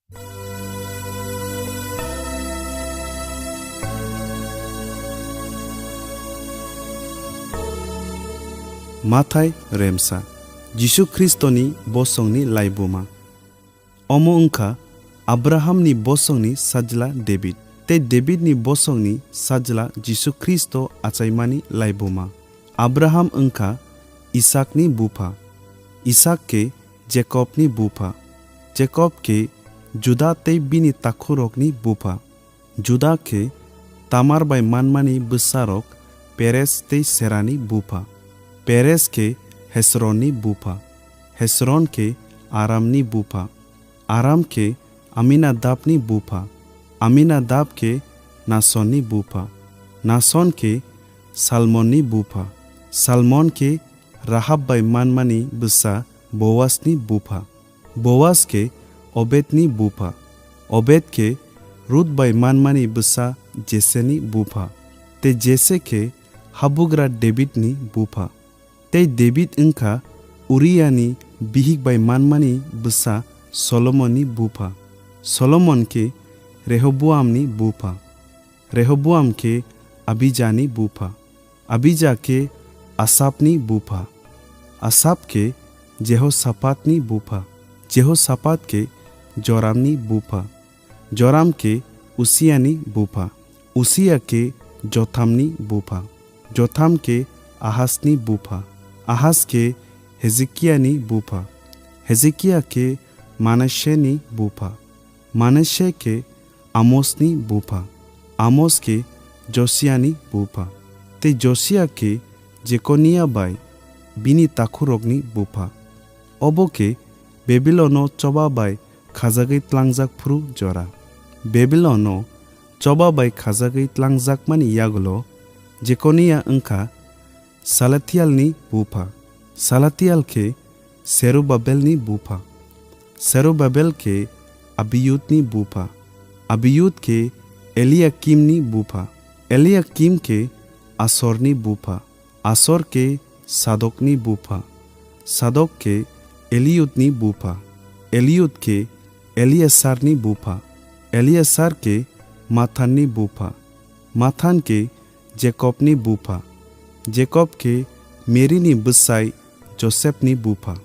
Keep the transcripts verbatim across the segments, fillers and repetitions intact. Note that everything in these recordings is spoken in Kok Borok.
Mathai remsa. Jisu Khristoni bosongni laibuma. Omo wngkha Abrahamni bosongni sajla David, tei Davidni bosongni sajla Jisu Khristo achaimani laibuma. Abraham wngkha Isakni bupha, Isak khe Jakobni bupha, Jakob khe Juda tei bini takhurokni bupha. Juda khe Tamar bai manmani bwsarok Peres tei Serani bupha. Peres khe Hesronni bupha. Hesron khe Aramni bupha. Aram khe Aminadabni bupha. Aminadab khe Nasonni bupha. Nason khe Salmonni bupha. Salmon khe Rahab bai manmani bwsa Boasni bupha. Boas khe Obedni bupha. Obed khe Rut bai manmani bwsa Jeseni bupha. Tei Jese khe habugra Davidni bupha. Tei David wngkha Uriani bihik bai manmani bwsa Solomonni bupha. Solomon khe Rehoboamni bupha. Rehoboam khe Abijani bupha. Abija khe Asapni bupha. Asap khe Jehosaphatni bupha. Jehosaphat khe Joramni bupha. Joram khe Usiani bupha. Usia khe Jothamni bupha. Jotham khe Ahasni bupha. Ahas khe Hezekiani bupha. Hezekia khe Manaseni bupha. Manase khe Amosni bupha, Amos khe Josiani bupha, tei Josia khe Jekonia bai bini takhurokni bupha. Obo khe Babilono choba bai khajagwi tlangjak phuru jora. Babilono choba bai khajagwi tlangjakmani yagulo Jekonia wngkha Salathialni bupha, Salathial khe Serubabelni bupha, Serubabel khe Abiyudni bupha, Abiyud khe Eliakimni bupha, Eliakim khe Asorni bupha, Asor khe Sadokni bupha, Sadok khe Eliudni bupha, Eliud khe Eliasarni bupha, Eliasar khe Mathanni bupha, Mathan khe Jekobni bupha, Jekob khe Merini bwsai Josepni bupha.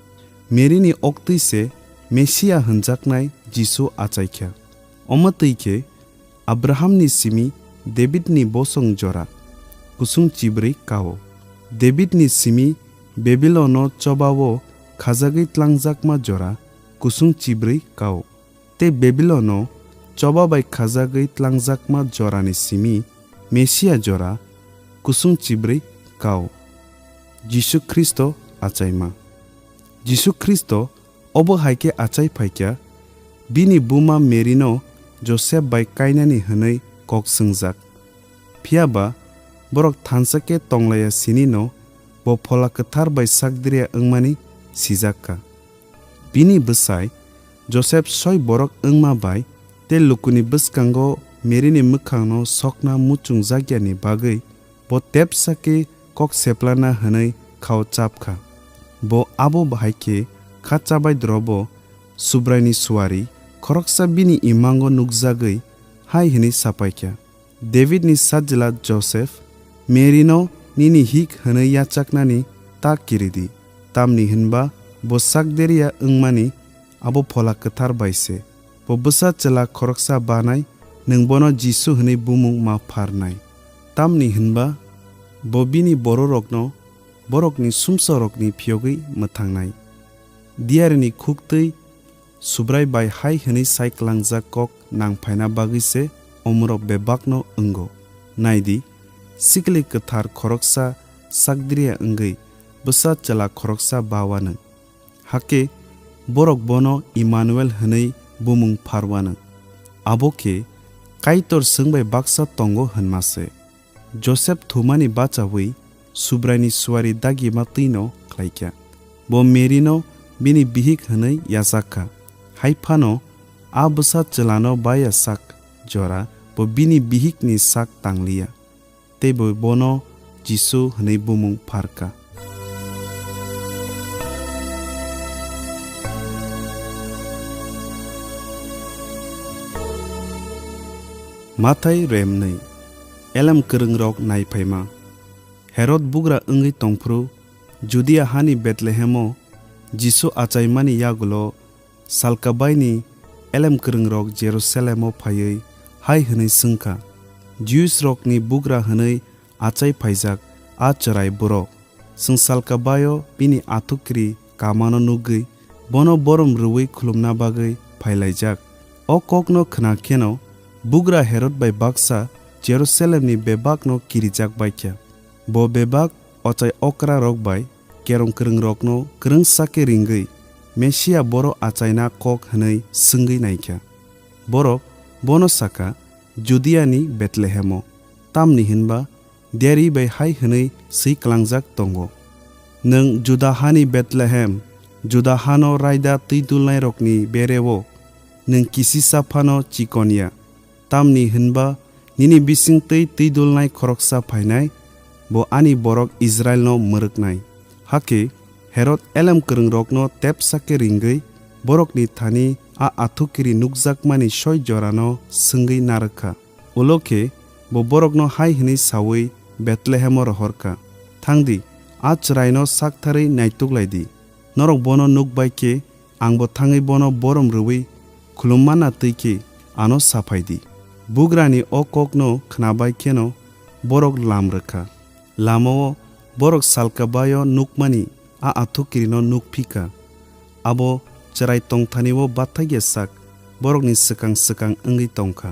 Merini oktwi se Mesia hwnjaknai Jisu achaikha. Omo twi khe Abrahamni simi Davidni bosong jora kusung chibrwi kao. Davidni simi Babilono chobao khajagwi tlangjakma jora kusung chibrwi kao. Tei Babilono choba bai khajagwi tlangjakma jorani simi Mesia jora kusung chibrwi kao, Jisu Khristo achaima. Jisu Khristo obo hai khe achai phaikha, bini buma Merino Josep bai kainani hwnwi kok swngjak. Phiya ba borok thansa khe tonglaiya sinino bo Phola Kwthar bai sakdiriya wngmani sijak kha. Bini bwsai Josep soi borok wngma bai tei lukuni bwskango Merini mwkhangno sokna muchungjakyani bagwi bo tepsa khe kok seplana hwnwi khao chap kha. Bo abo bahai khe kha chabai drobo Subraini suari khoroksa bini imango nukjagwi hai hwnwi sapai kha, Davidni sajla Joseph, Merino nini hik hwnwi yachaknani ta kiridi, tamni hwnba bo sakderiya wngmani abo Phola Kwthar bai se. Bo bwsa chwla khoroksa banai, nwng bono Jisu hwnwi bumung ma pharnai. Tamni hwnba bo bini bororokno borokni sumsokni phiyogwi mwthangnai. Diyarini khuktwi Subrai bai hai hwnwi sai klangjak kok nang phaina bagwi se omorok bebakno wngo. Nai di, sikli kwthar khoroksa sakdiriya wngwi bwsa chwla khoroksa ba uanw. Hakhe borok bono Immanuel hwnwi bumung phar uanw. Abo khe Kaitor chwng bai baksa tongo hwnma se. Josep thumani bachaui Subraini suari dagima twino khlaikha. Bo Merino bini bihik hwnwi yachak kha. Hai phano a bwsa chwlano baya sak jora bo bini bihikni sak tangliya, tei bo bono Jisu hwnwi bumung pharkha. Mathai remnwi. Elem kwrwngrok naiphaima. Herod bugra wngwi tongphuru, Judia hani Bethlehemo Jisu achaimani yagulo salkabaini elem kwrwngrok Jerusalemo phaiwi hai hwnwi swngkha, Jewisrokni bugra hwnwi achai phaijak a chwrai borok. Chwng salka baio bini athukiri kamano nugwi bono borom rwui khulumna bagwi phailaijak. O kokno khna kheno bugra Herod bai baksa Jerusalemni bebakno kirijak baikha. Bo bebak ochai okrarok bai kerong kwrwngrokno kwrwngsa khe ringwi Mesia boro achaina kok hwnwi swngwi naikha. Borok bono sakha, Judiani Bethlehemo, tamni hwnba diari bai hai hwnwi swi klangjak tongo, "Nwng Juda hani Bethlehem, Juda hano raida twi dulnairokni bereo nwng kisisa phano chikon ya, tamni hwnba nini bisingtwi twi dulnai khoroksa phainai, bo ani borok Israilno mwrwknai." Hakhe Herod elem kwrwngrokno tepsa khe ringwi borokni thani a athukiri nukjakmani soi jorano swngwi narwk kha. Ulo khe bo borokno hai hwnwi saui Bethlehemo rohor kha, "Thang di, a chwraino saktharwi naituk lai di. Norok bono nuk bai khe, angbo thangwi bono borom rwui khulum manna twi khe ano sa phai di." Bugrani o kokno khna bai kheno borok lam rwkha. Lamao borok salka baio nukmani a athukirino nuk phi kha. Abo chwrai tongthanio bathakya sak borokni swkang swkang wngwi tong kha.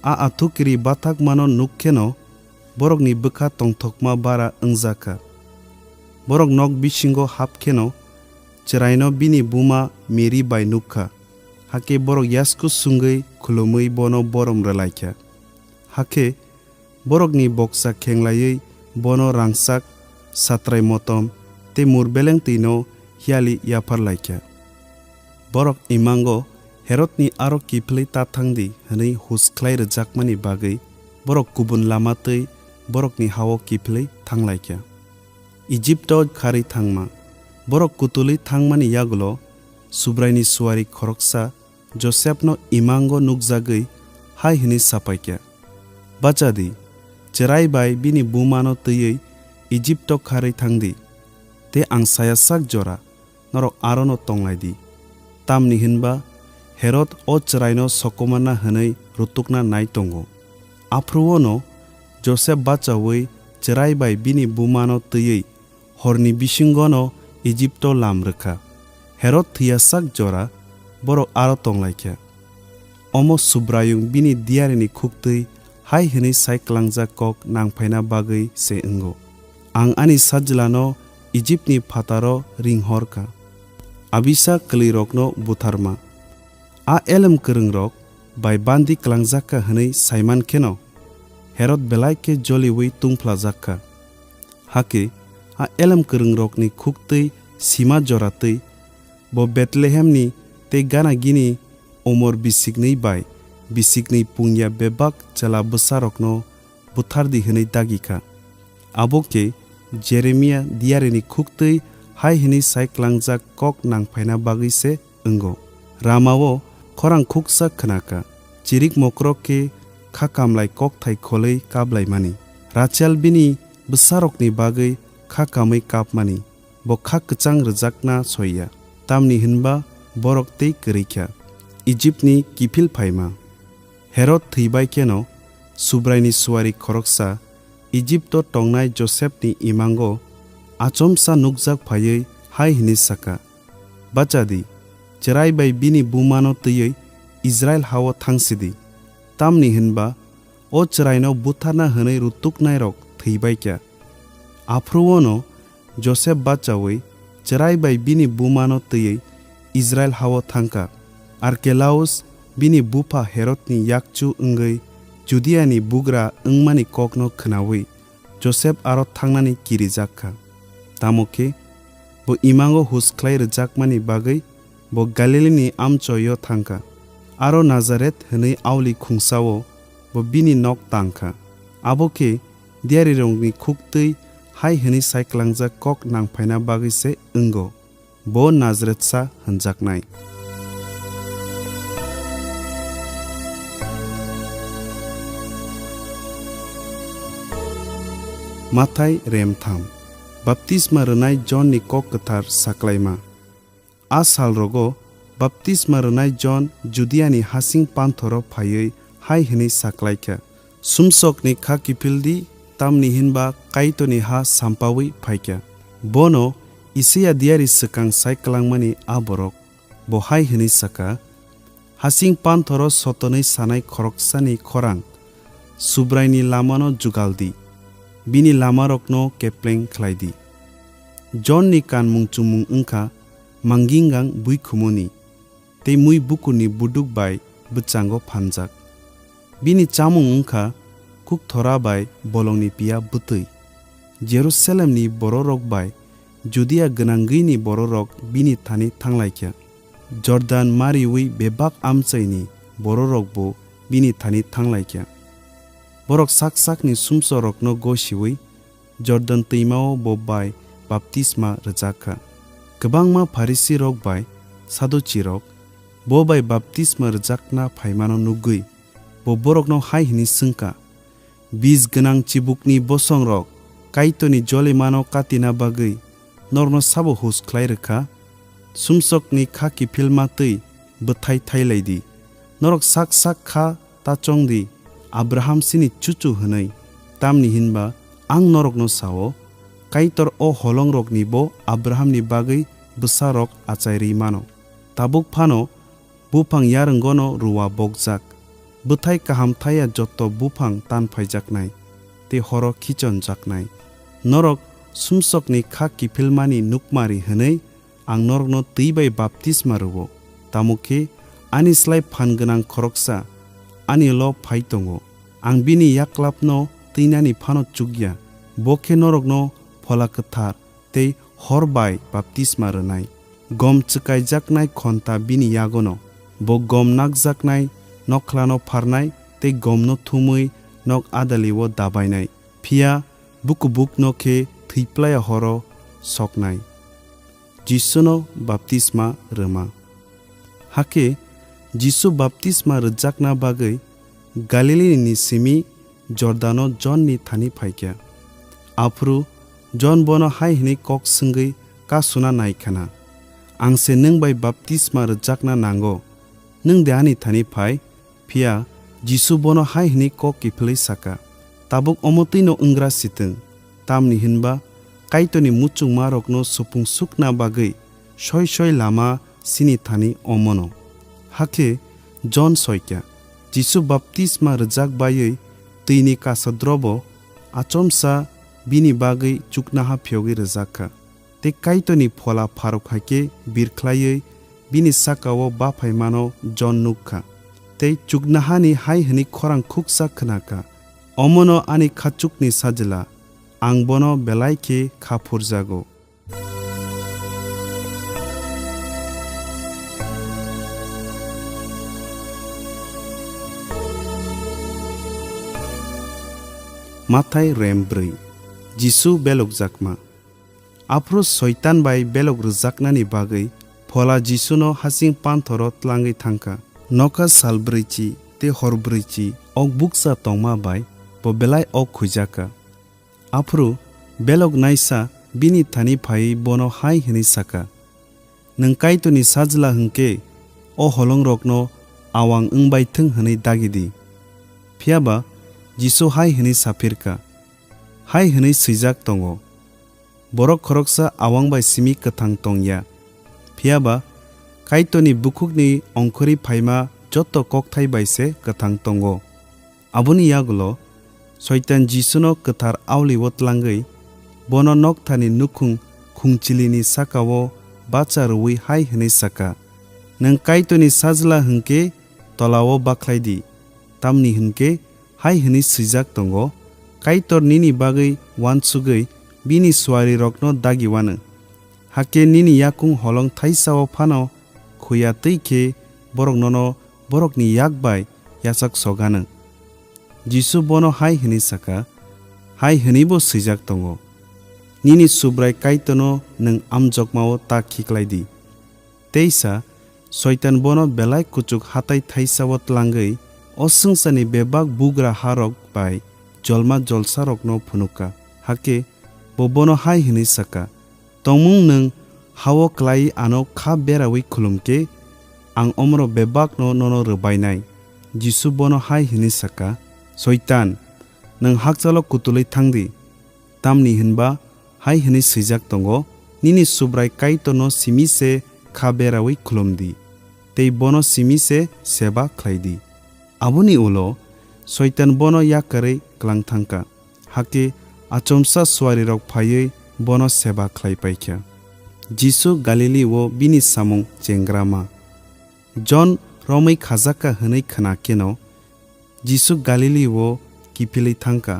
A athukiri bathakmano nuk kheno borokni bwkha tongthokma bara wngjak kha. Borok nok bisingo hap kheno chwraino bini buma Meri bai nuk kha. Hakhe borok yasku sungwi khulumwi bono borom rwlai kha. Hakhe borokni boksa khenglaiwi bono rangchak, satrai motom tei mur beleng twino hiyali yaphar lai kha. Borok imango Herodni aro kiphilwi ta thang di hwnwi hus khlai rwjakmani bagwi borok kubun lama twi borokni hao kiphilwi thang lai kha. Ijipto kharwi thangma. Borok kutulwi thangmani yagulo Subraini suari khoroksa Josepno imango nukjagwi hai hwnwi sa pai kha, "Bacha di, chwrai bai bini bumano twiwi Ijipto kharwi thang di, tei ang saya sak jora norok arono tong lai di." Tamni hwnba Herod o chwraino sokomorna hwnwi rutukna nai tongo. Aphuru-o'-no Josep bachaui chwrai bai bini bumano twiwi horni bisingo'-no Ijipto lam rwkha. Herod thwiyasak jora borok aro tong lai kha. Omo Subraiyung bini diyarini khuktwi hai hwnwi sai klangjak kok nangphaina bagwi se wngo, "Ang ani sajlano Ijipni phataro ring hor kha, abisa kwlwirokno butharma." A elem kwrwngrok bai bandi klangjak kha hwnwi saiman kheno Herod belai khe joliui tungphlajak kha. Hakhe a elem kwrwngrokni khuktwi sima jora twi bo Bethlehemni tei gana gini umor bisiknwi bai bisiknwi pungya bebak chwla bwsarokno buthar di hwnwi dagi kha. Abo khe Jeremia diyarini khuktwi hai hwnwi sai klangjak kok nangphaina bagwi se wngo. Ramao khorang khuksa khna kha, chirik mokrok khe kha kamlai kokthai kholwi kap laimani. Rachel bini bwsarokni bagwi kha kamwi kapmani, bo kha kwchang rwjakna soi ya, tamni hwnba borok tei kwrwi kha. Ijipni kiphil phaima. Herod thwi bai kheno Subraini suari khoroksa Ijipto tongnai Josepni imango achomsa nukjak phaiwi hai hwnwi sa kha, "Bacha di, chwrai bai bini bumano twiwi Israil ha-o thang si di, tamni hwnba o chwraino butharna hwnwi rutuknairok thwi bai kha." Aphuru-o'-no Josep bachaui chwrai bai bini bumano twiwi Israil ha-o thang kha. Arkelaus bini bupha Herodni yakchu wngwi Judiani bugra wngmani kokno khnaui Josep aro thangnani kirijak kha. Tamo khe bo imango hus khlai rwjakmani bagwi bo Galilini amchoio thang kha. Aro Nazaret hwnwi auli khungsao bo bini nok tang kha. Abo khe diyarirokni khuktwi hai hwnwi sai klangjak kok nangphaina bagwi se wngo, bo Nazaretsa hwnjaknai. Mathai rem tham. Baptisma rwnai Jonni kok kwthar saklaima. A salrogo baptisma rwnai Jon Judiani hasing panthoro phaiwi hai hwnwi saklaikha, "Sumsokni kha kiphil di, tamni hinba Kaitorni ha sampaui phaikha." Bono Isaiya diari swkang sai kwlangmani a borok. Bo hai hwnwi saka, "Hasing panthoro sotonwi sanai khoroksani khorang, Subraini lamano jugal di, bini lamarokno kepleng khlai di." Jonni kanmung chumung wngkha manggingang buikhumuni, tei mui bukurni buduk bai bwchango phanjak. Bini chamung wngkha kukthora bai bolongni piya bwtwi. Jerusalemni bororok bai Judia gwnangwini bororok bini thani thanglaikha. Jordan mariui bebak amchaini bororokbo bini thani thanglaikha. Borok sak sakni sumsorokno gosiui Jordan twimao bo bai baptisma rwjak kha. Kwbangma Pharisirok bai Saduchirok bo bai baptisma rwjakna phaimano nugwi bo borokno hai hwnwi swngkha, "Bis gwnang chibukni bosongrok, Kaitorni jolimano katina bagwi norokno sabo hus khlai rwkha? Sumsokni kha kiphilma twi bwthai thailai di. Norok sak sak kha ta chong di, 'Abraham chini chuchu,' hwnwi. Tamni hinba ang norokno sao, Kaitor o holongroknibo Abrahamni bagwi bwsarok achai rwi mano. Tabuk phano buphang yarwngno ruwa bokjak, bwthai kaham thaya joto buphang tan phaijaknai tei horo khichonjaknai. Norok sumsokni kha kiphilmani nukmari hwnwi ang norokno twi bai baptisma rwo, tamo khe ani slai phan gwnang khoroksa ani ulo phai tongo. Ang bini yaklapno twinani phano chukya, bo khe norokno Phola Kwthar tei hor bai baptisma rwnai. Gom chwkaijaknai khonta bini yagono. Bo gom nakjaknai nokhlano pharnai tei gomno thumwi nok adalio dabainai. Phiya bukubukno khe thwiplaya horo soknai." Jisuno baptisma rwma. Hakhe Jisu baptisma rwjakna bagwi Galilini simi Jordano Jonni thani phaikha. Aphuru Jon bono hai hwnwi kok swngwi kasuna nai khna, "Ang se nwng bai baptisma rwjakna nango, nwng de ani thani phai?" Phiya Jisu bono hai hwnwi kok kiphilwi saka, "Tabuk omo twino wng gra si twng, tamni hwnba Kaitorni muchungmarokno supung sukna bagwi soi soi lama chini thani omono." Hakhe Jon soikha, Jisu baptisma rwjak baiwi twini kasa drobo achomsa bini bagwi chuknaha phiyogwi rwjak kha. Tei Kaitorni Phola pharok hai khe birkhlaiwi bini saka-o baphaimano Jon nuk kha. Tei chuknahani hai hwnwi khorang khuksa khna kha, "Omono ani khachukni Sajla, ang bono belai khe kha phurjago." Mathai rem brwi. Jisu belokjakma. Aphuru Soitan bai belok rwjaknani bagwi Phola Jisuno hasing panthoro tlangwi thangkha. Nokha sal brwichi tei hor brwichi ok bukcha tongma bai bo belai ok khuijakha. Aphuru belok naisa bini thani phaiwi bono hai hwnwi saka, "Nwng Kaitorni Sajla hwn khe o holongrokno awang wng bai thung hwnwi dagi di." Phiya ba Jisu hai hwnwi saphir kha, "Hai hwnwi swijak tongo, 'Borok khoroksa awang bai simi kwthang tong ya.' Phiya ba Kaitorni bukhukni ongkhorwi phaima joto kokthai bai se kwthang tongo." Aboni yagulo Soitan Jisuno kwthar aoliwo tlangwi bono nokthani nukhung khungchilini saka-o bacha rwui hai hwnwi saka, "Nwng Kaitorni Sajla hwn khe tola-o bakhlai di, tamni hwn khe hai hwnwi swijak tongo, 'Kaitor nini bagwi uansugwi bini suarirokno dagi uanw.' Hakhe nini yakung holong thaisa-o phano khuya twi khe borok nono borokni yak bai yachak sok anw." Jisu bono hai hwnwi saka, "Hai hwnwibo swijak tongo, 'Nini Subrai Kaitorno nwng amjokma-o ta khiklai di.'" Teisa Soitan bono belai kuchuk hatai thaisa-o tlangwi o swngcharni bebak bugra harok bai jolma jolsarokno phunukha. Hakhe bo bono hai hwnwi sa kha, "Tongmung nwng ha-o klaiwi ano khá beraui khulum khe, ang omorok bebakno nono rwbainai." Jisu bono hai hwnwi sa kha, "Soitan, nwng hakchalo kutulwi tháng di, tamni hwn ba hai hwnwi swijak tongo, 'Nini Subrai Kaitorno simi se khá beraui khulum di tei bono simi se seba khlai di.'" Aboni ulo Soitan bono yakarwi klang tháng kha. Hakhe achomsa suarirok phaiwi bono seba khlai pai kha. Jisu Galili-o bini samung chengrama. Jon romwi khajak kha hwnwi khna kheno Jisu Galili-o kiphilwi tháng kha.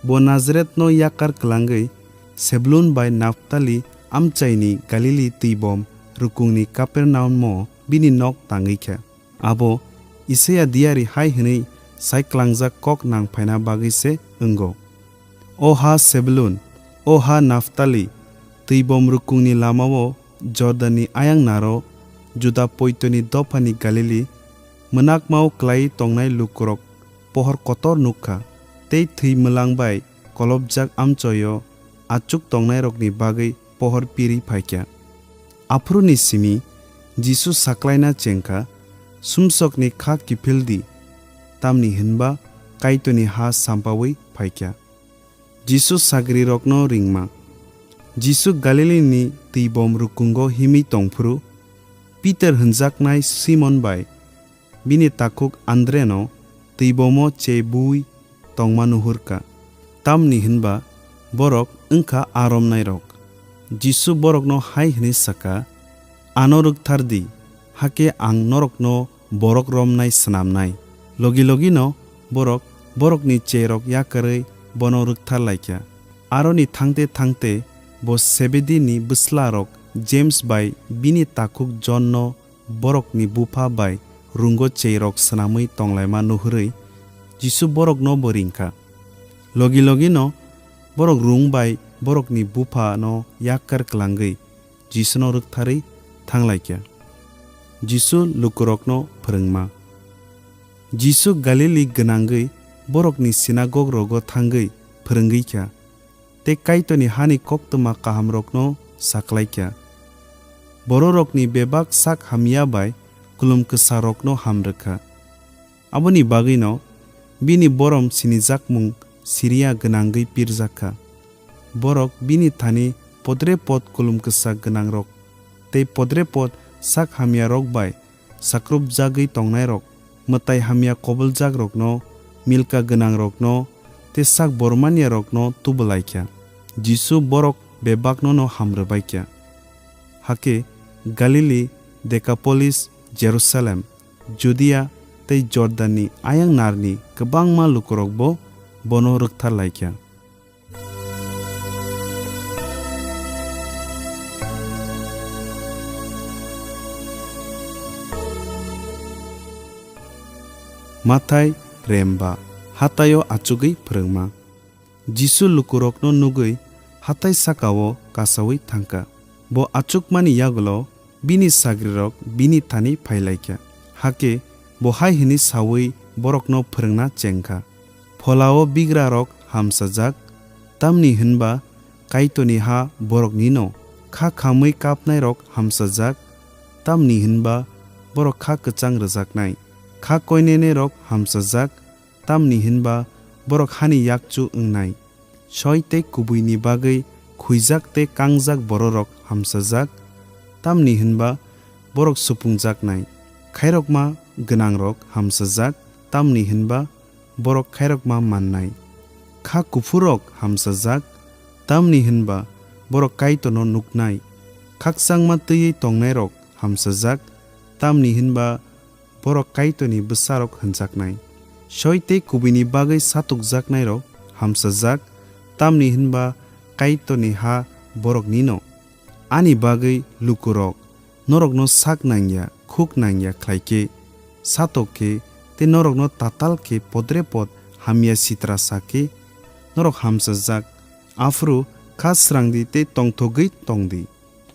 Bo Nazaretno yakar klangwi Sebulun bai Naptali amchaini Galili twibom rukungni Kapernaum-o bini nok tangwi kha. Abo Isaia diyari hai hwnwi sai klangjak kók nang phaina bagwi se wngo: "O ha Sebulun, o ha Naptali, twibom rukungni lama-o Jordanni ayang naro, Juda poitoni dophani Galili, mwnakma-o klaiwi tongnai lukurok pohor kotor nuk kha, tei thwi mwlang bai kolopjak amchoi-o achuk tongnairokni bagwi pohor pirwi phai kha." Aphuruni simi Jisu saklaina cheng kha, "Sumsokni khá kiphil di, tamni hwn ba Kaitorni ha sampaui phai kha." Jisu sagrirokno ringma. Jisu Galilini twibom rukungo himwi tong phuru, Piter hwnjaknai Simon bai bini takhuk Andreno twibomo che buui tongma nuhur kha, tamni hwn ba borok wng kha aa romnairok. Jisu borokno hai hwnwi sa kha, "Ano rwkthar di, hakhe ang norokno borok romnai snamnai." Logi logino borok borokni cherok yakarwi bono rwkthar lai kha. Aroni tháng te tháng te bo Sebedini bwslarok Jems bai bini takhuk Jonno borokni bupha bai rungo cherok snamwi tonglaima nuhurwi Jisu borokno bo ring kha. Logi logino borok rung bai borokni buphano yakkar klangwi Jisuno rwktharwi tháng lai kha. Jisu lukurokno phrwngma. Jisu Galili gwnangwi borokni sinagog rogo thángwi phrwngwi kha. tei Kaitorni hani koktwma kahamrokno saklai kha. Bororokni bebak sak hamya bai kulum kwsarokno ham rw kha. Aboni bagwino bini borom sinijakmung siriya gwnangwi pirjak kha. Borok bini thani podrepot kulum kwsa gwnangrok tei podrepot sak hamyarok bai sakrupjagwi tongnairok, mwtai hamya koboljakrokno, milka gwnangrokno tei sak bormaniarokno tubu lai kha. Jisu borok bebakno'-no ham rwbai kha. Hakhe Galili, Dekapolis, Jerusalem, Judia tei Jordanni ayang narni kwbangma lukurokbo bono rwkthar lai kha. Mathai remba. Hataio achugwi phrwngma. Jisu lukurokno nugwi hatai saka-o kasaui thangkha. Bo achukmani yagulo bini sagrirok bini thani phailaikha. Hakhe bo hai hwnwi saui borokno phrwngna chengkha, "Phola-o bigrarok hamsajak, tamni hwnba Kaitorni ha borokni'-no. Kha khamwi kapnairok hamsajak, tamni hwnba borok kha kwchang rwjaknai. Kha koinenerok hamsajak, tamni hwnba borok hani yakchu wngnai. Soi tei kubuini bagwi khuijak tei kangjak bororok hamsajak, tamni hwnba borok supungjaknai. Khairokma gwnangrok hamsajak, tamni hwnba borok khairokma mannai. Kha kuphurrok hamsajak, tamni hwnba borok Kaitorno nuknai. Khakchangma twiwi tongnairok hamsajak, tamni hwnba borok Kaitorni bwsarok hwnjaknai. Soi tei kubuini bagwi satokjaknairok hamsajak, tamni hwnba Kaitorni ha borokni'-no. Ani bagwi lukurok norokno sak nangya, khuk nangya khlai khe, satok khe tei norokno tatal khe podrepot hamya sitra sa khe, norok hamsajak. Aphuru kha srang di tei tongthogwi tong di.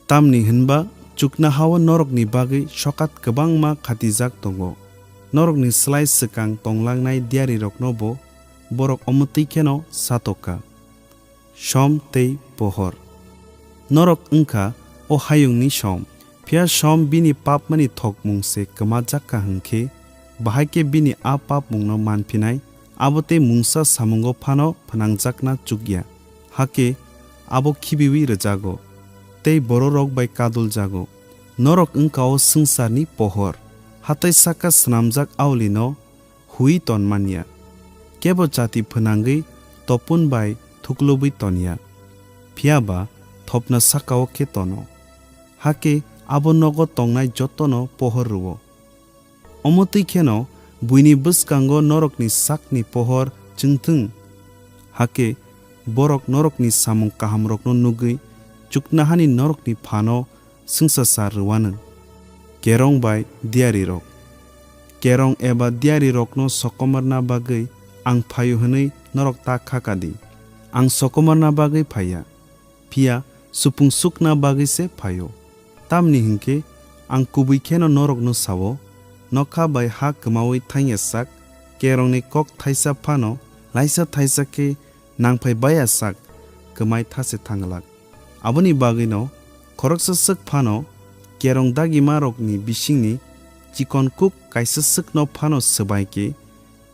Tamni hwnba chuknoha-o norokni bagwi sokat kwbangma khatijak tongo. Norokni slai swkang tonglangnai diyariroknobo borok omo twi kheno satok kha. Som tei pohor. Norok wng kha o hayungni som, phiya som bini papmani thokmung se kwmajak kha hwn khe, bahai khe bini a papmungno man phinai, abo tei mungsa samungo phano phnangjakna chuk ya, hakhe abo khibiui rwjago tei bororok bai kaduljago. Norok wng kha o swngcharni pohor, hatai saka snamjak aulino hui ton man ya. Kebo chati phnangwi topun bai thuklubwi ton ya, phiya ba thopna saka-o khe tono, hakhe abo nogo tongnai jotono pohor rw-o. Omo twi kheno buini bwskango norokni sakni pohor chwng thung, hakhe borok norokni samung kahamrokno nugwi chuknohani norokni phano swngchasar rw anw. Kerong bai diyarirok. Kerong eba diyarirokno sokomorna bagwi ang phaio hwnwi norok ta kha ka di. Ang sokomorna bagwi phai ya, phiya supung sukna bagwi se phaio. Tamni hwn khe ang kubui kheno norokno sa-o, nokha bai ha kwmaui thang ya sak, kerongni kok thaisa phano laisa thaisa khe nangphai baya sak kwmai tha se thang glak. Aboni bagwino khoroksa swk phano kerong dagimarokni bisingni chikon kuk kaisa swkno phano swbai khe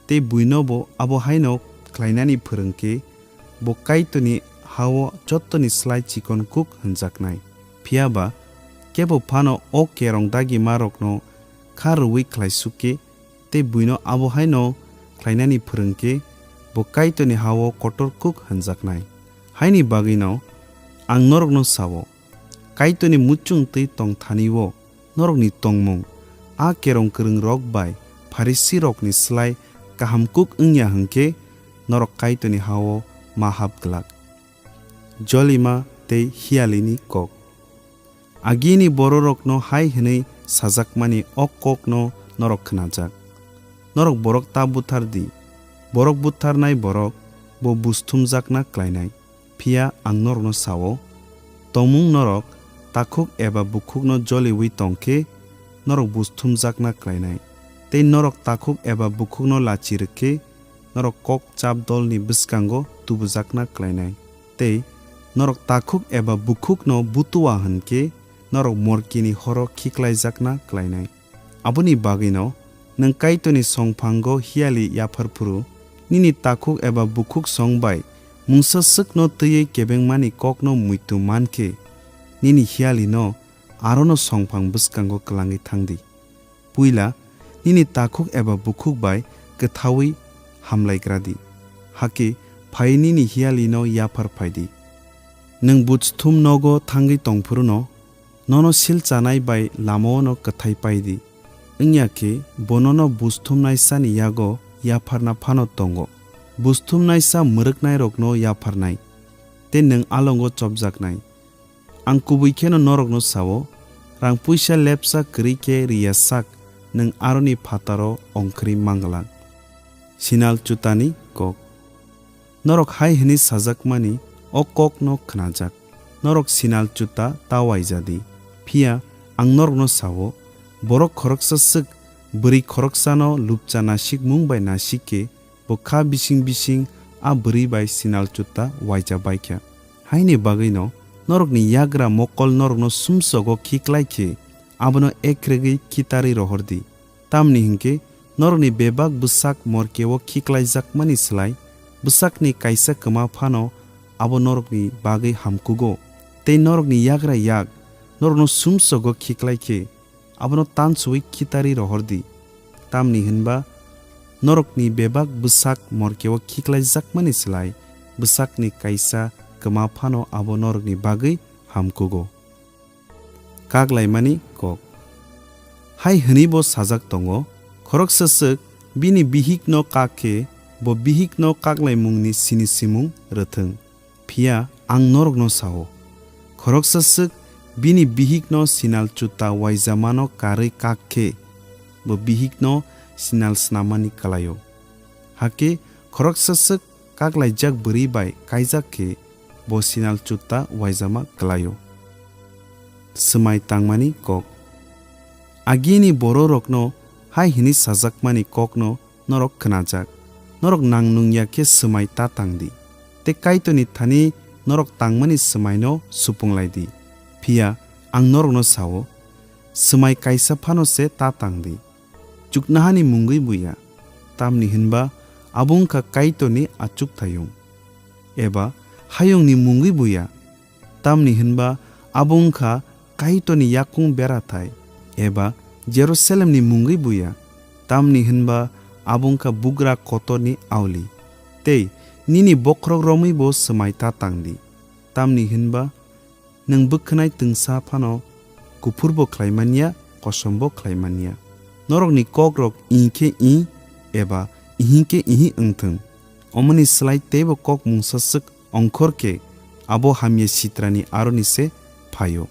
tei buinobo abo haino khlainani phwrwng khe, bo Kaitorni ha-o jotoni slai chikon kuk hwnjaknai. Phiya ba kebo phano o kerong dagimarokno kha rwui khlaisuk khe, tei buino abo haino khlainani phwrwng khe, bo Kaitorni ha-o kotor kuk hwnjaknai. Haini bagwino ang norokno sa-o, Kaitorni muchung twi tong thani-o norokni tongmung a kerong kwrwngrok bai Pharisirokni slai kaham kuk wng ya hwn khe, norok Kaitorni ha-o ma hap glak. Jolima tei hiyalini kok. Agini bororokno hai hwnwi sajakmani o kokno norok khnajak: Norok borok ta buthar di. Borok butharnai borok bo buj thumjakna klainai. Phiya ang norokno sa-o, tongmung norok takhuk eba bukhukno joliui tong khe, norok buj thumjakna klainai. Tei norok takhuk eba bukhukno lachi rw khe, norok kok chap dolni bwskango tubujakna klainai. Tei norok takhuk eba bukhukno butua hwn khe, norok morkini horo khiklaijakna klainai. Aboni bagwino nwng Kaitorni songphango hiyali yaphar phuru, nini takhuk eba bukhuk song bai mungsa swkno twiwi kebengmani kokno muitu man khe, nini hiyalino arono songphang bwskango kwlangwi thang di. Puila nini takhuk eba bukhuk bai kwthaui hamlaigra di, hakhe phaiwi nini hiyalino yaphar phai di. Nwng buj thum nogo thangwi tong phuruno, nono sil chanai bai lamao'-no kwthai pai di, wng ya khe bo nono buj thumnaisani yago yapharna phano tongo. Buj thumnaisa mwrwknairokno yapharnai, tei nwng alongo chopjaknai. Ang kubui kheno norokno sa-o, rang puisa lepsa kwrwi khe rw ya sak nwng aroni phataro ongkhorwi man glak. Sinal chutani kok. Norok hai hwnwi sajakmani o kokno khnajak: Norok sinal chuta ta uaija di. Phiya ang norokno sa-o, borok khoroksa swk bwrwi khoroksano lupcha nasikmung bai nasik khe, bo kha bising bising a bwrwi bai sinal chuta uaija bai kha. Haini bagwino norokni yagra mokol norokno sumsogo khiklai khe, abono ekrwgwi khitarwi rohor di. Tamni hwn khe norokni bebak bwsak morkeo khiklaijakmani slai bwsakni kaisa kwma phano abo norokni bagwi hamkugo. Tei norokni yagra yak norokno sumsogo khiklai khe, abono tansuwi khitarwi rohor di. Tamni hwn ba norokni bebak bwsak morkeo khiklaijakmani slai bwsakni kaisa kwma phano abo norokni bagwi hamkugo. Kak laimani kok. Hai hwnwi bo sajak tongo: Khoroksa swk bini bihikno kak khe, bo bihikno kak laimungni sini simung rw thung. Phiya ang norokno sa-o, khoroksa swk bini bihikno sinal chuta uaijamano karwi kak khe, bo bihikno sinal snammani klai-o. Hakhe khoroksa swk kaklaijak bwrwi bai kaijak khe, bo sinal chuta uaijama klai-o. Swmai tangmani kok. Agini bororokno hai hwnwi sajakmani kokno norok khnajak: Norok nang nung ya khe swmai ta tang di, tei Kaitorni thani norok tangmani swmaino supung lai di. Phiya ang norokno sa-o, swmai kaisa phano se ta tang di. Chuknahani mungwi buya, tamni hwnba abo wngkha Kaitorni achukthayung. Eba hayungni mungwi buya, tamni hwnba abo wngkha Kaitorni yakung berathai. Eba Jerusalemni mungwi buya, tamni hwnba abo wngkha bugra kotorni auli. Tei nini bokhorok romwi bo swmai ta tang di, tamni hwnba nwng bwkhwnai twngsa phano kuphur bo khlai man ya, kosom bo khlai man ya. Norokni kokrok ih khe ih eba ihing khe ihing wng thung. Omoni slai teibo kok mungsa swk ongkhor khe abo hamya sitrani aroni se phaio.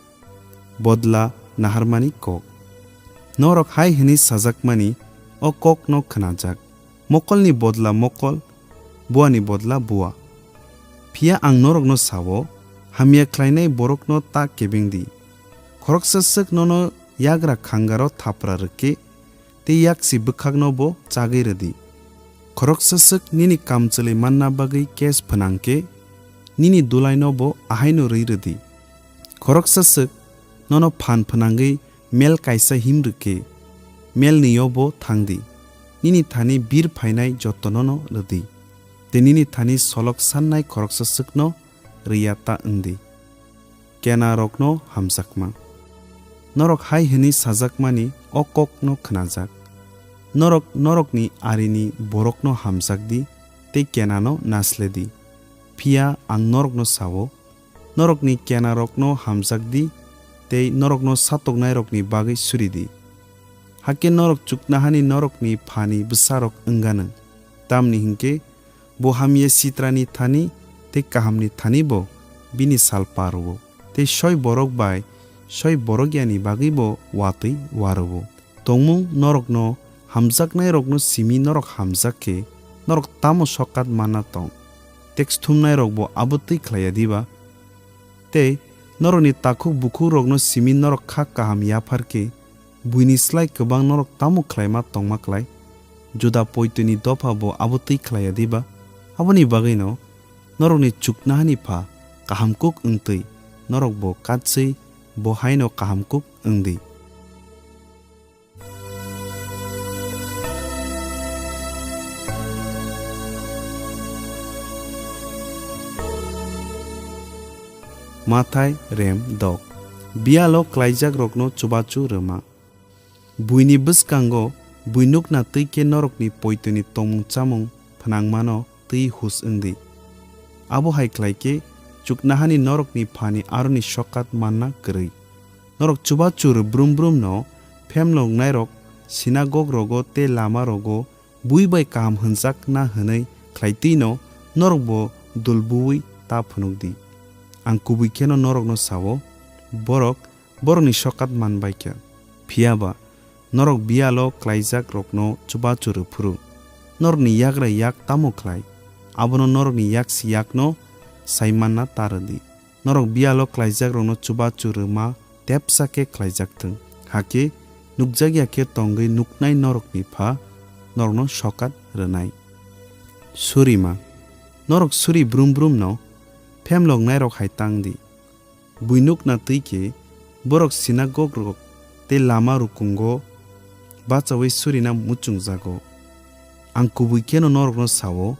Bodla naharmani kok. Norok hai hwnwi sajakmani o kokno khnajak, "Mokolni bodla mokol, buani bodla bua." Phiya ang norokno sa-o, hamya khlainai borokno ta kebeng di. Khoroksa swk nono yagra khangaro thapra rwkhe, tei yaksi bwkhakno bo chagwi rwdi. Khoroksa swk nini kamchwlwi manna bagwi kes phnang khe, nini dulaino bo ahaino rwi rwdi. Khoroksa swk nono phan phnangwi mel kaisa him rwkhe, mel nwi-o bo thang di. Nini thani bir phainai jotonono rwdi, tei nini thani solok sannai khoroksa swkno rwya ta wng di. Kenarokno hamjakma. Norok hai hwnwi sajakmani o kokno khnajak, "Norok norokni arini borokno hamjak di tei kenano nasle di." Phiya ang norokno sa-o, norokni kenarokno hamjak di tei norokno satoknairokni bagwi suri di. Hakhe norok chuknahani norokni phani bwsarok wng anw, tamni hwn khe bo hamya sitrani thani tei kahamni thani bo bini sal pa rw-o, tei soi borok bai soi borok yani bagwi bo watwi wa rw-o. Tongmung norokno hamjaknairokno simi norok hamjak khe, norok tamo sokat manna tong? Teks thumnairok bo abo twi khlai ya diba? Tei norokni takhuk bukhukrokno simi norok kha kaham yaphar khe, buini slai kwbang norok tamo khlaima tongma klai? Juda poitwini dopha bo abo twi khlai ya diba? Aboni bagwino norokni chuknahani pha kaham kuk wng twi, norok bo katswi bo haino kaham kuk wng di. Mathai rem dok. Biyalo klaijakrokno chubachu rwma. Buini bwskango bui nukna twi khe norokni poitwini tongmung chamung phnangmano twi hus wng di. Abo hai khlai khe chuknahani norokni phani aroni sokat manna kwrwi. Norok chubachu rw brum brum no phemloknairok sinagog rogo tei lama rogo bui bai kaham hwnjak na hwnwi khlai twi no norok bo dul buwi ta phunuk di. Ang kubui kheno norokno sa-o, borok borokni sokat man bai kha. Phiya ba norok biyalo klaijakrokno chubachu rw phuru norokni yagra yak tamo khlai, abono norokni yaksi yakno sai manna ta rw di. Norok biyalo klaijakrokno chubachu rwma tepsa khe khlaijak thung, hakhe nukjakya khe tongwi nuknai norokni Pha norokno sokat rwnai. Surima. Norok suri brum brum no phemloknairok hai tang di. Bui nukna twi khe borok sinagog rok tei lama rukungo bachaui surina muchungjago. Ang kubui kheno norokno sa-o,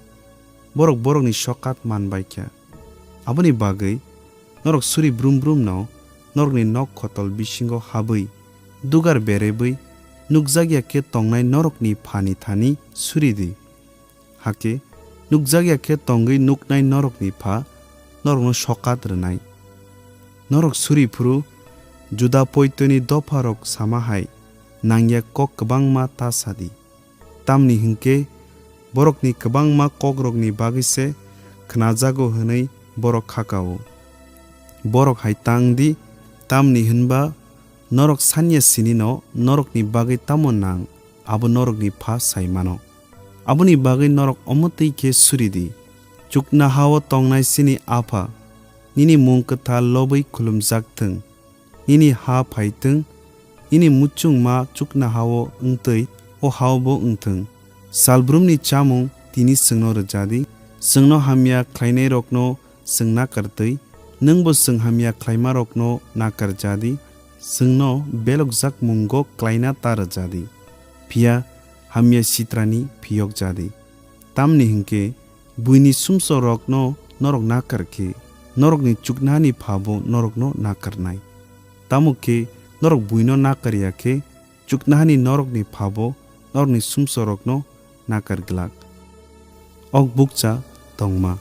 borok borokni sokat man bai kha. Aboni bagwi norok suri brum brum no norokni nok khotol bisingo habwi dugar berebwi nukjakya khe tongnai norokni Phani thani suri di. Hakhe nukjakya khe tongwi nuknai norokni Pha norokno sokat rwnai. Norok suri phuru Juda poitoni dopharok sama hai nangya kok kwbangma ta sa di. Tamni hwn khe borokni kwbangma kokrokni bagwi se khnajago hwnwi borok kha ka-o. Borok hai ta wng di, tamni hwn ba norok sanya sini'-no norokni bagwi tamo nang, abo norokni Pha sai mano. Aboni bagwi norok omo twi khe suri di: Chuknoha-o tongnai chini Apha, nini mung kwthar lobwi khulumjak thung. Nini ha phai thung, nini muchungma chuknoha-o wng twi o ha-o bo wng thung. Salbrumni chamung tini chwngno rwja di. Chwngno hamya khlainairokno chwng nakar twi, nwngbo chwng hamya khlaimarokno nakar ja di, chwngno belokjakmungo klaina ta rw ja di, phiya hamya sitrani phiyok ja di. Tamni hwn khe buini sumsokrokno norok nakar khe, norokni chuknohani Phabo norokno nakarnai. Tamo khe norok buino nakar ya khe, chuknohani norokni Phabo norokni sumsokrokno nakar glak. Ok bukcha tongma.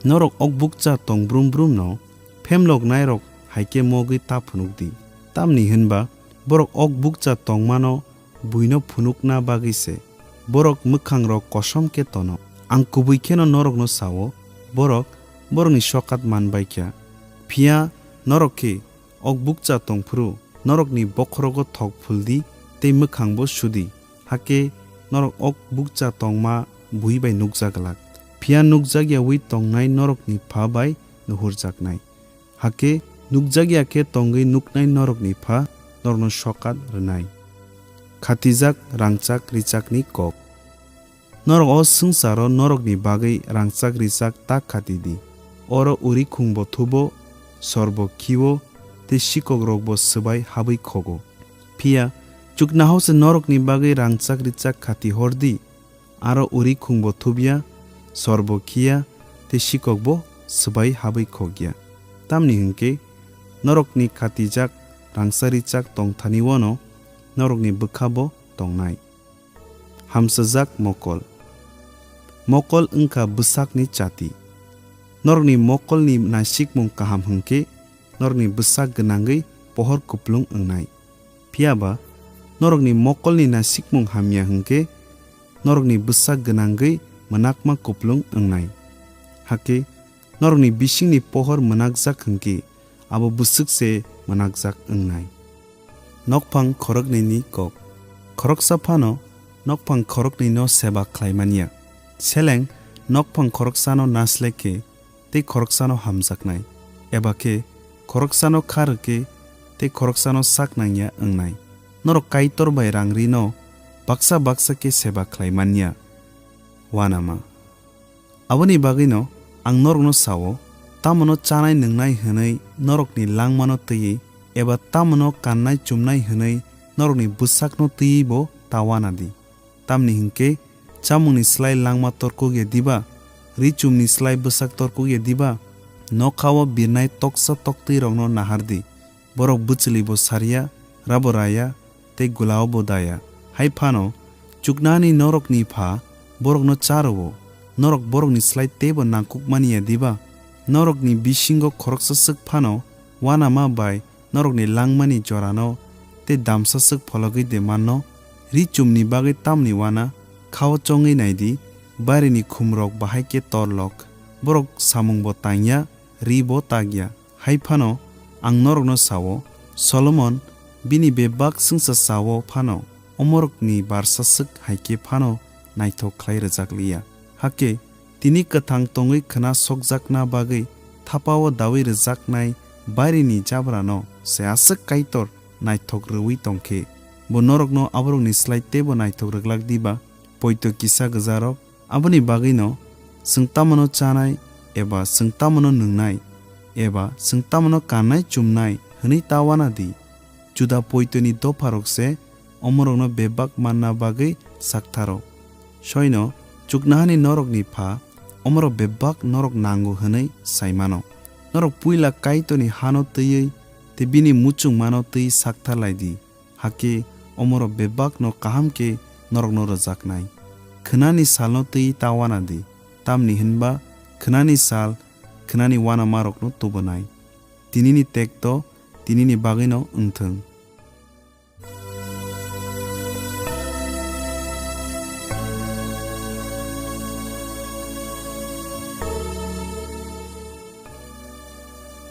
Norok ok bukcha tong brum brumno phemloknairok hai khe mogwi ta phunuk di. Tamni hwn ba borok ok bukcha tongmano buino phunukna bagwi se. Borok mwkhangrok kosom khe tono. Ang kubui kheno norokno sa-o, borok borokni sokat man bai kha. Phiya norok khe ok bukcha tong phuru norokni bokhorogo thok phul di tei mwkhangbo su di, hakhe norok ok bukcha tongma bui bai nukjak glak. Phiya nukjak yaui tongnai norokni Pha bai nuhurjaknai, hakhe nukjak ya khe tongwi nuknai norokni Pha norokno sokat rwnai. Khatijak rangchak richakni kok. Norok o swngcharo norokni bagwi rangchak richak ta khati di. Oro urikhungbo thubo, sorbo khio, tei sikokrokbo swbai habwi khogo. Phiya chuknohao se norokni bagwi rangchak richak khati hor di, aro urikhungbo thubya, sorbo khiya, tei sikokbo swbai habwi khokya. Tamni hwn khe norokni khatijak rangchak richak tongthani-o'-no norokni bwkhabo tongnai. Hamsajak mokol. Mokol wngkha bwsakni chati. Norokni mokolni naisikmung kaham hwnkhe norokni bwsak gwnangwi pohor kuplung wngnai. Phiya ba norokni mokolni naisikmung hamya hwnkhe norokni bwsak gwnangwi mwnakma kuplung wngnai. Hakhe norokni bisingni pohor mwnakjak hwnkhe abo bwswk se mwnakjak wngnai. Nokphang khoroknwini kok. Khoroksa phano nokphang khoroknwino seba khlai man ya. Seleng nokphang khoroksano naslek khe tei khoroksano hamjaknai, eba khe khoroksano khar rw khe tei khoroksano sak nang ya wngnai. Norok Kaitor bai rang rino baksa baksa khe seba khlai man ya. Uanama. Aboni bagwino ang norokno sa-o, tamono chanai nwngnai hwnwi norokni langmano twiwi, eba tamono kannai chumnai hwnwi norokni bwsakno twiwibo ta uana di. Tamni hwn khe chamungni slai langma torkuk ya diba? Ri chumni slai bwsak torkuk ya diba? Nokha-o birnai toksa toktwirokno nahar di. Borok bwchwlibo sar ya, rabo ra ya, tei gula-o bo da ya. Hai phano chuknohani norokni Pha borokno cha rw-o. Norok borokni slai teibo nangkukmani ya diba? Norokni bisingo khoroksa swk phano uanama bai norokni langmani jorano tei damsa swk phologwi de manno? Ri chumni bagwi tamni uana? Kha-o chongwi nai di, barini khumrok bahai khe torlok. Borok samungbo tang ya, ri bo tak ya. Hai phano ang norokno sa-o, Solomon bini bebak swngchar cha-o phano omorokni barsa swk hai khe phano naithok khlai rwjak li ya. Hakhe tini kwthang tongwi khna sokjakna bagwi thapa-o daui rwjaknai barini jabrano se aswk Kaitor naithok rwui tong khe, bo norokno aborokni slai teibo naithok rwglak diba? Poito kisa gwjarok. Aboni bagwino chwng tamono chanai, eba chwng tamono nwngnai, eba chwng tamono kannai chumnai hwnwi ta uana di. Juda poitoni dopharok se omorokno bebak manna bagwi saktharo. Soino chuknohani norokni Pha omorok bebak norok nango hwnwi sai mano. Norok puila Kaitorni hano twiwi tei bini muchungmano twiwi sakthar lai di. Hakhe omorok bebakno kaham khe norokno rwjaknai. Khwnani salno twi ta uana di, tamni hwn ba khwnani sal khwnani uanamarokno tubunai. Tinini tekto tinini bagwino wng thung.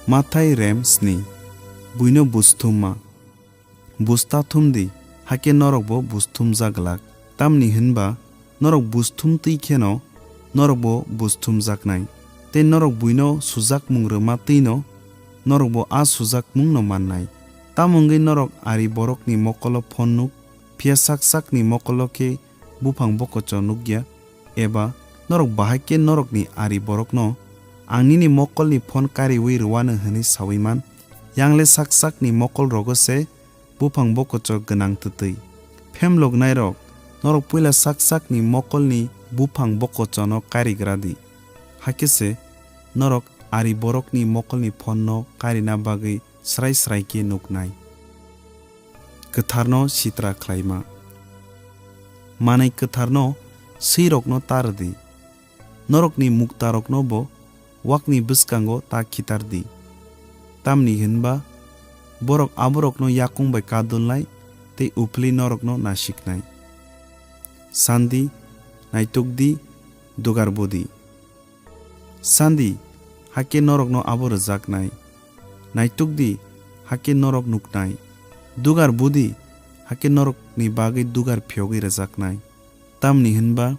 Mathai rem sni. Buino buj thumma. Buj ta thum di, hakhe norokbo buj thumjak glak. Tamni hwn ba norok buj thum twi kheno norokbo buj thumjaknai, tei norok buino sujakmung rwma twino norokbo a sujakmungno mannai. Tamo wngwi norok ari borokni mokolo phon nuk, phiya sak sakni mokolo khe buphang bokocho nuk ya? Eba norok bahai khe norokni ari borokno Ang nini mokolni phon kariui rwano hwnwi saui man, yangle sak sakni mokolrogo se buphang bokocho gwnang twtwi. Phemloknairok, norok puila sak sakni mokolni buphang bokochono karigra di. Hakhe se norok ari borokni mokolni phonno karina bagwi srai srai khe nuknai. Kwtharno sitra khlaima. Manwi kwtharno swirokno ta rw di. Norokni muktarokno bo wakni bwskango ta khitar di. Tamni hwnba borok aborokno yakung bai kadulnai tei uphilwi norokno nasiknai. San di, naituk di, dugar bu di. San di, hakhe norokno abo rwjaknai. Naituk di, hakhe norok nuknai. Dugar bu di, hakhe norokni bagwi dugar phiyogwi rwjaknai. Tamni hwnba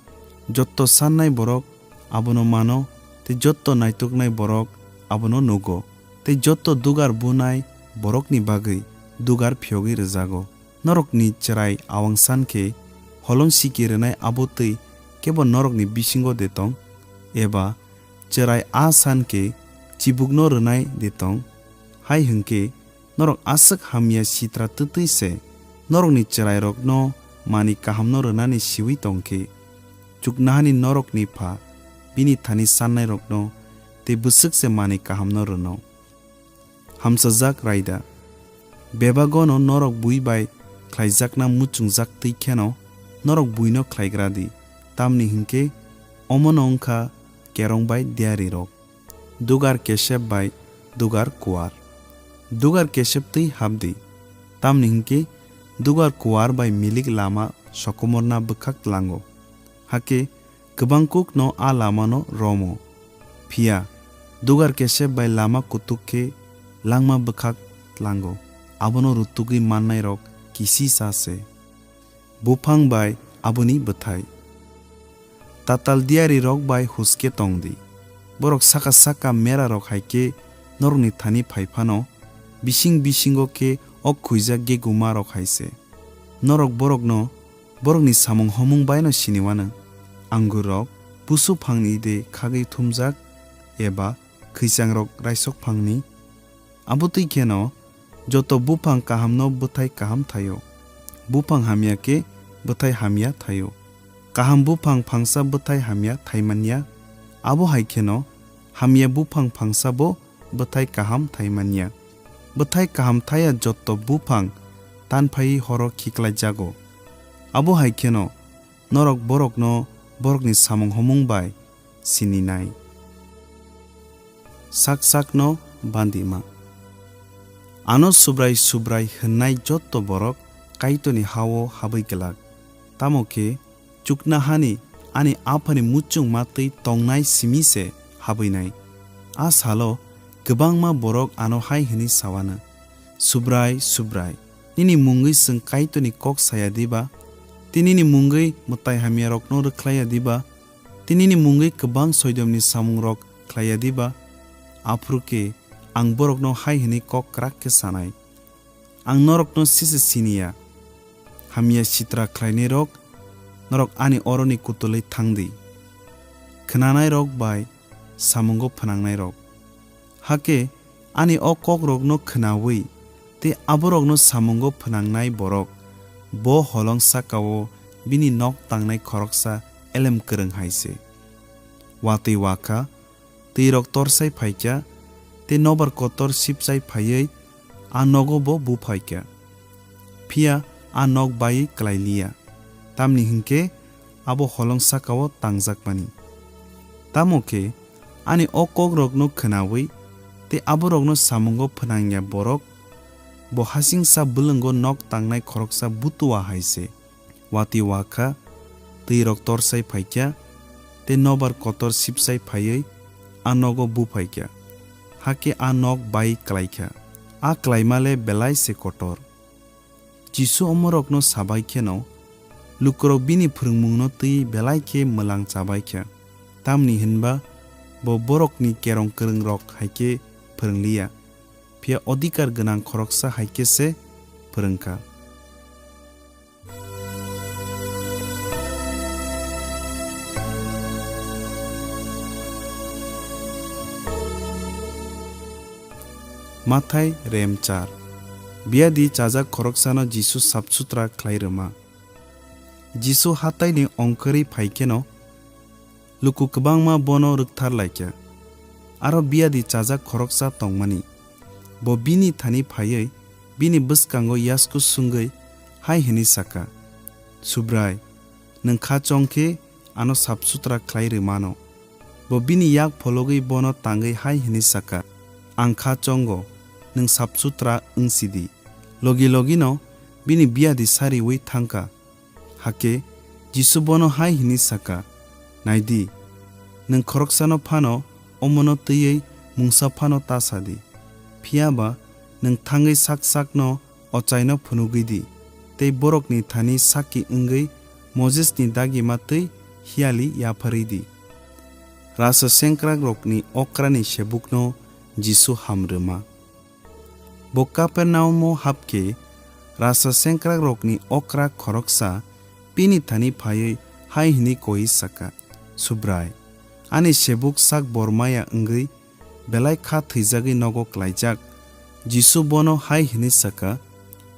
jotto sannai borok abono mano, tei jotto naituknai borok abono nugo, tei jotto dugar bunai borokni bagwi dugar phiyogwi rwjago. Norokni chwrai awang san khe holong siki rwnai abo twi kebo norokni bisingo de tong? Eba chwrai a san khe chibukno rwnai de tong? Hai hwnkhe norok aswk hamya sitra twtwi se norokni chwrairokno manwi kahamno rwnani siui tong khe, chuknohani norokni Pha bini thani sannairokno tei bwswk se manwi kahamno rwno. Hamchajak raida. Bebagono norok bui bai khlaijakna muchungjak twi kheno norok buino khlaigra di, tamni hwnkhe omono wngkha kerong bai diyarirok. Dugar kesep bai dugar kuar. Dugar kesep twi hap di, tamni hwnkhe dugar kuar bai milik lama sokomorna bwkhak tlango. Hakhe kwbang kukno a lamano romo. Phiya dugar kesep bai lama kutuk khe langma bwkhak tlango. Abono rutugwi mannairok kisisa se. Buphang bai aboni bwthai. Tatal diyarirok bai huske tong di. Borok saka saka merarok hai khe norokni thani phai phano, bising bisingo khe o khuijak gegumarok hai se. Norok borokno borokni samung homung baino sini wano. Anggur rok pusu phangni de khagwi thumjak eba khwichang rok raisok phangni. Abo twi kheno joto buphang kahamno bwthai kaham thaio, buphang hamya khe bwthai hamya thaio. Kaham buphang phangsa bwthai hamya thai manya, abo hai kheno hamya buphang phangsa bo bwthai kaham thai manya. Bwthai kaham thaya jotto buphang tanphaiwi horo khiklaijago. Abo hai kheno norok borokno borokni samung homung bai sininai. Sak sakno bandima. Ano Subrai Subrai hwnnai jotto borok Kaitorni ha-o habwi glak. Tamo khe chuknohani ani Aphani muchungma twi tongnai simi se habwinai. A salo kwbangma borok ano hai hwnwi sawano, "Subrai, Subrai, nini mungwi chwng Kaitorni kok saya diba? Tei nini mungwi mwtai hamyarokno rwkhlaiya diba? Tei nini mungwi kwbang soidomni samungrok khlaiya diba?" Aphuru khe ang borokno hai hwnwi kok kwrak khe sanai, "Ang norokno sese sini ya. Hamya sitra khlainairok, norok ani oroni kutulwi thang di. Khnanairok bai samungo phnangnairok." Hakhe ani o kokrokno khnaui tei aborokno samungo phnangnai borok bo holong saka-o bini nok tangnai khoroksa elem kwrwng hai se. Watwi wakha twirok torsai phaikha, tei nobar kotor sipchai phaiwi a nogo bo buphaikha. Phiya a nok baiwi klai liya, tamni hwnkhe abo holong saka-o tangjakmani. Tamo khe ani o kokrokno khnaui tei aborokno samungo phnangya borok bo hasingsa bwlwngo nok tangnai khoroksa butua hai se. Watwi wakha twirok torsai phaikha, tei nobar kotor sipchai phaiwi a nogo buphaikha, hakhe a nok bai klaikha. A klaima le belai se kotor. Jisu omorokno sabai kheno lukurok bini phrwngmungno twi belai khe mwlang chabaikha, tamni hwnba bo borokni kerong kwrwngrok hai khe phrwng liya, phiya odhikar gwnang khoroksa hai khe se phrwng kha. Mathai rem char. Biyadi chajak khoroksano Jisu sap sutra khlai rwma. Jisu hataini ongkhorwi phai kheno luku kwbangma bono rwkthar lai kha. Aro biyadi chajak khoroksa tongmani. Bo bini thani phaiwi bini bwskango yasku swngwi hai hwnwi sa kha, "Subrai, nwng kha chong khe ano sap sutra khlai rw mano." Bo bini yak phologwi bono tangwi hai hwnwi sa kha, "Ang kha chongo, nwng sap sutra wng si di." Logi logino bini biyadi sariwi thang kha. Hakhe Jisu bono hai hwnwi sa kha, "Nai di, nwng khoroksano phano omono twiwi mungsa phano ta sa di. Phiya ba nwng thangwi sak sakno ochaino phunugwi di, tei borokni thani sakki wngwi Mosesni dagima twi hiyali yapharwi di." Rasa sengkrakrokni okrani sebukno Jisu ham rwma. Bo Kapernaumo hap khe rasa sengkrakrokni okra khoroksa bini thani phaiwi hai hwnwi koi sa kha, "Subrai, ani sebuk sak bor maya wngwi belai kha thwijagwi nogo klaijak." Jisu bono hai hwnwi sa kha,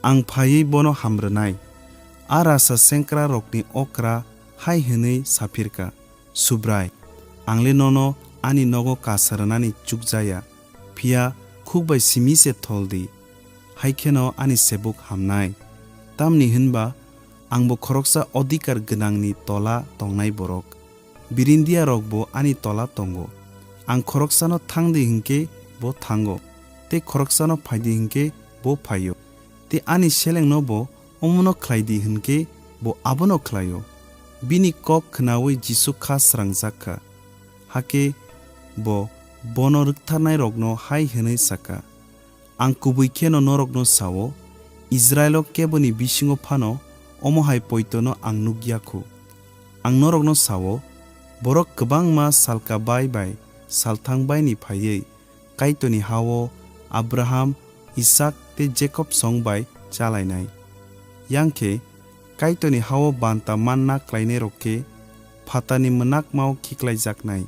"Ang phaiwi bono ham rwnai." A rasa sengkrakrokni okra hai hwnwi sa phir kha, "Subrai, ang le nono ani nogo kasa rwnani chukjaya, phiya khuk bai simi se thol di, hai kheno ani sebuk hamnai. Tamni hwn ba ang bo khoroksa odhikar gwnangni tola tongnai borok. Birindiarok bo ani tola tongo. Ang khoroksano thang di hwn khe bo thango, tei khoroksano phai di hwn khe bo phaio, tei ani selengno bo omono khlai di hwn khe bo abono khlaio." Bini kok khnaui Jisu kha srangjak kha. Hakhe bo bono rwktharnairokno hai hwnwi sa kha, "Ang kubui kheno norokno sa-o, Israilo keboni bisingo phano omo hai poitono ang nuk ya kho. Ang norokno sa-o, borok kwbangma salka bai bai salthang baini phaiwi Kaitorni ha-o Abraham, Isak tei Jakob song bai chalainai. Yang khe Kaitorni ha-o banta manna klainairok khe phatarni mwnakmao khiklaijaknai,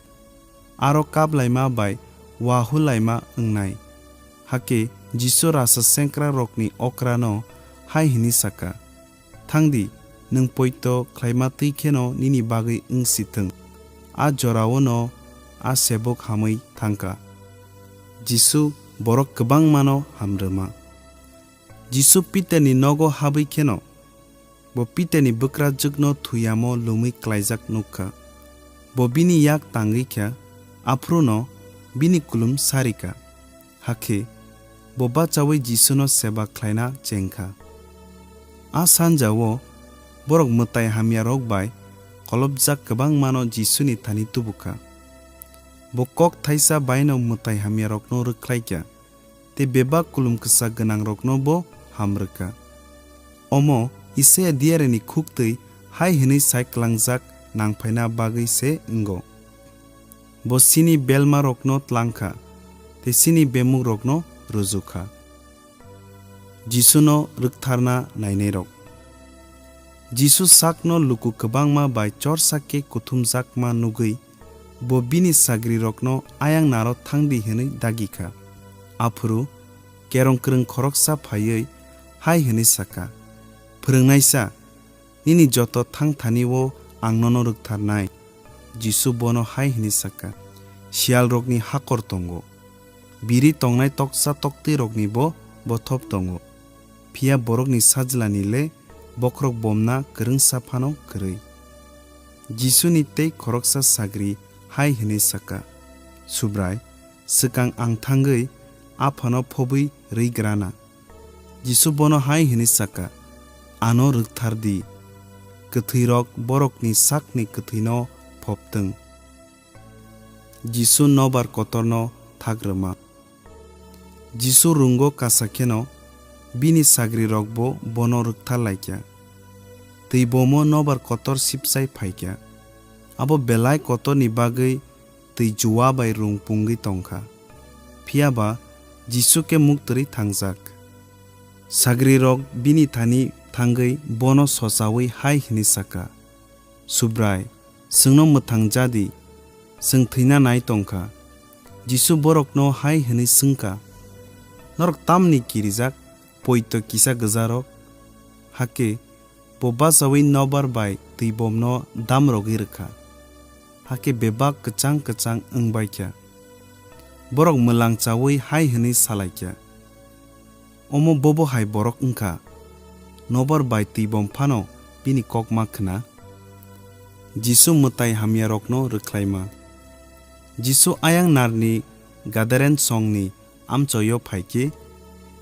aro kaplaima bai wahulaima wngnai." Hakhe Jisu rasa sengkrakrokni okrano hai hwnwi sa kha, "Thang di, nwng poito khlaima twi kheno nini bagwi wng si thung." A jorao'-no a sebuk hamwi thang kha. Jisu borok kwbangmano ham rwma. Jisu Pitarni nogo habwi kheno bo Pitarni bwkrajwkno thwi yamo lumwi klaijak nuk kha. Bo bini yak tangwi kha, aphuru'-no bini kulum sari kha. Hakhe bo bachaui Jisuno seba khlaina cheng kha. A sanja-o borok mwtai hamyarok bai kolopjak kwbangmano Jisuni thani tubu kha. Bo kok thaisa bai'-no mwtai hamyarokno rwkhlai kha, tei bebak kulum kwchak gwnangrokno bo ham rw kha. Omo Isaia diyarini khuktwi hai hwnwi sai klangjak nangphaina bagwi se wngo, "Bo chini belmarokno tlang kha, tei chini bemukrokno ruju kha." Jisuno rwktharna nainairok. Jisu sakno luku kwbangma bai chorsa khe kuthumjakma nugwi bo bini sagrirokno ayang naro thang di hwnwi dagi kha. Aphuru kerong kwrwng khoroksa phaiwi hai hwnwi sa kha, "Phwrwngnaisa, nini joto thang thani-o ang nono rwktharnai." Jisu bono hai hwnwi sa kha, "Siyalrokni hakor tongo, biri tongnai toksa toktwiroknibo bothop tongo, phiya borokni Sajlani le bokhorok bomna kwrwngsa phano kwrwi." Jisuni tei khoroksa sagri hai hwnwi sa kha, "Subrai, swkang ang thangwi Aphano phobwi rwi grana." Jisu bono hai hwnwi sa kha, "Ano rwkthar di, kwthwirok borokni sakni kwthwino phoptwng." Jisu nobar kotorno thak rwma. Jisu rungo kasa kheno bini sagrirokbo bono rwkthar lai kha. Twi bomo nobar kotor sipsai phai kha. Abo belai kotorni bagwi twi jua bai rung pungwi tong kha. Phiya ba Jisu khe muktwrwi thangjak. Sagrirok bini thani thangwi bono sochaui hai hwnwi sa kha, "Subrai, chwngno mwthang ja di, chwng thwina nai tong kha." Jisu borokno hai hwnwi swng kha, Norok tamni kirijak poito kisa gwjarok? Hakhe bo bachaui nobar bai twibomno damrogwi rwkha. Hakhe bebak kwchang kwchang wng bai kha. Borok mwlang chaui hai hwnwi sa lai kha, "Omo bobo hai borok wng kha, nobar bai twibom phano bini kok ma khna." Jisu mwtai hamyarokno rwkhlaima. Jisu ayang narni Gadarensongni amchoio phai khe,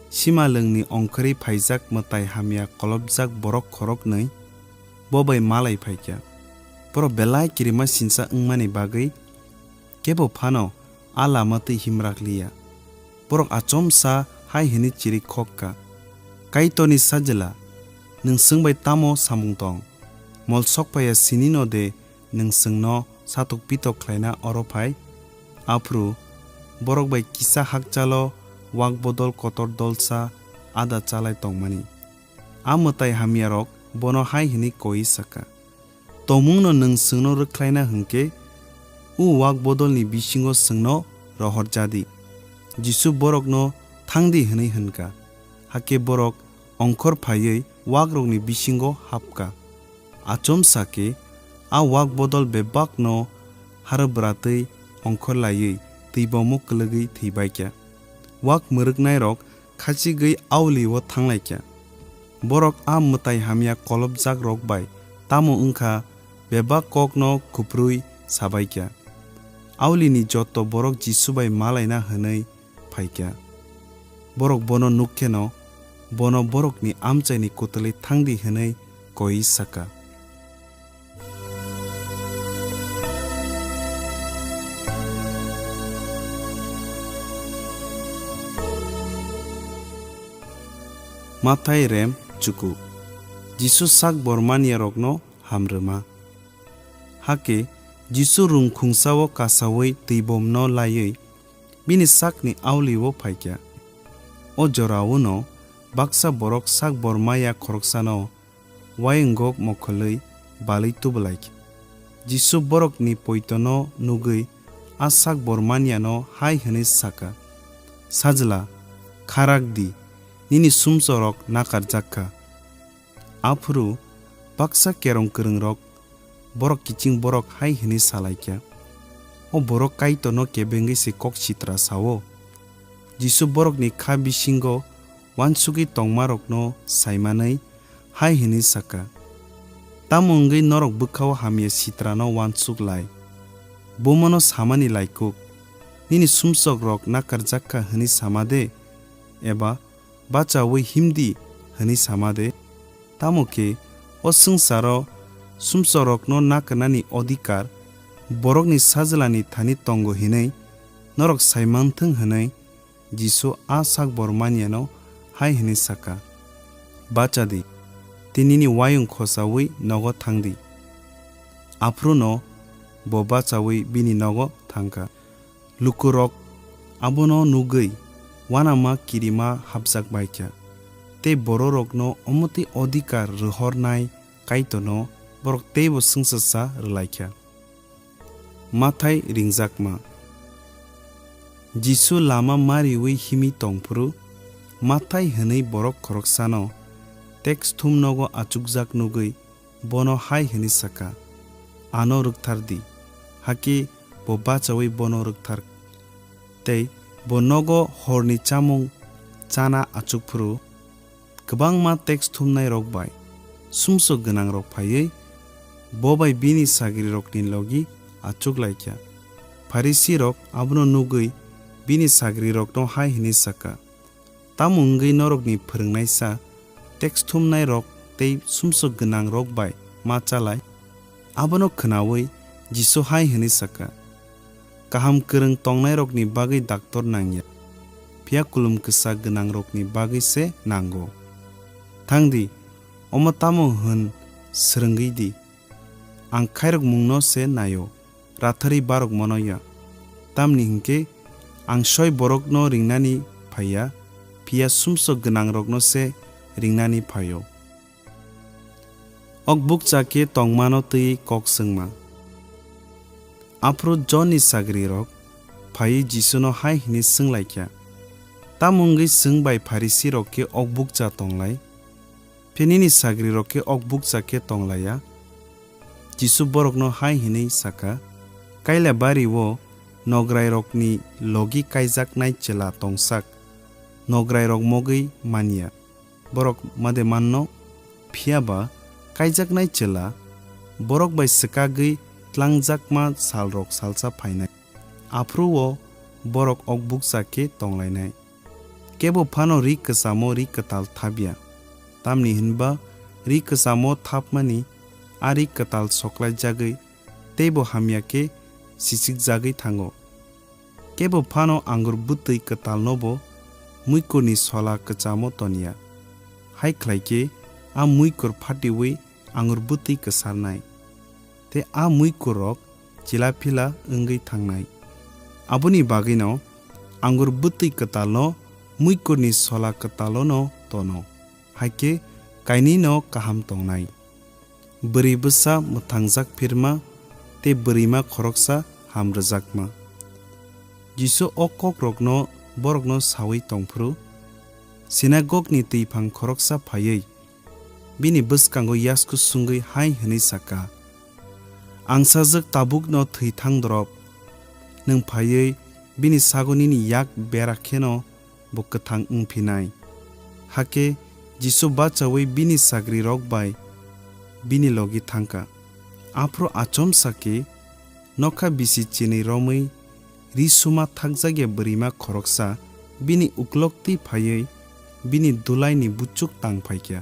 simalwngni ongkhorwi phaijak mwtai hamya kolopjak borok khoroknwi bo bai malai phai kha. Borok belai kirima sinsa wngmani bagwi kebo phano a lama twi himrak liya. Borok achomsa hai hwnwi chiri khok kha, "Kaitorni Sajla, nwng chwng bai tamo samung tong? Mol sok phaiya sini no de nwng chwngno satok pitok khlaina oro phai?" Aphuru borok bai kisa hakchalo wak bodol kotor dolsa ada chalai tongmani. A mwtai hamyarok bono hai hwnwi koi sakha, "Tongmungno nwng chwngno rwkhlaina hwnkhe, o wak bodolni bisingo chwngno rohor ja di." Jisu borokno, "Thang di," hwnwi hwn kha. Hakhe borok ongkhor phaiwi wakrokni bisingo hap kha. Achomsa khe a wak bodol bebakno harwbwratwi ongkhor laiwi twibomo kwlwgwi thwi bai kha. Wak mwrwknairok khachigwi auli-o thang lai kha. Borok a mwtai hamya kolopjakrok bai tamo wng kha, bebak kokno khuprwi sa bai kha. Aulini joto borok Jisu bai malaina hwnwi phai kha. Borok bono nuk kheno, bono borokni amchaini kwtwlwi thang di hwnwi koi sakha. Mathai rem chuku. Jisu sak bor maniyarokno hamrwma. Hakhe Jisu rung khungsao kasaui twibomno laiwi bini sakni auli-o phai kha. O jorao'-no baksa borok sak bor maya khoroksano waywngo mokholwi balwi tubulai kha. Jisu borokni poitono nugwi a sak bor maniyano hai hwnwi sa kha, "Sajla, kha rak di, nini sumsokrok nakarjak kha." Aphuru baksa kerong kwrwngrok borok kiching borok hai hwnwi sa lai kha, "O borok Kaitorno kebengwi se kok sitra sa-o." Jisu borokni kha bisingo uansugwi tongmarokno saimanwi hai hwnwi sa kha, "Tamo wngwi norok bwkha-o hamya sitrano uansuk lai? Bumono samani lai kuk, 'Nini sumsokrok nakarjak kha,' hwnwi sama de? Eba 'Bachaui him di,' hwnwi sama de? Tamo khe o swngcharo sumsokrokno nakarnani odhikar borokni Sajlani thani tongo," hwnwi norok sai man thung, hwnwi Jisu a sak bor maniyano hai hwnwi sa kha, "Bacha di, tei nini wayung khosaui nogo thang di." Aphuru'-no bo bachaui bini nogo thang kha. Lukurok abono nugwi uanama kirima hapjak bai kha, tei bororokno omo twi odhikar rohornai Kaitorno borok teibo swngchar sa rw lai kha. Mathai ringjakma. Jisu lama mariui himwi tong phuru, Mathai hwnwi borok khoroksano teks thum nogo achukjak nugwi bono hai hwnwi sa kha, "Ano rwkthar di." Hakhe bo bachaui bono rwkthar, tei bo nogo horni chamung chana achuk phuru, kwbangma teks thumnairok bai sumsok gwnangrok phaiwi bo bai bini sagrirokni logi achuk lai kha. Pharisirok abono nugwi bini sagrirokno hai hwnwi sa kha, "Tamo wngwi norokni phwrwngnaisa teks thumnairok tei sumsok gwnangrok bai ma cha lai?" Abono khwnaui Jisu hai hwnwi sa kha, "Kaham kwrwng tongnairokni bagwi daktor nang ya, phiya kulum kwsa gwnangrokni bagwi se nango. Thang di, omo tamo hwn srwngwi di, 'Ang khairokmungno se nai-o, ratharwi barokmano ya.' Tamni hwn khe ang soi borokno ringnani phai ya, phiya sumsok gwnangrokno se ringnani phai-o." Ok bukcha khe tongmano twi kok swngma. Aphuru Jonni sagrirok phaiwi Jisuno hai hwnwi swng lai kha, Tamo wngwi chwng bai Pharisirok khe ok bukcha tonglai, phiya nini sagrirok khe ok bukcha khe tonglaiya? Jisu borokno hai hwnwi sa kha, Kaila bari-o nograirokni logi kaijaknai chwla tongsak, nograirok mogwi man ya, borok ma de manno? Phiya ba kaijaknai chwla borok bai swkagwi tlangjakma salrok salsa phainai, aphuru-o borok ok bukcha khe tonglainai. Kebo phano ri kwchamo ri kwtal thap ya, tamni hwn ba ri kwchamo thapmani a ri kwtal soklaijagwi teibo hamya khe sichikjagwi thango. Kebo phano angur bwtwi kwtalnobo muikurni sola kwchamo ton ya, hai khlai khe a muikur phatiui angur bwtwi kwsarnai, tei a muikurrok chila phila wngwi thangnai. Aboni bagwino angur bwtwi kwtalno muikurni sola kwtalono tono, hai khe kainwino kaham tongnai. Bwrwi bwsa mwthangjak phirma tei bwrwima khoroksa hamrwjakma. Jisu o kokrokno borokno saui tongphuru, sinagogni twiphang khoroksa phaiwi bini bwskango yasku sungwi hai hwnwi sa kha, Angsajwk tabukno thwi thang dorop, nwng phaiwi bini sago nini yak bera kheno bo kwthang wng phinai. Hakhe Jisu bachaui bini sagrirok bai bini logi thang kha. Aphuru achomsa khe nokha bisi chinwi romwi ri suma thakjakya bwrwima khoroksa bini uklok twi phaiwi bini dulaini buchuk tang phai kha.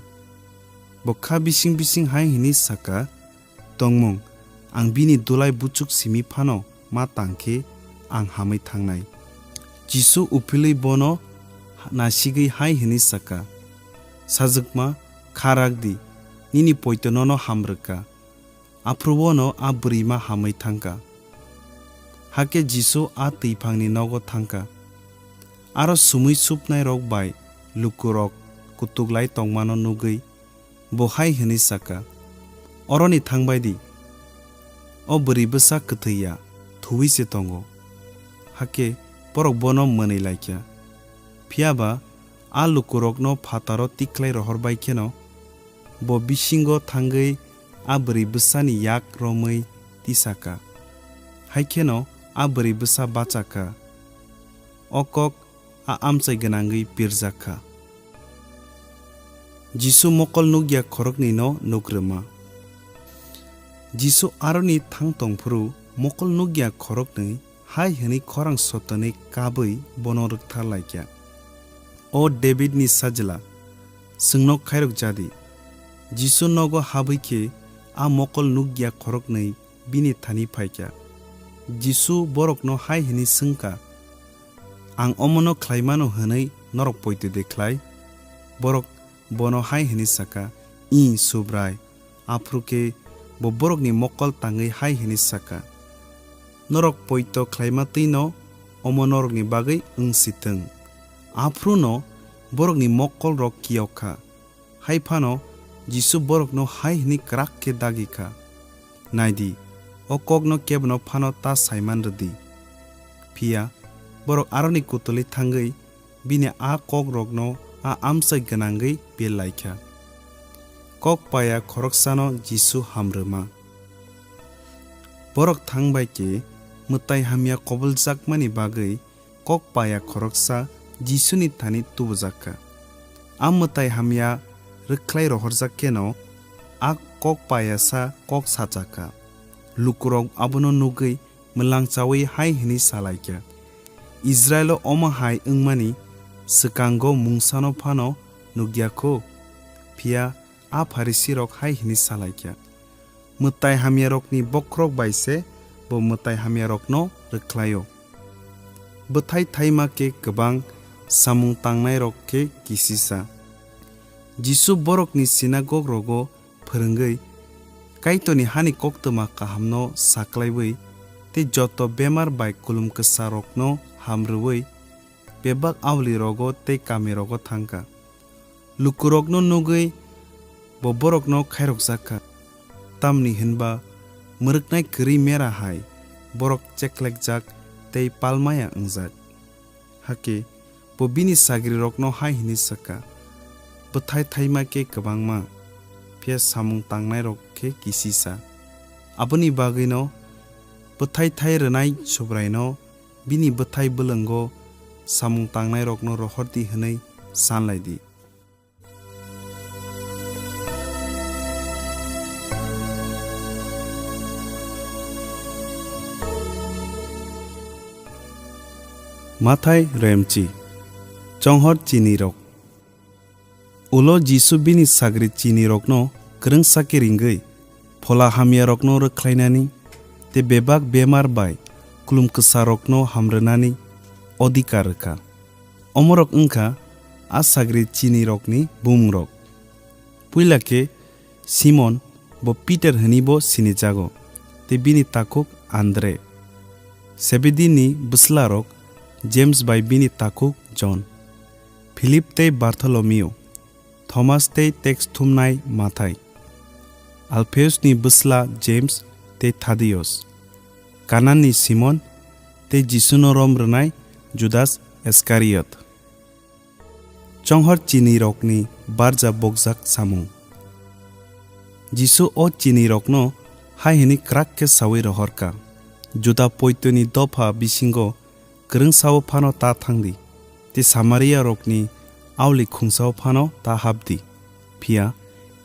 Bo kha bising bising hai hwnwi sa kha, Tongmung, ang bini dulai buchuk simi phano ma tang khe ang hamwi thangnai. Jisu uphilwi bono nasigwi hai hwnwi sa kha, Sajwkma, kha rak di, nini poito nono ham rw kha. Aphuru-o'-no a bwrwima hamwi thang kha. Hakhe Jisu a twiphangni nogo thang kha. Aro sumui supnairok bai lukurok kutuk lai tongmano nugwi bo hai hwnwi sa kha, Oroni thang bai di, o bwrwi bwsa kwthwi ya, thuwi se tongo. Hakhe borok bono mwnwi lai kha. Phiya ba a lukurokno phataro tikhlai rohor bai kheno bo bisingo thangwi a bwrwi bwsani yak romwi tisa kha. Hai kheno a bwrwi bwsa bacha kha. O kok a amchai gwnangwi pirjak kha. Jisu mokol nukya khoroknwino nuk rwma. Jisu aroni thang tongphuru mokol nukya khoroknwi hai hwnwi khorang sotonwi kabwi bono rwkthar lai kha, O Davidni Sajla, chwngno khairok ja di. Jisu nogo habwi khe a mokol nukya khoroknwi bini thani phai kha. Jisu borokno hai hwnwi swng kha, Ang omono khlai mano hwnwi norok poito de khlai? Borok bono hai hwnwi sa kha, Iih, Subrai. Aphuru khe bo borokni mokol tangwi hai hwnwi sa kha, Norok poito khlaima twi'-no omo norokni bagwi wng si thung. Aphuru'-no borokni mokolrok kiyok kha. Hai phano Jisu borokno hai hwnwi kwrak khe dagi kha, Nai di, o kokno kebono phano ta sai man rw di. Phiya borok aroni kutulwi thangwi bini a kokrokno a amchai gwnangwi bel lai kha. Kok paya khoroksano Jisu ham rwma. Borok thang bai khe mwtai hamya koboljakmani bagwi kok paya khoroksa Jisuni thani tubujak kha. A mwtai hamya rwkhlai rohorjak kheno a kok payasa kok sacha kha. Lukurok abono nugwi mwlangchaui hai hwnwi sa lai kha, Israilo omo hai wngmani swkango mungsano phano nuk ya kho? Phiya a Pharisirok hai hwnwi sa lai kha, Mwtai hamyarokni bokhorok bai se bo mwtai hamyarokno rwkhlai-o. Bwthai thaima khe kwbang samung tangnairok khe kisisa. Jisu borokni sinagog rogo phrwngwi, Kaitorni hani koktwma kahamno saklaiwi tei joto bemar bai kulum kwsarokno ham rwui bebak aulirogo tei kamirogo thang kha. Lukurokno nugwi bo borokno khairokjak kha, tamni hwn ba mwrwknai kwrwi mera hai borok cheklekjak tei palmaya wngjak. Hakhe Bo bini sagrirokno hai hwnwi sa kha, "Bwthái tháima khe kwbángma, phiya samung tangnairok khe kisisa. Aboni bagwino bwthái thái rwnai Subraino bini bwthái bwlwngo samung tangnairokno rohor di hwnwi san lai di." Mathai Remchi. Chonghor Chinirok. Ulo Jisu bini sagri chinirokno kwrwngsa khe ringwi, phola hamyarokno rwkhlainani tei bebak bemar bai kulum kwsarokno hamrwnani odhikar rwkha. Omorok wngkha a sagri chinirokni bumungrok. Puila khe Simon, bo Peter hwnwibo sinijago, tei bini takhuk Andre. Sebedini bwslarok James bai bini takhuk John. Philip tei Bartholomew. Thomas tei teks thumnai Mathai, Alpheusni bwsla James tei Thaddeus, Kananni Simon tei Jisuno rom rwnai Judas Iskariot. Chonghor chinirokni barja bokjak samung. Jisu o chinirokno hai hwnwi kwrak khe saui rohor kha, "Juda poitoni dopha bisingo kwrwngsao phano ta thang di, tei Samariarokni auli khungsao phano ta hap di, phiya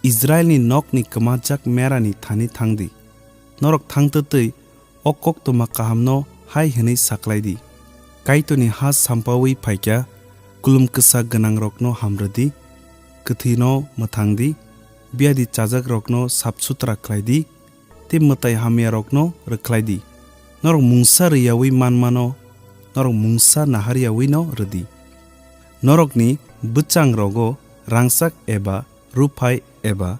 Israilni nokni kwmajak merani thani thang di. Norok thang twtwi o koktwma kahamno hai hwnwi saklai di: Kaitorni ha sampaui phaikha, kulum kwsa gwnangrokno hamrw di, kwthwino mwthang di, biyadi chajakrokno sap sutra khlai di, tei mwtai hamyarokno rwkhlai di. Norok mungsa rwyaui manmano norok mungsa naharyaui'-no rw di. Norokni bwchangrogo rangchak eba ruphai eba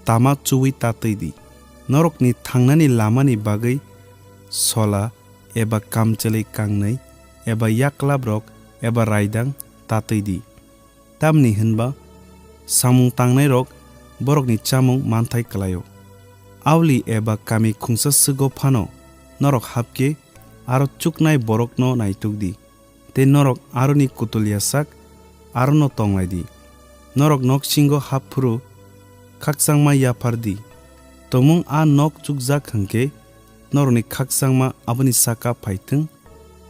tama chuui ta twi di. Norokni thangnani lamani bagwi sola eba kamchlwi kangnwi eba yaklabrok eba raidang ta twi di. Tamni hwnba samung tangnairok borokni chamung manthai kwlaio. Auli eba kami khungsa swgo phano norok hap khe aro chuknai borokno naituk di, tei norok aroni kutul yasak arono tonglai di. Norok noksingo hap phuru khakchangma yaphar di. Tomung a nok chukjak hwn khe norokni khakchangma aboni saka phai thung,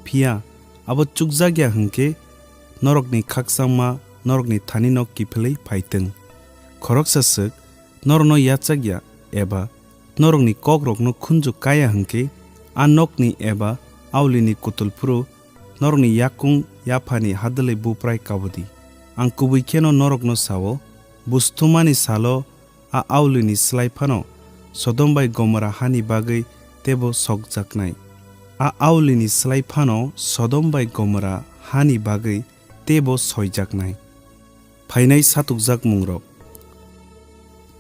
phiya abo chukjak ya hwn khe norokni khakchangma norokni thanino kiphilwi phai thung. Khoroksa swk norokno yachak ya eba norokni kokrokno khunju ka ya hwn khe, a nokni eba aulini kutul phuru norokni yakung yaphani hadwlwi buprai kabo di. Ang kubui kheno norokno sa-o, buj thumani salo a aulini slai phano Sodom bai Gomora hani bagwi teibo sokjaknai. A aulini slai phano Sodom bai Gomora hani bagwi teibo soijaknai. Phainai satukjakmungrok.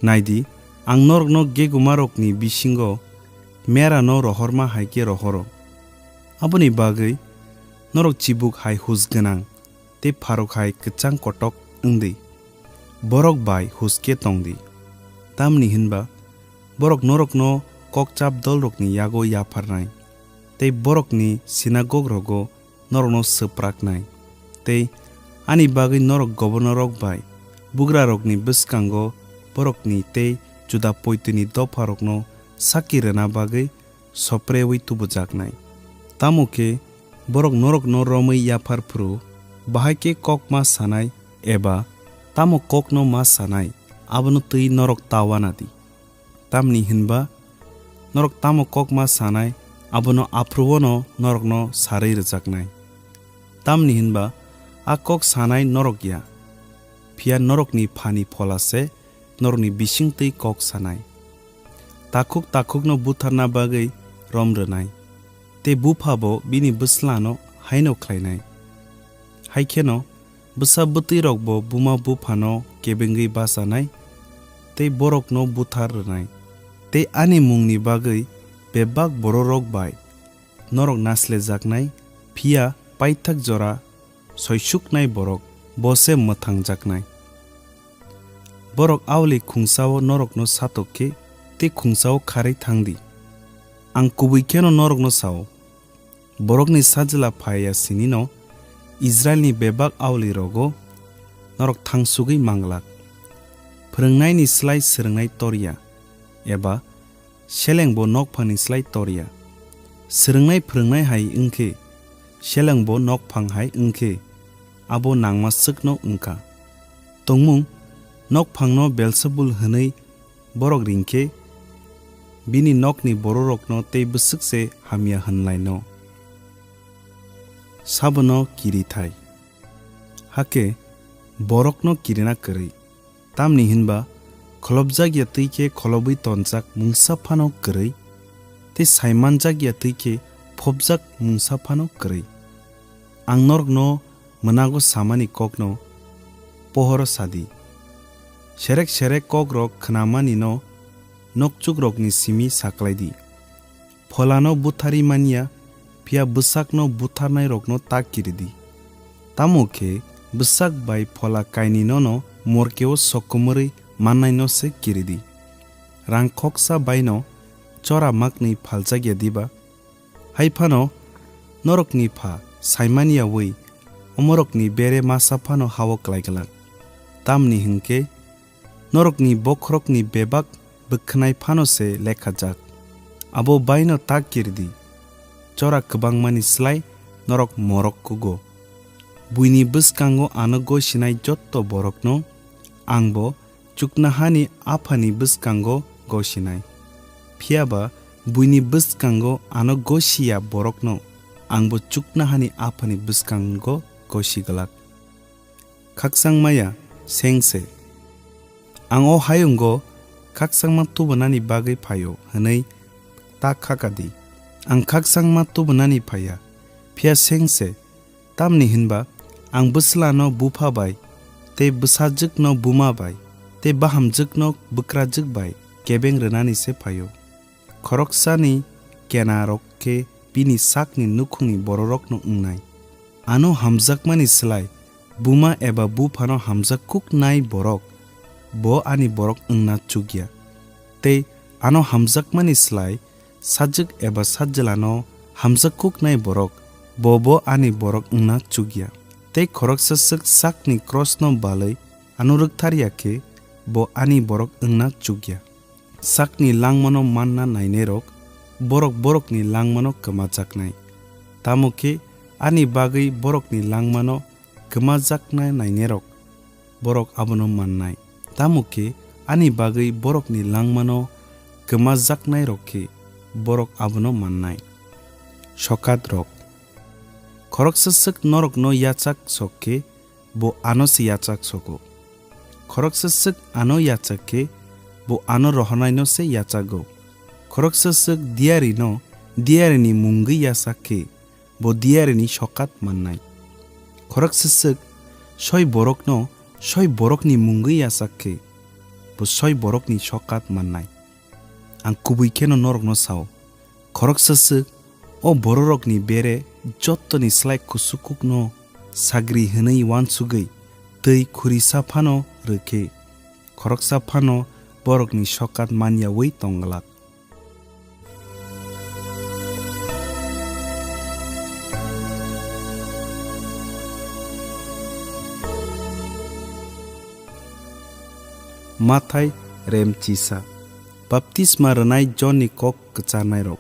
Nai di, ang norokno gegumarokni bisingo merano rohorma hai khe rohoro. Aboni bagwi norok chibuk hai hus gwnang tei pharuk hai kwchang kotok wng di. Borok bai hus khe tong di, tamni hwnba borok norokno kok chap dolrokni yago yapharnai tei borokni sinagog rogo norokno swpraknai. Tei ani bagwi norok gobornorrok bai bugrarokni bwskango borokni tei Juda poitwini dopharokno sakki rwna bagwi sopreui tubujaknai. Tamo khe borok norokno romwi yaphar phuru, bahai khe kok ma sanai eba tamo kokno ma sanai, abono twi norok ta uana di. Tamni hwnba norok tamo kok ma sanai, abono aphuru-o'-no norokno sarwi rwjaknai. Tamni hwnba a kok sanai norok ya, phiya norokni Phani Phola se norokni bising twi kok sanai. Takhuk takhukno butharna bagwi rom rwnai, tei buphabo bini bwslano haino khlainai. Hai kheno bwsa bwtwirokbo buma buphano kebengwi bachanai tei borokno buthar rwnai. Tei ani mungni bagwi bebak bororok bai norok naslejaknai, phiya paithak jora soisuknai borok bo se mwthangjaknai. Borok auli khungsa-o norokno satok khe tei khungsa-o kharwi thang di. Ang kubui kheno norokno sa-o, borokni Sajla phai ya sini'-no Israilni bebak aulirogo norok thangsugwi manglak. Phrwngnaini slai swrwngnai torya, eba selengbo nokphangni slai torya. Swrwngnai phrwngnai hai wng khe, selengbo nokphang hai wng khe, abo nangma swkno wng kha. Tongmung nokphangno Belsebul hwnwi borok ring khe, bini nokni bororokno tei bwswk se hamya hwn laino. Sabono kiri thai, hakhe borokno kirina kwrwi. Tamni hwnba kholopjak ya twi khe kholobwi tonjak mungsa phano kwrwi, tei saimanjak ya twi khe phobjak mungsa phano kwrwi. Ang norokno mwnago samani kokno pohoro sa di. Serek serek kokrok khnamanino nokchukrokni simi saklai di. Pholano butharwi man ya, phiya bwsakno butharnairokno ta kiri di. Tamo khe bwsak bai phola kainwino no morkeo sokomorwi mannaino se kiri di. Rang khoksa baino chora maknwi phaljak ya diba? Hai phano norokni Pha saimani yaui omorokni bere masa phano ha-o klai glak. Tamni hwn khe norokni bokhorokni bebak bwkhnai phano se lekhajak. Abo baino ta kiri di, chora kwbangmani slai norok morok kugo. Buini bwskango ano gosinai jotto borokno angbo chuknohani Aphani bwskango gosinai. Phiya ba buini bwskango ano gosiya borokno angbo chuknohani Aphani bwskango gosi glak. Khakchangma ya seng se. Ang o hayungo khakchangma tubunani bagwi phaio hwnwi ta khaka di. Ang khakchangma tubunani phaiya, phiya seng se. Tamni hwnba ang bwslano bupha bai, tei bwsajwkno buma bai, tei bahamjwkno bwkrajwk bai kebeng rwnani se phaio. Khoroksani kenarok khe bini sakni nukhungni bororokno wngnai. Ano hamjakmani slai buma eba buphano hamjak kuk nai borok, bo ani borok wngna chukya. Tei ano hamjakmani slai sajwk eba sajwlano hamjak kuk nai borok, bo bo ani borok wngna chukya. Tei khoroksa swk sakni krosno balwi ano rwkthar ya khe, bo ani borok wngna chukya. Sakni langmano manna nainairok, borok borokni langmano kwmajaknai. Tamo khe ani bagwi borokni langmano kwmajakna nainairok, borok abono mannai. Tamo khe ani bagwi borokni langmano kwmajaknairok khe, borok abono mannai. Sokat rok. Khoroksa swk norokno yachak sok khe, bo ano se yachak sogo. Khoroksa swk ano yachak khe, bo ano rohornaino se yachago. Khoroksa swk diarino diarini mungwi yachak khe, bo diarini sokat mannai. Khoroksa swk soi borokno soi borokni mungwi yachak khe, bo soi borokni sokat mannai. Ang kubui kheno norokno sao, khoroksa swk o bororokni bere jottoni slai kusukukno sagri hwnwi uansugwi twi khurisa phano rw khe, khoroksa phano borokni sokat man yaui tong glak. Mathai remchisa. Baptisma rwnai Jonni kok kwcharnairok.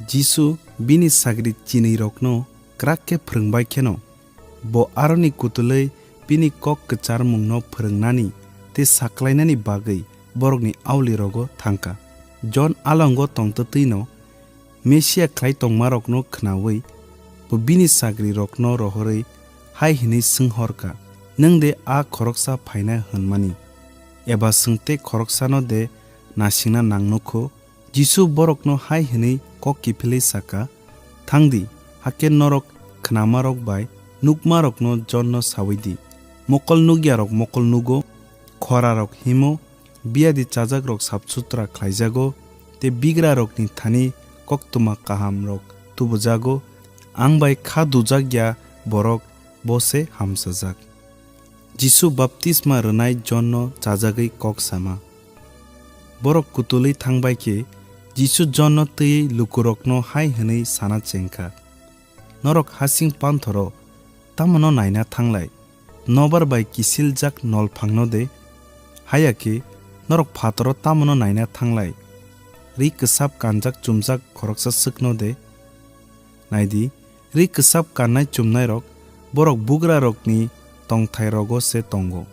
Jisu bini sagri chinwirokno kwrak khe phrwng bai kheno, bo aroni kutulwi bini kok kwcharmungno phrwngnani tei saklainani bagwi borokni aulirogo thangkha. Jon alongo tongtwtwino Mesia khlai tongmarokno khnaui bo bini sagrirokno rohorwi hai hwnwi swng hor kha, "Nwng de a khoroksa phaina hwnmani? Eba chwng tei khoroksano de nasingna nang nukho?" Jisu borokno hai hwnwi kok kiphilwi sa kha, "Thang di, hakhe norok khnamarok bai nukmarokno Jonno saui di. Mokol nukyarok mokol nugo, khorarok himo, biyadi chajakrok sap sutra khlaijago, tei bigrarokni thani koktwma kahamrok tubujago, ang bai kha dujak ya borok bo se hamchajak." Jisu baptisma rwnai Jonno chajagwi kok sama. Borok kutulwi thang bai khe Jisu Jonno twiwi lukurokno hai hwnwi sana cheng kha, "Norok hasing panthoro Tamono naina thanglai, nobar bai kisiljak nolphangno de? Haya khe norok phataro tamono naina thanglai, ri kwsap kanjak chumjak khoroksa swkno de? Nai di, ri kwsap kannai chumnairok borok bugrarokni tongthairogo se tongo.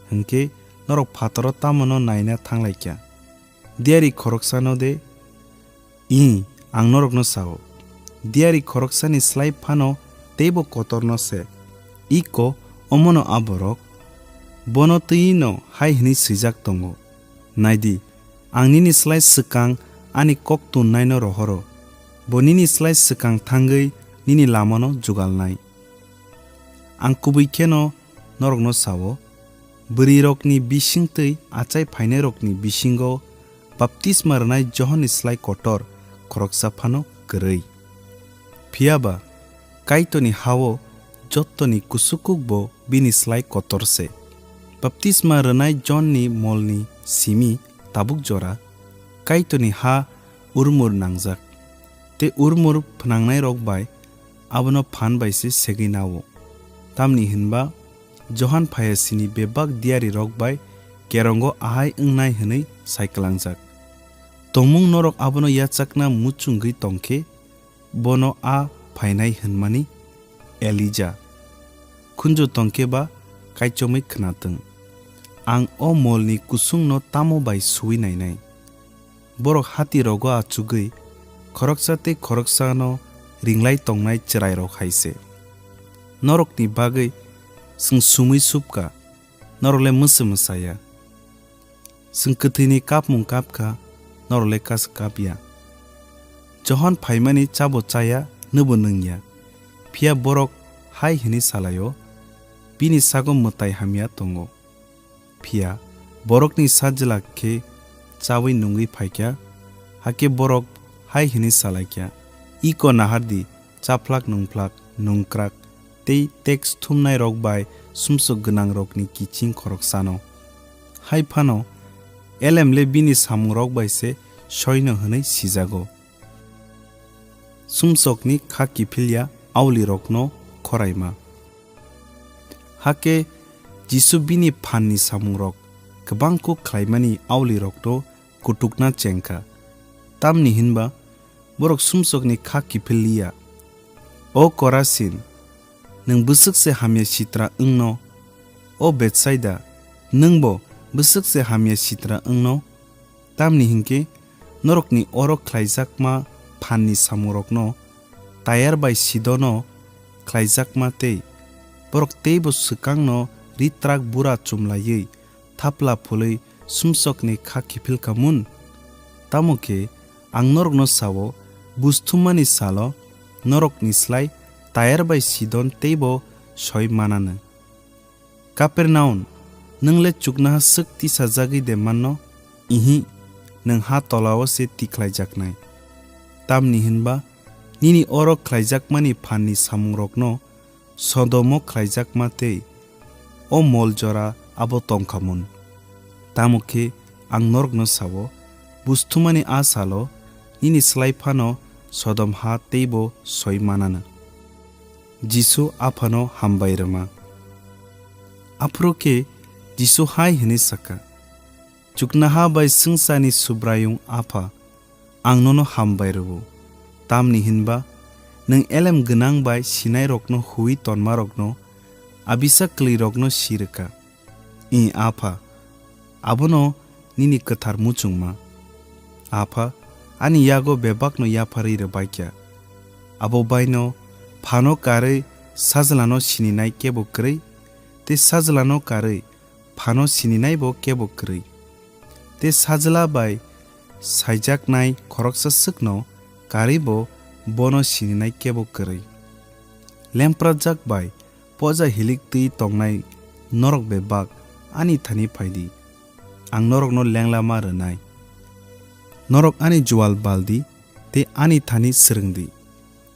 Hinkhe norok phataro tamono naina thanglaikha? Diyari khoroksano de? Ih, ang norokno sao, diyari khoroksani slai phano teibo kotorno se. Iko omono a borok, bono twi'-no hai hwnwi swijak tongo, "Nai di, ang nini slai swkang ani kok tunnaino rohoro, bo nini slai swkang thangwi nini lamano jugalnai." Ang kubui kheno norokno sao, bwrwirokni bising twi achai phainairokni bisingo baptisma rwnai Johonni slai kotor khoroksa phano kwrwi. Phiya ba Kaitorni ha-o jottoni kuchukukbo bini slai kotor se. Baptisma rwnai Johonni molni simi tabuk jora Kaitorni ha urmur nangjak, tei urmur phnangnairok bai abono phan bai se segwi na-o. Tamni hwnba Johan phaiya sini bebak diyarirok bai kerongo ahai wngnai hwnwi sai kwlangjak. Tongmung norok abono yachakna muchungwi tong khe, bono a phainai hwnmani Elija khunju tong khe ba kaichomwi khna thung. Ang o molni kusungno tamo bai suwi nainai? Borok hatirogo achugwi khoroksa tei khoroksano ringlai tongnai chwrairok hai se. Norokni bagwi chwng sumwi supka, norok le mwswk mwsaya. Chwng kwthwini kapmung kapkha, norok le kasa kapya. Johon phaimani chabo chaya, nwbo nwngya. Phiya borok hai hwnwi salaio, "Bini sago mwtai hamya tongo." Phiya borokni sajla khe chaui nungwi phaikha, hakhe borok hai hwnwi salaikha, "Iko nahardi, chaphlak nungphlak, nungkrak tei teks thumnairok bai sumsok gwnangrokni kiching khoroksano." Hai phano, elem le bini samungrok bai se soino hwnwi sijago. Sumsokni kha kiphilya aulirokno khoraima. Hakhe Jisu bini phanni samungrok kwbangkuk khlaimani aulirokno kutukna chengkha. Tamni hwnba borok sumsokni kha kiphil liya. O Korasin, nwng bwswk se hamya sitra wngno? O Betsaida, nwngbo bwswk se hamya sitra wngno? Tamni hinkhe norokni oro khlaijakma phanni samungrokno Tayar bai Sidono khlaijakma tei borok teibo swkangno ritrak bura chumlaiwi thapla phulwi sumsokni kha kiphilkha mun? Tamo khe ang norokno sao, buj thummani salo norokni slai Tayar bai Sidon teibo soi mananw. Kapernaum, nwng le chuknoha swk tisajagwi de manno? Ihi, nwng ha tolao se tikhlaijaknai. Tamni hwnba nini oro khlaijakmani phanni samungrokno Sodomo khlaijakma tei o mol jora abo tongkha mun. Tamo khe ang norokno sao, buj thummani a salo nini slai phano Sodom ha teibo soi mananw. Jisu Aphano hambai rwma. Aphuru khe Jisu hai hwnwi sakha, "Chuknoha bai swngcharni Subraiyung Apha, ang nono hambai rwo, tamni hwnba nwng elem gwnang bai sinairokno huwi tonmarokno, abisa kwlwirokno si rwkha. Ih, Apha, abono nini kwthar muchungma. Apha, ani yago bebakno yapharwi rwbaikha. Abo baino phano karwi sajlano sininai kebo kwrwi, tei sajlano karwi phano sininaibo kebo kwrwi. Tei sajla bai saijaknai khoroksa swkno karwibo bono sininai kebo kwrwi. Lemprajak bai poja hilik twi tongnai norok bebak ani thani phai di, ang norokno lenglama rwnai. Norok ani jual bal di tei ani thani swrwng di,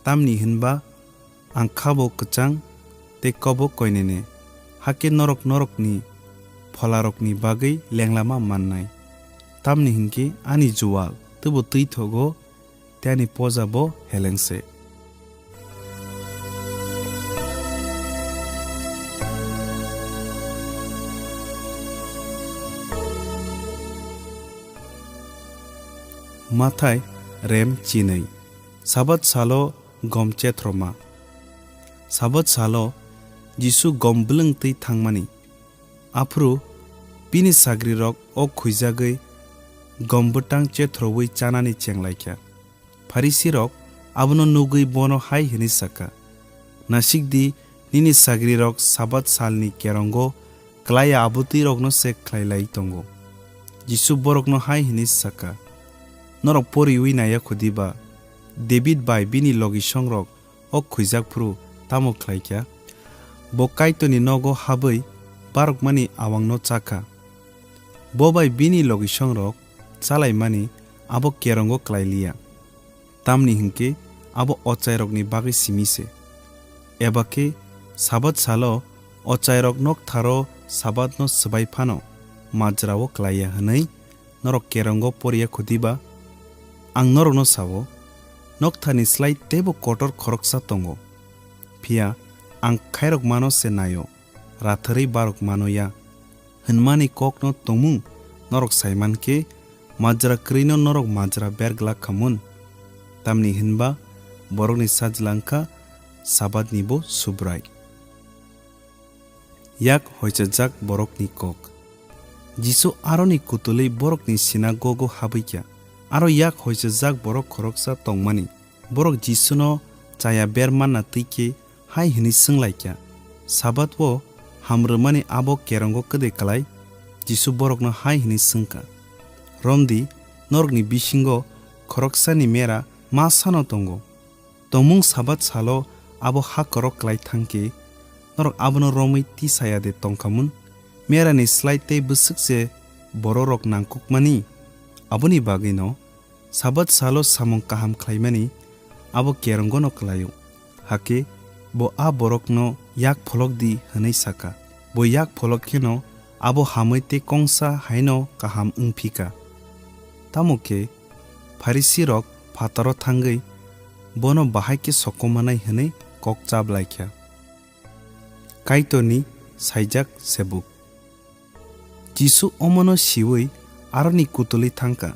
tamni hwnba ang kha bo kwchang tei kok bo koinene, hakhe norok norokni pholarokni bagwi lenglama mannai. Tamni hwn khe ani jual teibo twi thogo tei ani poja bo heleng se." Mathai rem chinwi. Sabat salo gom chethroma. Sabat salo Jisu gom bwlwng twi thangmani. Aphuru bini sagrirok o khuijagwi gom bwtang chethrowui chanani chenglaikha. Pharisirok abono nugwi bono hai hwnwi sakha, "Nasikdi, nini sagrirok Sabat salni kerongo klai ya abotwirokno se khlai lai tongo." Jisu borokno hai hwnwi sakha, "Norok poriwi nai ya kho diba, David bai bini logisongrok o khwijak phuru tamo khlai kha? Bo Kaitorni nogo habwi barokmani awangno cha kha. Bo bai bini logisongrok chalaimani abo kerongo klai li ya, tamni hwn khe abo ochairokni bagwi simi se. Eba khe Sabat salo ochairok noktharo Sabatno swbai phano majrao klai ya hwnwi norok kerongo pori ya kho diba? Ang norokno sao, noktharni slai teibo kotor khoroksa tongo. Phiya ang khairokmano se nai-o, ratharwi barokmano ya," hwnmani kokno tongmung norok sai man khe, majra kwrwino norok majra ber glak kha mun. Tamni hwn ba borokni Sajla wng kha Sabatnibo Subrai. Yak hoichajak borokni kok. Jisu aroni kutulwi borokni sinagogo habwi kha. Aro yak hoichajak borok khoroksa tongmani. Borok Jisuno chaya ber manna twi khe hai hwnwi swng lai kha, "Sabat-o ham rwmani abo kerongo kwdwi klai?" Jisu borokno hai hwnwi swng kha, "Romdi, norokni bisingo khoroksani mera ma sano tongo? Tongmung Sabat salo abo hakhorok klai thang khe, norok abono romwi tisa ya de tong kha mun? Merani slai tei bwswk se bororok nangkukmani? Aboni bagwino Sabat salo samung kaham khlaimani abo kerongono klai-o. Hakhe bo a borokno yak pholok di hwnwi sa kha. Bo yak pholok kheno abo hamwi tei kongsa haino kaham wng phi kha." Tamo khe Pharisirok phataro thangwi bono bahai khe sokomanai hwnwi kok chap lai kha. Kaitorni saijak sebuk. Jisu omono siui aroni kutulwi thang kha.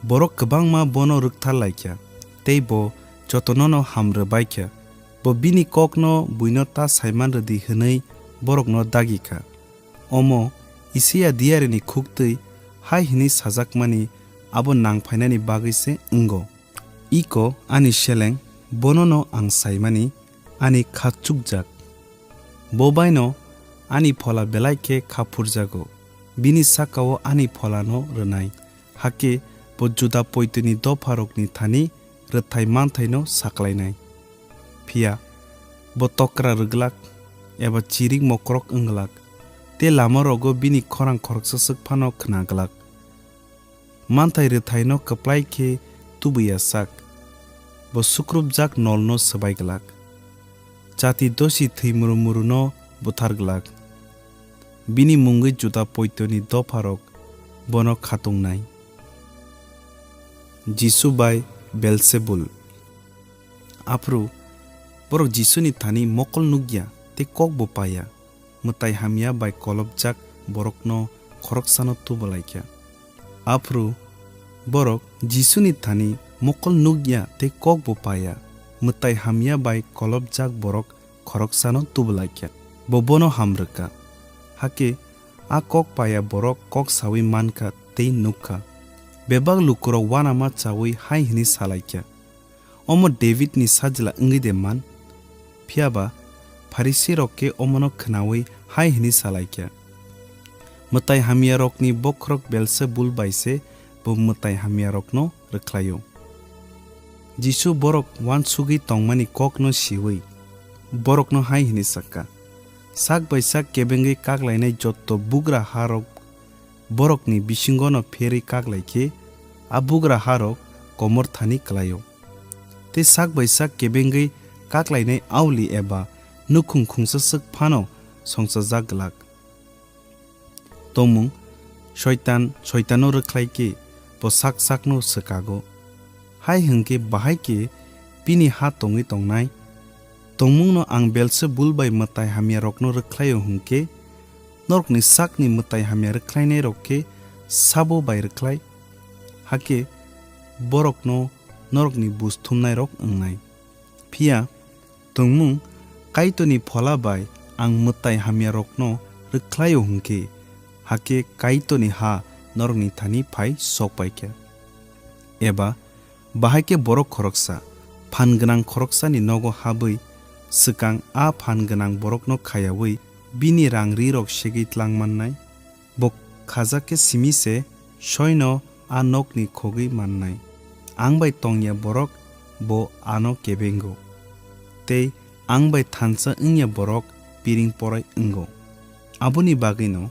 Borok kwbangma bono rwkthar lai kha, tei bo jotonono ham rw bai kha. Bo bini kokno buino ta saiman rw di hwnwi borokno dagi kha. Omo Isaiya diyarini khuktwi hai hwnwi sajakmani abo nang phainani bagwi se wngo, "Iko ani seleng, bonono ang saimani, ani kha chukjak. Bo baino ani phola belai khe kha phurjago, bini saka-o ani pholano rwnai." Hakhe bo Juda poitoni dopharokni thani rwthai manthaino saklainai. Phiya bo tokra rwglak eba chirik mokrok wng glak, tei lamarogo bini khorang khoroksa swk phano khna glak. Manthai rwthaino kwplai khe tubu ya sak, bo sukrupjak nolno swbai glak. Jati dosi thwi muru muruno buthar glak. Bini mungwi Juda poitoni dopharok bono khatungnai. Jisu bai Belsebul. Aphuru borok Jisuni thani mokol nukya tei kokbo paya. Mwtai hamya bai kolopjak borokno khoroksano tubu lai kha. Aphuru borok Jisuni thani mokol nukya tei kokbo paya. Mwtai hamya bai kolopjak borok khoroksano tubu lai kha. Bo bono ham rwkha. Hakhe a kok paya borok kok saui man kha tei nuk kha. Bebak lukurok uanama chaui hai hwnwi sa lai kha, "Omo Davidni sajla wngwi de man?" Phiya ba Pharisirok khe omono khnaui hai hwnwi sa lai kha, "Mwtai hamyarokni bokhorok Belsebul bai se bo mwtai hamyarokno rwkhlai-o." Jisu borok uansugwi tongmani kokno siui borokno hai hwnwi sa kha, "Sak bai sak kebengwi kaklainai jotto bugra harok borokni bisingono pherwi kaklai khe, a bugra harok komor thani klai-o. Tei sak bai sak kebengwi kaklainai auli eba nukhung khungsa swk phano songchajak glak." Tongmung Soitan Soitano rwkhlai khe bo sak sakno swkago. Hai hwnkhe bahai khe bini ha tongwi tongnai? Tongmungno ang Belsebul bai mwtai hamyarokno rwkhlai-o hwnkhe, norokni sakni mwtai hamya rwkhlainairok khe sabo bai rwkhlai? Hakhe borokno norokni buj thumnairok wngnai. Phiya tongmung Kaitorni Phola bai ang mwtai hamyarokno rwkhlaio hwn khe, hakhe Kaitorni ha norokni thani phai sok pai kha. Eba bahai khe borok khoroksa phan gwnang khoroksani nogo habwi swkang a phan gwnang borokno khayaui bini rang-rirok segwi tlang mannai? Bo khajak khe simi se soino a nokni khogwi mannai. Ang bai tongya borok bo ano kebengo, tei ang bai thansa wngya borok piring porai wngo. Aboni bagwino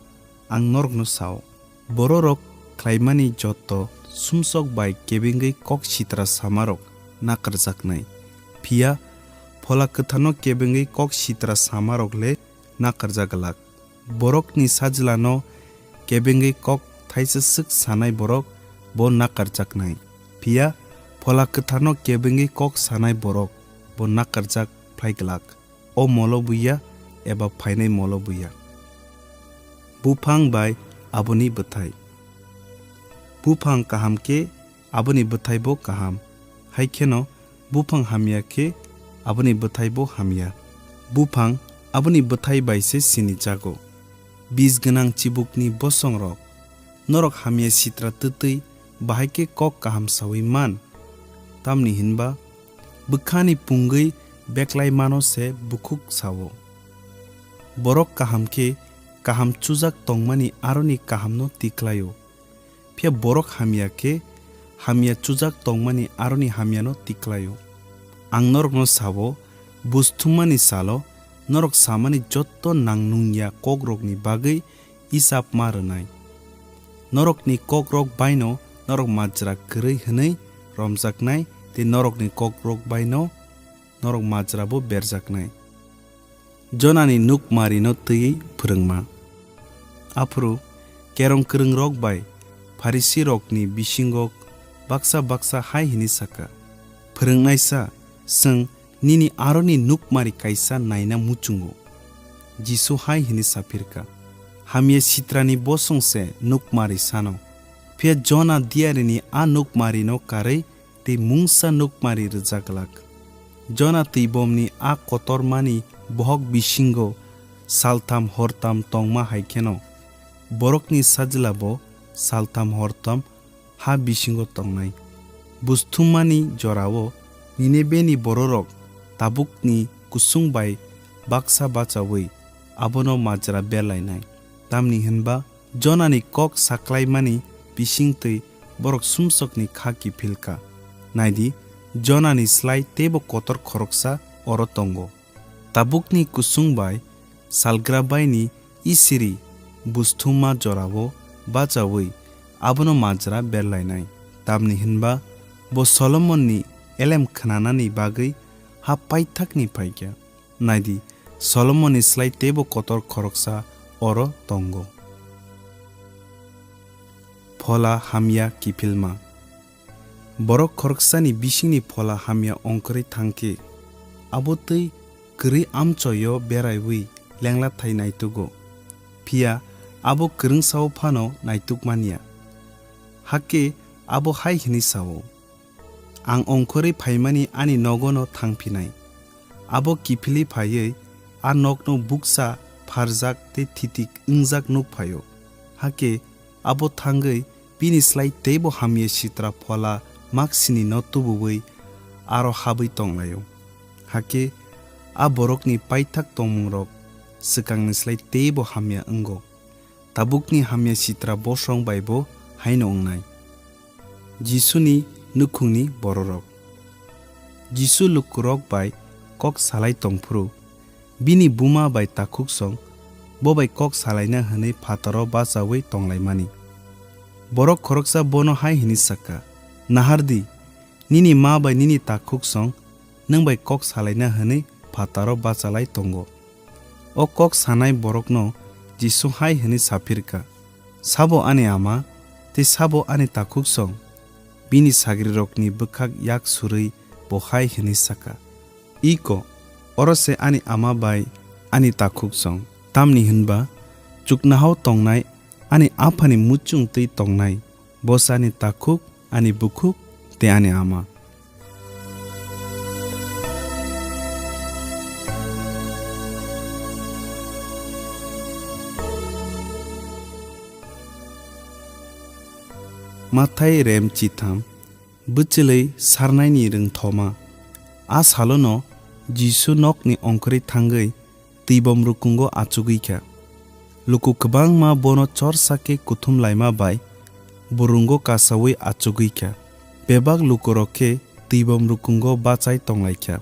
ang norokno sao, bororok khlaimani joto sumsok bai kebengwi kok sitra samarok nakarjaknai, phiya Phola Kwtharno kebengwi kok sitra samarok le nakarjak glak. Borokni Sajlano kebengwi kok thaisa swk sanai borok bo nakarjaknai, phiya Phola Kwtharno kebengwi kok sanai borok bo nakarjak phlai glak, o molo buya eba phainai molo buya. Buphang bai aboni bwthai. Buphang kaham khe aboni bwthai bo kaham, hai kheno buphang hamya khe aboni bwthai bo hamya. Buphang aboni bwthai bai se sinijago. Bis gwnang chibukni bosongrok, norok hamya sitra twtwi bahai khe kok kaham saui man, tamni hinba bwkhani pungwi beklai mano se bukhuk sao. Borok kaham khe kaham chujak tongmani aroni kahamno tiklaio, phiya borok hamya khe hamya chujak tongmani aroni hamyano tiklaio. Ang norokno sao, buj thummani salo norok samani jotto nang nungya kokrokni bagwi isap ma rwnai. Norokni kokrok baino norok majra kwrwi hwnwi romjaknai tei norokni kokrok baino norok majra bo berjaknai. Jonani nukmarino twiwi phwrwngma. Aphuru kerong kwrwngrok bai Pharisirokni bisingo baksa baksa hai hwnwi sakha, "Phwrwngnaisa, chwng nini aroni nukmari kaisa naina muchungo." Jisu hai hwnwi saphirkha, "Hamya sitrani bosong se nukmari sano, phiya Jona diyarini a nukmarino karwi tei mungsa nukmari rwjak glak. Jona twibomni a kotormani bohok bisingo saltham hortham tongma hai kheno, Borokni Sajla bo saltham hortham ha bisingo tongnai. Buj thummani jorao Ninebeni bororok tabukni kusung bai baksa bachaui abono majra berlainai. Tamni hwnba Jonani kok saklaimani bisingtwi borok sumsokni kha kiphil kha. Naidi, Jonani slai teibo kotor khoroksa oro tongo. Tabukni kusung bai salgrabaini isiri buj thumma jorao bachaui abono majra berlainai. Tamni hwnba bo Solomonni elem khnanani bagwi ha paithakni phaikha. Naidi, Solomonni slai teibo kotor khoroksa oro tongo. Phola hamya kiphilma. Borok khoroksani bisingni phola hamya ongkhorwi thangkhe, abo twi kwrwi amchoio beraiwi lengla thai naitugo, phiya abo kwrwngsao phano naituk manya. Hakhe abo hai hwnwi sao, "Ang ongkhorwi phaimani ani nogono thangphinai." Abo kiphilwi phaiwi a nokno bukcha pharjak tei thitik wngjak nuk phaio. Hakhe abo thangwi bini slai teibo hamya sitra phola maksini no tubuwi aro habwi tonglaio. Hakhe a borokni paithak tongmungrok swkangni slai teibo hamya wngo. Tabukni hamya sitra bosong bai bo haino wngnai. Jisuni nukhungni bororok. Jisu lukurok bai kok salai tongphuru, bini buma bai takhuksong bo bai kok salaina hwnwi phataro bachaui tonglaimani. Borok khoroksa bono hai hwnwi sakha, "Nahar di, nini ma bai nini takhuksong nwng bai kok salaina hwnwi phataro bachalai tongo." O kok sanai borokno Jisu hai hwnwi saphirkha, "Sabo ani ama tei sabo ani takhuksong?" Bini sagrirokni bwkhak yak surwi bo hai hwnwi sakha, "Iko, oro se ani ama bai ani takhuksong. Tamni hwnba chuknohao tongnai ani Aphani muchung twi tongnai, bo se ani takhuk, ani bukhuk tei ani ama. Mathai rem chitham, bwchwlwi sarnaini rwngthoma. A salono Jisu nokni ongkhorwi thangwi twibom rukungo achugwi kha. Luku kwbangma bono chorsa khe kuthum laima bai burungo kasaui achugwi kha. Bebak lukurok khe twibom rukungo bachai tonglai kha.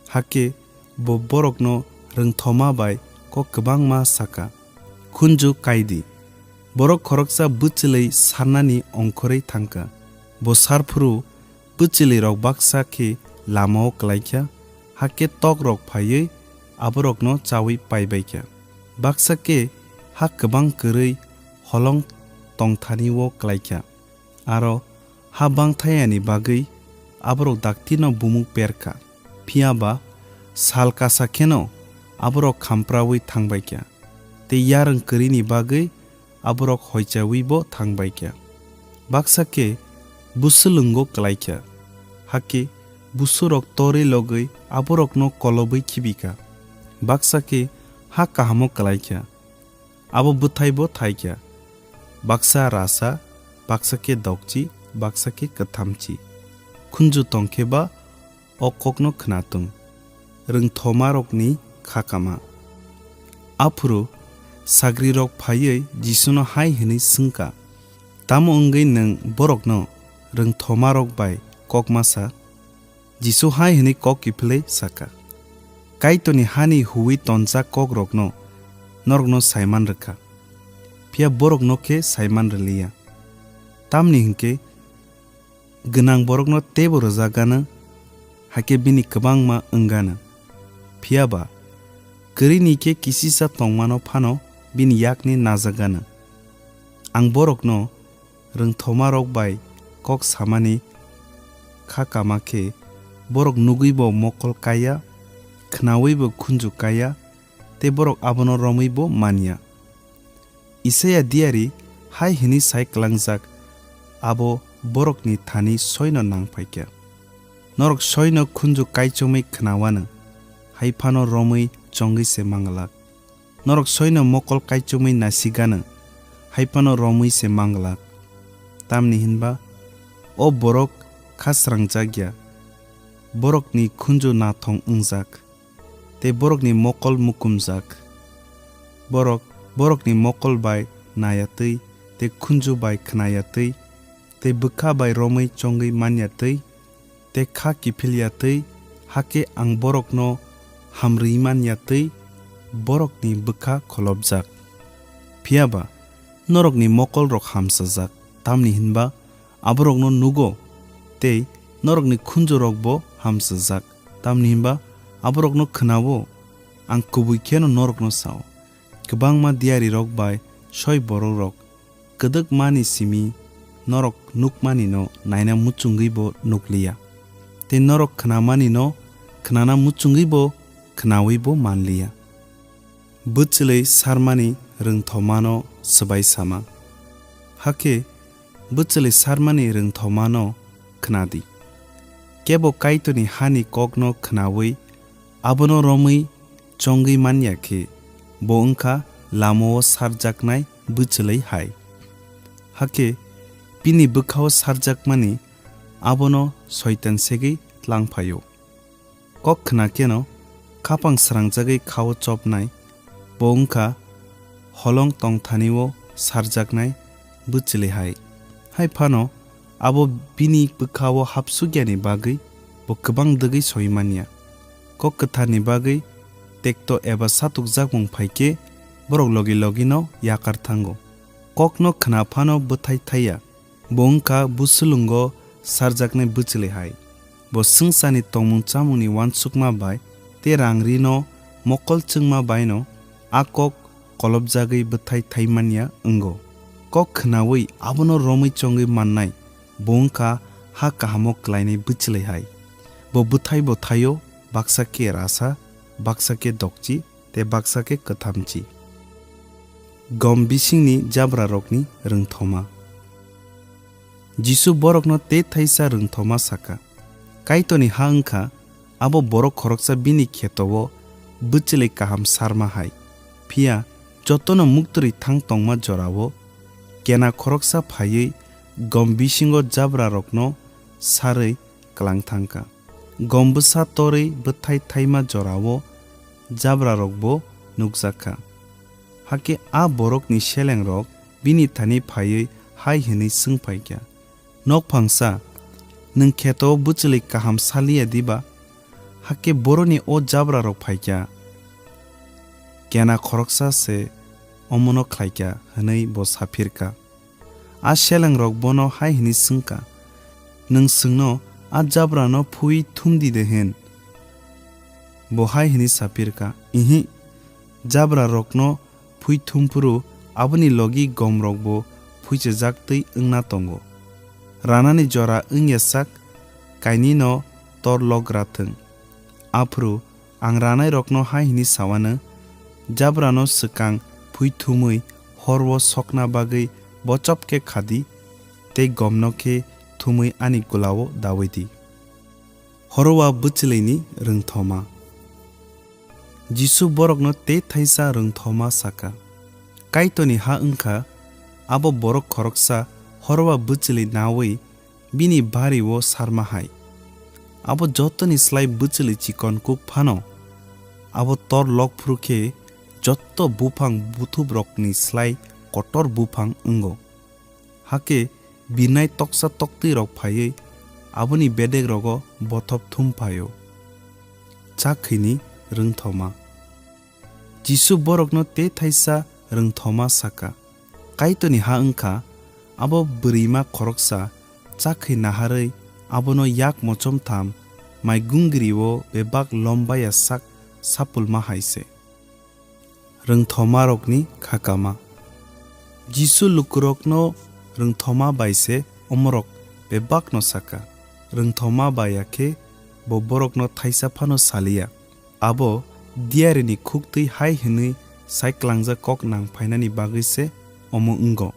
Hakhe bo borokno rwngthoma bai kok kwbangma saka, "Khunju kai di." Borok khoroksa bwchwlwi sarnani ongkhorwi thang kha. Bo sar phuru bwchwlwirok baksa khe lamao klai kha, hakhe tokrok phaiwi aborokno chaui pai bai kha. Baksa khe ha kwbang kwrwi holong tongthani-o klai kha. Aro ha bangthayani bagwi aborok daktino bumung per kha. Phiya ba sal kasa kheno aborok khampraui thang bai kha, tei yarwng kwrwini bagwi aborok hoichaui bo thang bai kha. Baksa khe busulwngo klai kha, hakhe busurok torwi logwi aborokno kolobwi khibi kha. Baksa khe ha kahamo klai kha, abo bwthai bo thai kha. Baksa rasa, baksa khe dokchi, baksa khe kwthamchi. Khunju tong khe ba o kokno khna tung. Rwngthomarokni kha kama. Aphuru sagrirok phaiwi Jisuno hai hwnwi swng kha, "Tamo wngwi nwng borokno rwngthomarok bai kok ma sa?" Jisu hai hwnwi kok kiphilwi sa kha, "Kaitorni hani huui tonjak kokrokno norokno saiman rw kha, phiya borokno khe saiman rw liya. Tamni hwn khe gwnang borokno teibo rwjak gana, hakhe bini kwbangma wng gana. Phiya ba kwrwini khe kisisa tongmano phano bini yakni najak gana. Ang borokno rwngthomarok bai kok samani kha kama khe, borok nugwibo mokol kaiya, khnawibo khunju kaiya, tei borok abono romwibo manya." Isaia diyari hai hwnwi sai klangjak, abo borokni thani soino nang phai kha. Norok soino khunju kaichomwi khnawano, hai phano romwi chongwi se manglak. Norok soino mokol kaichomwi nasigano, hai phano romwi se manglak. Tamni hwnba o borok kha srangjak ya, borokni khunju nathong wngjak. Tei borokni mokol mukumjak. Borok borokni mokol bai nayatwi, tei khunju bai khnayatwi, tei bwkha bai romwi chongwi manyatwi, tei kha kiphilyatwi, hakhe ang borokno hamrwi manyatwi borokni bwkha kholopjak. Phiya ba norokni mokolrok hamsajak, tamni hwnba aborokno nugo, tei norokni khunjurokbo hamsajak, tamni hwnba aborokno khna-o. Ang kubui kheno norokno sa-o, kwbangma diyarirok bai soi borokrok kwdwkmani simi norok nukmanino naina muchungwibo nukliya, tei norok khnamanino khnana muchungwibo khnawibo manliya. Bwchwlwi sarmani rwngthomano swbai sama. Hakhe bwchwlwi sarmani rwngthomano khna di. Kebo Kaitorni hani kokno khnaui abono romwi chongwi man ya khe, bo wng kha lama-o sarjaknai bwchwlwi hai. Hakhe bini bwkha-o sarjakmani abono Soitan segwi tlang phai-o. Kok khna kheno khapang srangjagwi kha-o chopnai, bo wng kha holong tongthani-o sarjaknai bwchwlwi hai. Hai phano abo bini bwkha-o hapsuk yani bagwi bo kwbang dwgwi soi man ya. Kok kwtharni bagwi tekto eba satukjakmung phai khe borok logi logi'-no yakar thango. Kokno khna phano bwthai thai ya. Bo wng kha busulwngo sarjaknai bwchwlwi hai. Bo swngcharni tongmung chamungni uansukma bai tei rang-rino mokol chwngma bai'-no a kok kolopjagwi bwthai thai man ya wngo. Kok khnaui abono romwi chongwi mannai, bo wng kha ha kahamo klainai bwchwlwi hai. Bo bwthai bo thai-o, baksa khe rasa, baksa khe dokchi, tei baksa khe kwthamchi. Gom bisingni jabrarokni rwngthoma. Jisu borokno tei thaisa rwngthoma saka, Kaitorni ha wng kha, abo borok khoroksa bini kheto-o bwchwlwi kaham sarma hai. Phiya jotono muktwrwi thang tongma jora-o kena khoroksa phaiwi gom bisingo jabrarokno sarwi klang thang kha. Gom bwsa torwi bwthai thaima jora-o jabrarokbo nukjak kha. Hakhe a borokni selengrok bini thani phaiwi hai hwnwi swng phai kha, "Nokphangsa, nwng kheto-o bwchwlwi kaham saliya diba? Hakhe boroni o jabrarok phai kha, kena khoroksa se omono khlai kha," hwnwi bo saphir kha. A selengrok bono hai hwnwi swng kha, "Nwng chwngno a jabrano phui thum di de hwn?" Bo hai hwnwi saphir kha, "Ihi, jabrarokno phui thum phuru aboni logi gomrokbo phuichajak twi wngna tongo. Ranani jora wng ya sak, kainwino tor logra thung. Aphuru ang ranairokno hai hwnwi sa anw, jabrano swkang phui thumwi hor-o sokna bagwi bochop khe kha di, tei gomno khe thumwi ani gula-o daui di." Horowa bwchwlwini rwngthoma. Jisu borokno tei thaisa rwngthoma saka, Kaitorni ha wng kha, abo borok khoroksa horowa bwchwlwi naui bini bari-o sarma hai. Abo jotoni slai bwchwlwi chikon kuk phano, abo tor lok phuru khe jotto buphang buthubrokni slai kotor buphang wngo. Hakhe birnai toksa toktwirok phaiwi aboni bedekrogo bothop thum phaio. Chakhwini rwngthoma. Jisu borokno tei thaisa rwngthoma saka, Kaitorni ha wng kha, abo bwrwima khoroksa chakhwi naharwi abono yak mochomtham mai gungri-o bebak lombaya sak sapulma hai se. Rwngthomarokni khakama. Jisu lukurokno rwngthoma bai se omorok bebakno saka. Rwngthoma bai ya khe bo borokno thaisa phano saliya. Abo diyarini khuktwi hai hwnwi sai klangjak kok nang phainani bagwi se omo wngo,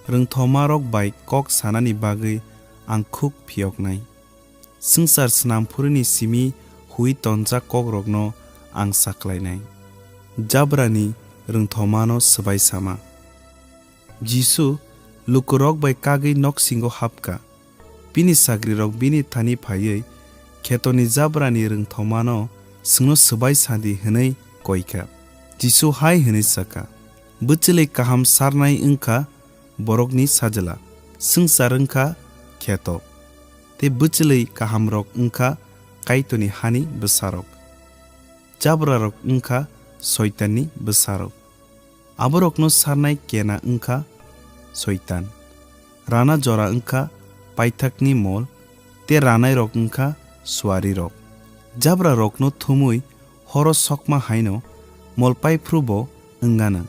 "Rwngthomarok bai kok sanani bagwi ang khuk phiyoknai. Swngchar snam phuruni simi hui tonjak kokrokno ang saklainai." Jabrani rwngthomano swbai sama. Jisu lukurok bai kagwi noksingo hapkha. Bini sagrirok bini thani phaiwi khetoni jabrani rwngthomano, "Chwngno swbai sa di," hwnwi koi kha. Jisu hai hwnwi sa kha, "Bwchwlwi kaham sarnai wng kha borokni sajla, swngchar wng kha kheto, tei bwchwlwi kahamrok wng kha Kaitorni hani bwsarok. Jabrarok wng kha Soitanni bwsarok. Aborokno sarnai kena wng kha Soitan. Rana jora wng kha paithakni mol, tei ranairok wng kha suarirok. Jabrarokno thumwi horo sokma haino mol pai phuru bo wng anw.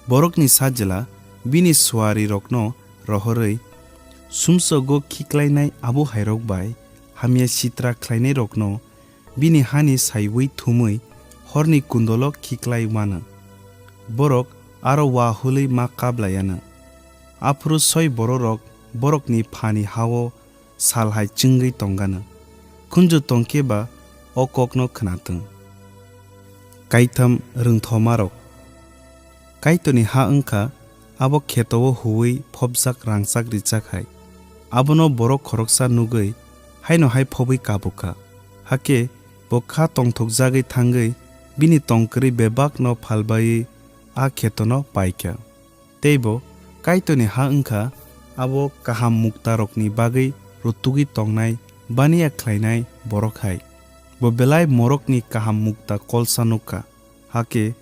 Borokni sajla bini suarirokno rohorwi sumsogo khiklainai abo hairok bai hamya sitra khlainairokno bini hani saiwi thumwi horni kundolo khiklai uanw. Borok aro uahulwi ma kap lai anw. Aphuru soi bororok borokni phani ha-o sal hai chwngwi tong anw. Khunju tong khe ba o kokno khna thung." Kaitham rwngthomarok. Kaitorni ha wng kha abo kheto-o huwi phobjak rangchak richak hai. Abono borok khoroksa nugwi haino hai phobwi kabuk kha. Hakhe bo kha tongthokjagwi thangwi bini tong kwrwi bebakno phalbaiwi a khetono pai kha. Tei bo Kaitorni ha wng kha abo kaham muktarokni bagwi rutugwi tongnai baniya khlainai borok hai. Bo belai morokni kaham mukta kolsa nuk kha. Hakhe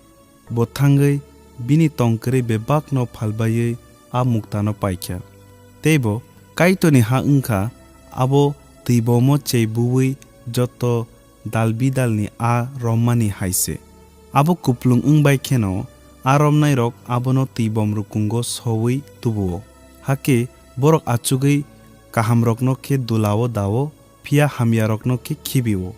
bo thangwi bini tong kwrwi bebakno phalbaiwi a muktano pai kha. Tei bo Kaitorni ha wng kha abo twibomo chei buwi joto dal-bidalni a rommani hai se. Abo kuplung wng bai kheno a romnairok abono twibom rukungo soui tubu-o. Hakhe borok achugwi kahamrokno khe dula-o da-o, phiya hamyarokno khe khibi-o.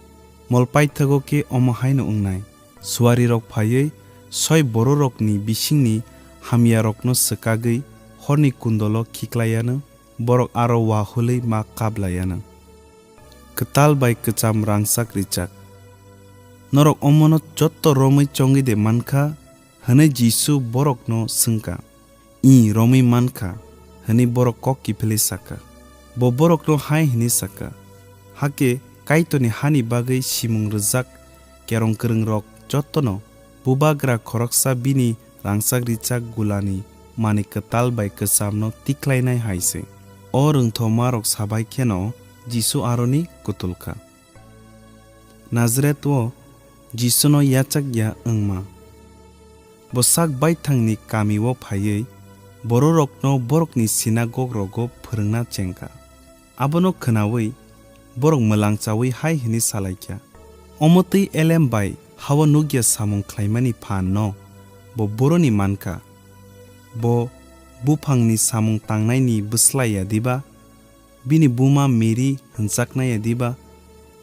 Mol paithago khe omo haino wngnai. Suarirok phaiwi soi bororokni bisingni hamyarokno swkagwi horni kundolo khiklai anw, borok aro wahulwi ma kap lai anw. Kwtal bai kwcham rangchak richak. Norok omono jotto romwi chongwi de mankha? Hwnwi Jisu borokno swngkha. Ih, romwi mankha, hwnwi borok kok kiphilwi sakha. Bo borokno hai hwnwi sakha, hakhe Kaitorni hani bagwi simung rwjak kerong kwrwngrok jottono bubagra khoroksa bini rangchak richak gulani manwi kwtal bai kwchamno tiklainai hai se. O rwngthomarok sabai kheno Jisu aroni kutulkha. Nazareth-o Jisuno yachak ya wngma. Bo sak baithangni kamio phaiwi bororokno borokni sinagog rogo phwrwngna chengkha. Abono khwnawi borok mwlangchawi hai hwnwi salaikha, "Omo twi elem bai hao nukya samung khlaimani phanno bo boroni mankha. Bo buphangni samung tangnaini bwslai ya diba? Bini buma Mary hwnjaknai ya diba?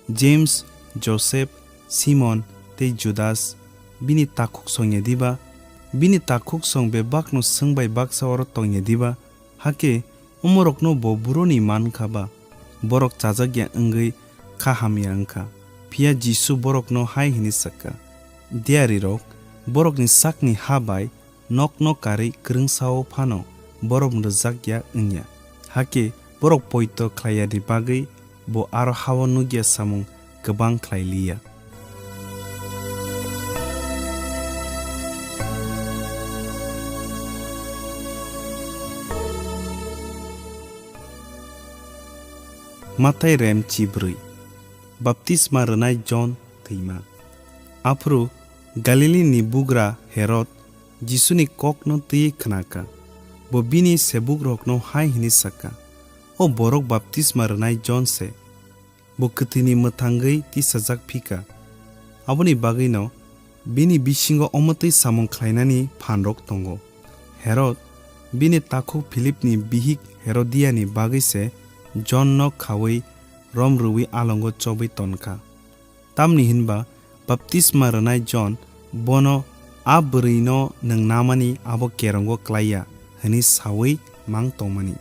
James, Joseph, Simon tei Judas bini takhuksong ya diba? Bini takhuksong bebakno swng bai baksa oro tong ya diba? Hakhe omorokno bo boroni mankha ba borok chajak ya wngwi kha hamya wngkha." Phiya Jisu borokno hai hwnwi sakha, "Diyarirok, borokni sakni ha bai nokno karwi kwrwngsao phano borom rwjak ya wngya. Hakhe borok poito khlaiyani bagwi bo aro hao nukya samung kwbang khlai liya." Mathai rem chibrwi. Baptisma rwnai Jon thwima. Aphuru Galilini bugra Herod Jisuni kokno twiwi khnakha. Bo bini sebukrokno hai hwnwi sakha, "O borok baptisma rwnai Jon se. Bo kwthwini mwthangwi tisajak phikha. Aboni bagwino bini bisingo omo twi samung khlainani phanrok tongo." Herod bini takhuk Philipni bihik Herodiani bagwi se Jonno khaui rom rwui alongo chobwi tonkha. Tamni hinba baptisma rwnai Jon bono, "A bwrwino nwng namani abo kerongo klai ya," hwnwi saui mang tongmani.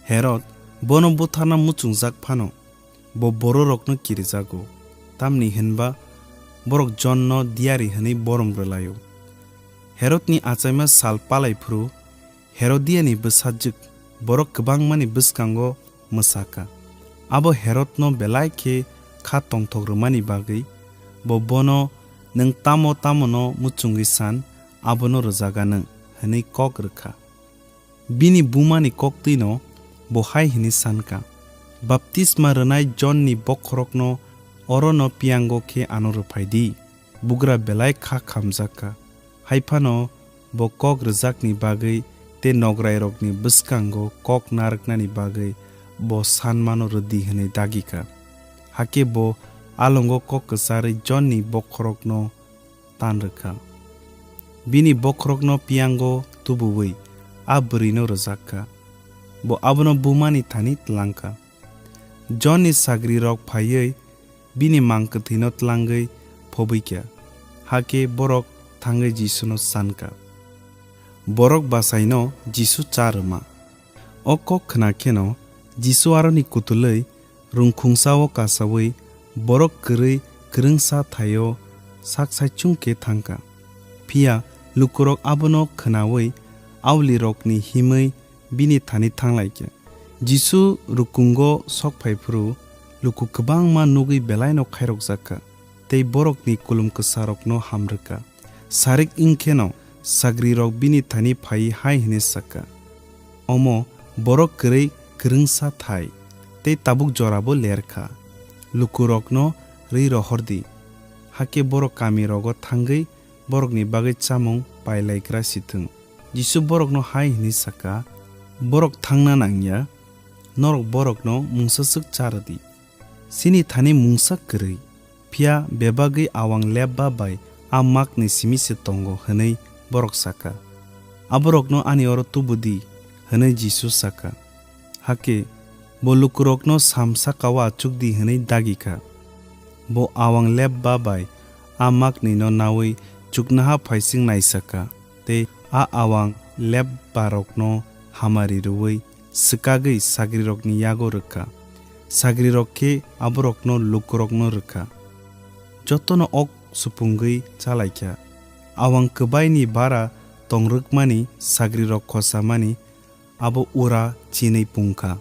Herod bono butharna muchungjak phano bo bororokno kirijago, tamni hinba borok Jonno diyari hwnwi borom rwlaio. Herodni achaima sal palai phuru Herodiani bwsajwk borok kwbangmani bwskango mwsakha. Abo Herodno belai khe kha tongthok rwmani bagwi bo bono, "Nwng tamo tamono muchungwi san, abono rwjaganw," hwnwi kok rwkha. Bini bumani koktwino bo hai hwnwi sankha, "Baptisma rwnai Jonni bokhorokno orono piyango khe ano rwphai di. Bugra belai kha khamjak kha, hai phano bo kok rwjakni bagwi tei nograirokni bwskango kok narwknani bagwi bo sanmano rw di," hwnwi dagi kha. Hakhe bo alongo kok kwcharwi Jonni bokhorokno tan rwkha. Bini bokhorokno piyango tubuwi a bwrwino rwjak kha. Bo abono bumani thani tlang kha. Jonni sagrirok phaiwi bini mang kwthwino tlangwi phobwi kha. Hakhe borok thangwi Jisuno san kha. Borok basaino Jisu cha rwma. O kok khna kheno Jisu aroni kutulwi rwngkhungsao kasaui borok kwrwi kwrwngsa thaio sak saichung khe thang kha. Phiya lukurok abono khnaui aulirokni himwi bini thani thang lai kha. Jisu rukungo sok phai phuru luku kwbangma nugwi belaino khairokjak kha tei borokni kulum kwsarokno ham rw kha. Sarik wng kheno sagrirok bini thani phaiwi hai hwnwi sa kha, "Omo borok kwrwi kwrwngsa thai tei tabuk jorabo ler kha. Lukurokno rwi rohor di, hakhe borok kamirogo thangwi borokni bagwi chamung pailaigra si thung." Jisu borokno hai hwnwi sa kha, "Borok thangna nang ya, norok borokno mungsa swk cha rw di. Chini thani mungsa kwrwi, phiya bebagwi awang lepba bai a makni simi se tongo," hwnwi borok sa kha. "Aborokno ani oro tubu di," hwnwi Jisu sa kha. Hakhe bo lukurokno sam saka-o achuk di hwnwi dagi kha. Bo awang lepba bai a maknwino naui chuknoha phaising naisa kha, tei a awang lepbarokno hamari rwui swkagwi sagrirokni yago rwkha. Sagrirok khe aborokno lukurokno rwkha. Jotono ok supungwi chalaikha. Awang kwbaini bara tongrwkmani sagrirok khosamani abo ura chinwi pungkha.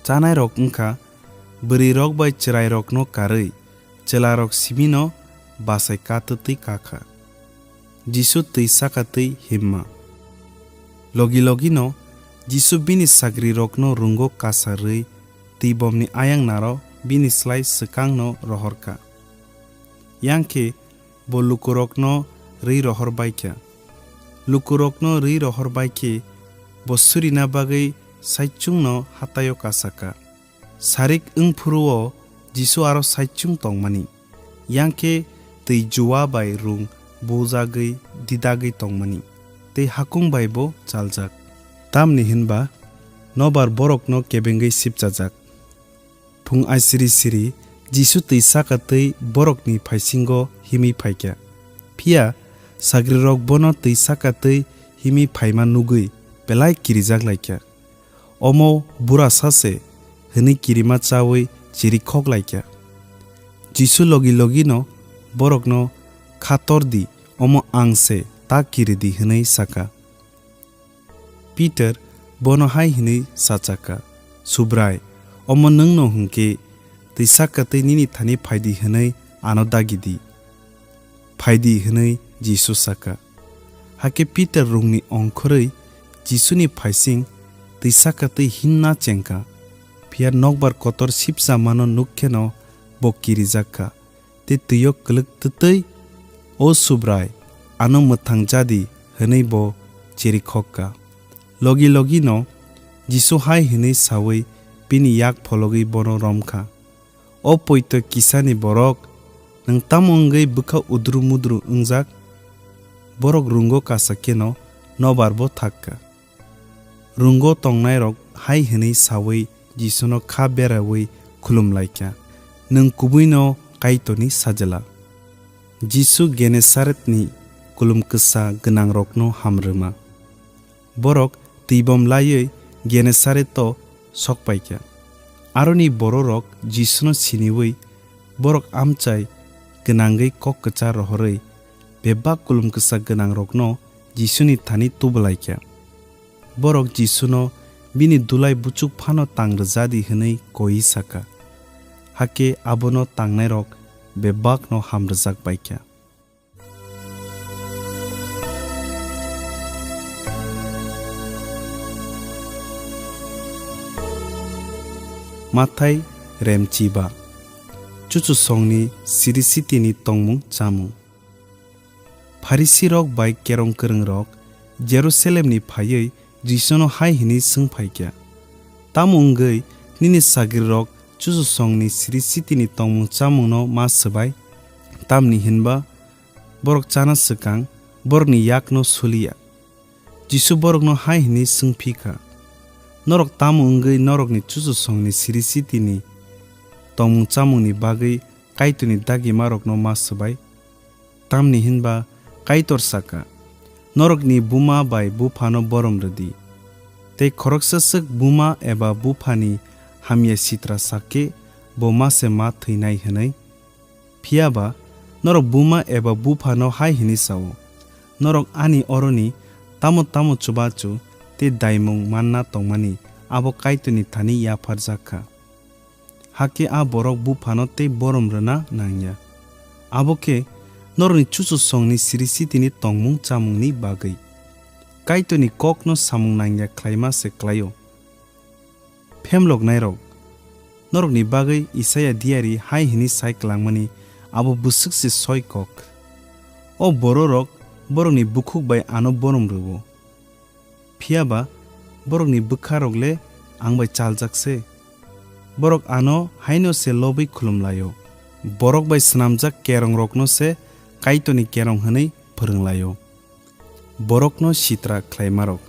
Chanairok wngkha bwrwirok bai chwrairokno karwi chwlarok simino bachai katwtwi kakha. Jisu twi saka twi himma. Logi logino Jisu bini sagrirokno rungo kasa rwi twi bomni ayang naro bini slai swkangno rohorkha. Yang khe bo lukurokno rwi rohor baikha. Lukurokno rwi rohor bai khe bo surina bagwi saichungno hataio kasakha. Sarik wng phuru-o Jisu aro saichung tongmani, yang khe twi jua bai rung bujagwi didagwi tongmani, tei hakung bai bo chaljak. Tamni hwnba nobar borokno kebengwi sipchajak. Phung aisiri siri Jisu twi saka twi borokni phaisingo himwi phaikha. Phiya sagrirok bono twi saka twi himwi phaima nugwi belai kirijak laikha. "Omo burasa se," hwnwi kirima chaui chirikhok laikha. Jisu logi logino borokno, "Kha tor di, omo ang se, ta kiri di," hwnwi saka. Pitor bono hai hwnwi sachaka, "Subrai, omo nwngno hwnkhe twi saka twi nini thani phai di hwnwi ano dagi di." "Phai di," hwnwi Jisu saka. Hakhe Pitor rungni ongkhorwi Jisuni phaising twi saka twi himna chengkha. Phiya nokbar kotor sipsa mano nuk kheno bo kirijak kha, tei twio kwlwk twtwi, "O Subrai, ano mwthang ja di," hwnwi bo chirikhok kha. Logi logino Jisu hai hwnwi saui bini yak phologwi bono rom kha, "O poito kisani borok, nwng tamo wngwi bwkha udru mudru wngjak?" Borok rungo kasa kheno nobar bo thak kha. Rungo tongnairok hai hwnwi saui Jisuno kha beraui khulum lai kha, "Nwng kubuino Kaitorni Sajla." Jisu Genesaretni kulum kwsa gwnangrokno ham rwma. Borok twibom laiwi Genesareto sok pai kha. Aroni bororok Jisuno siniui borok amchai gwnangwi kok kwchar rohorwi bebak kulum kwsa gwnangrokno Jisuni thani tubu lai kha. Borok Jisuno bini dulai buchuk phano tang rwja di hwnwi koi saka. Hakhe abono tangnairok bebakno ham rwjak bai kha. Mathai remchiba. Chuchusongni siri sitini tongmung chamung. Pharisirok bai kerong kwrwngrok Jerusalemni phaiwi Jisuno hai hwnwi swng phai kha, "Tamo wngwi nini sagrirok chuchusongni siri sitini tongmung chamungno ma swbai? Tamni hwnba borok chana swkang borokni yakno suliya." Jisu borokno hai hwnwi swng phi kha, "Norok tamo wngwi norokni chuchusongni siri sitini tongmung chamungni bagwi Kaitorni dagimarokno ma swbai? Tamni hwnba Kaitor saka, 'Norokni buma bai buphano borom rw di.' Tei khoroksa swk buma eba buphani hamya sitra sa khe bo ma se ma thwinai hwnwi. Phiya ba norok buma eba buphano hai hwnwi sa-o, 'Norok ani oroni tamo tamo chubachu tei daimung manna tongmani, abo Kaitorni thani yapharjak kha.' Hakhe a borok buphano tei borom rwna nang ya. Abo khe norokni chuchusongni siri sitini tongmung chamungni bagwi. Kaitorni kokno samung nang ya khlaima se klai-o. Phemloknairok, norokni bagwi Isaiah diyari hai hwnwi sai klangmani abo bwswk se soi kok, 'O bororok borokni bukhuk bai ano borom rw-o, phiya ba borokni bwkharok le ang bai chaljak se. Borok ano haino se lobwi khulum lai-o, borok bai swnamjak kerongrokno se Kaitorni kerong hwnwi phrwng lai-o, borokno sitra khlaimarok.'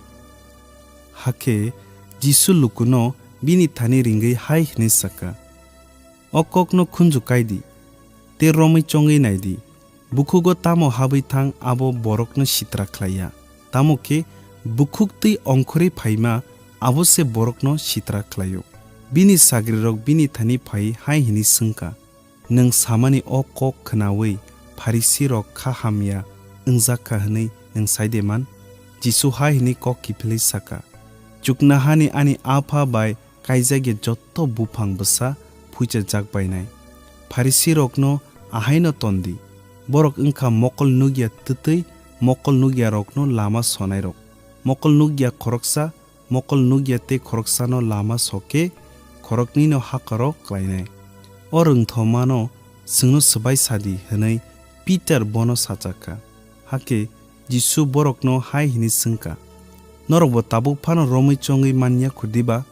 Hakhe Jisu lukuno bini thani ringwi hai hwnwi sa kha, O kokno khunju kai di, tei romwi chongwi nai di, bukhugo tamo habwi thang abo borokno sitra khlai ya, tamo khe bukhuk twi ongkhorwi phaima abo se borokno sitra khlai-o. Bini sagrirok bini thani phaiwi hai hwnwi swng kha, "Nwng samani o kok khnaui Pharisirok kha hamya wngjak kha hwnwi nwng sai de man?" Jisu hai hwnwi kok kiphilwi sa kha, "Chuknohani ani Apha bai kaijak ya jotto buphang bwsa phuichajak bainai. Pharisirokno ahaino ton di, borok wng kha mokol nukya twtwi mokol nukyarokno lama sonairok. Mokol nukya khoroksa, mokol nukya tei khoroksano lama sok khe khoroknwino hakhoro klainai. O rwngthomano chwngno swbai sa di," hwnwi Pitar bono sajak kha. Hakhe Jisu borokno hai hwnwi swng kha, "Norokbo tabuk phano romwi chongwi man ya kho diba?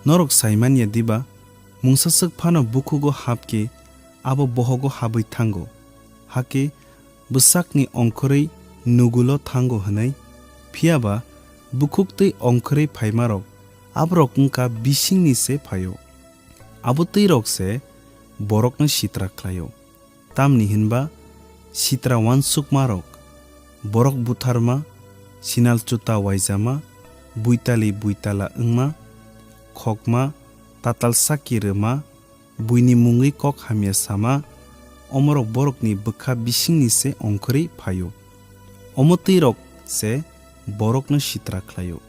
Norok sai man ya diba, mungsaswk phano bukhugo hap khe abo bohogo habwi thango, hakhe bwsakni ongkhorwi nugulo thango hwnwi? Phiya ba bukhuk twi ongkhorwi phaimarok aborok wng kha bisingni se phai-o. Abo twirok se borokno sitra khlai-o. Tamni hwn ba sitra uansukmarok, borok butharma, sinal chuta uaijama, buitali buitala wngma, khokma, tatal saki rwma, buini mungwi kok hamya sama, omorok borokni bwkha bisingni se ongkhorwi phai-o. Omo twirok se borokno sitra khlai-o.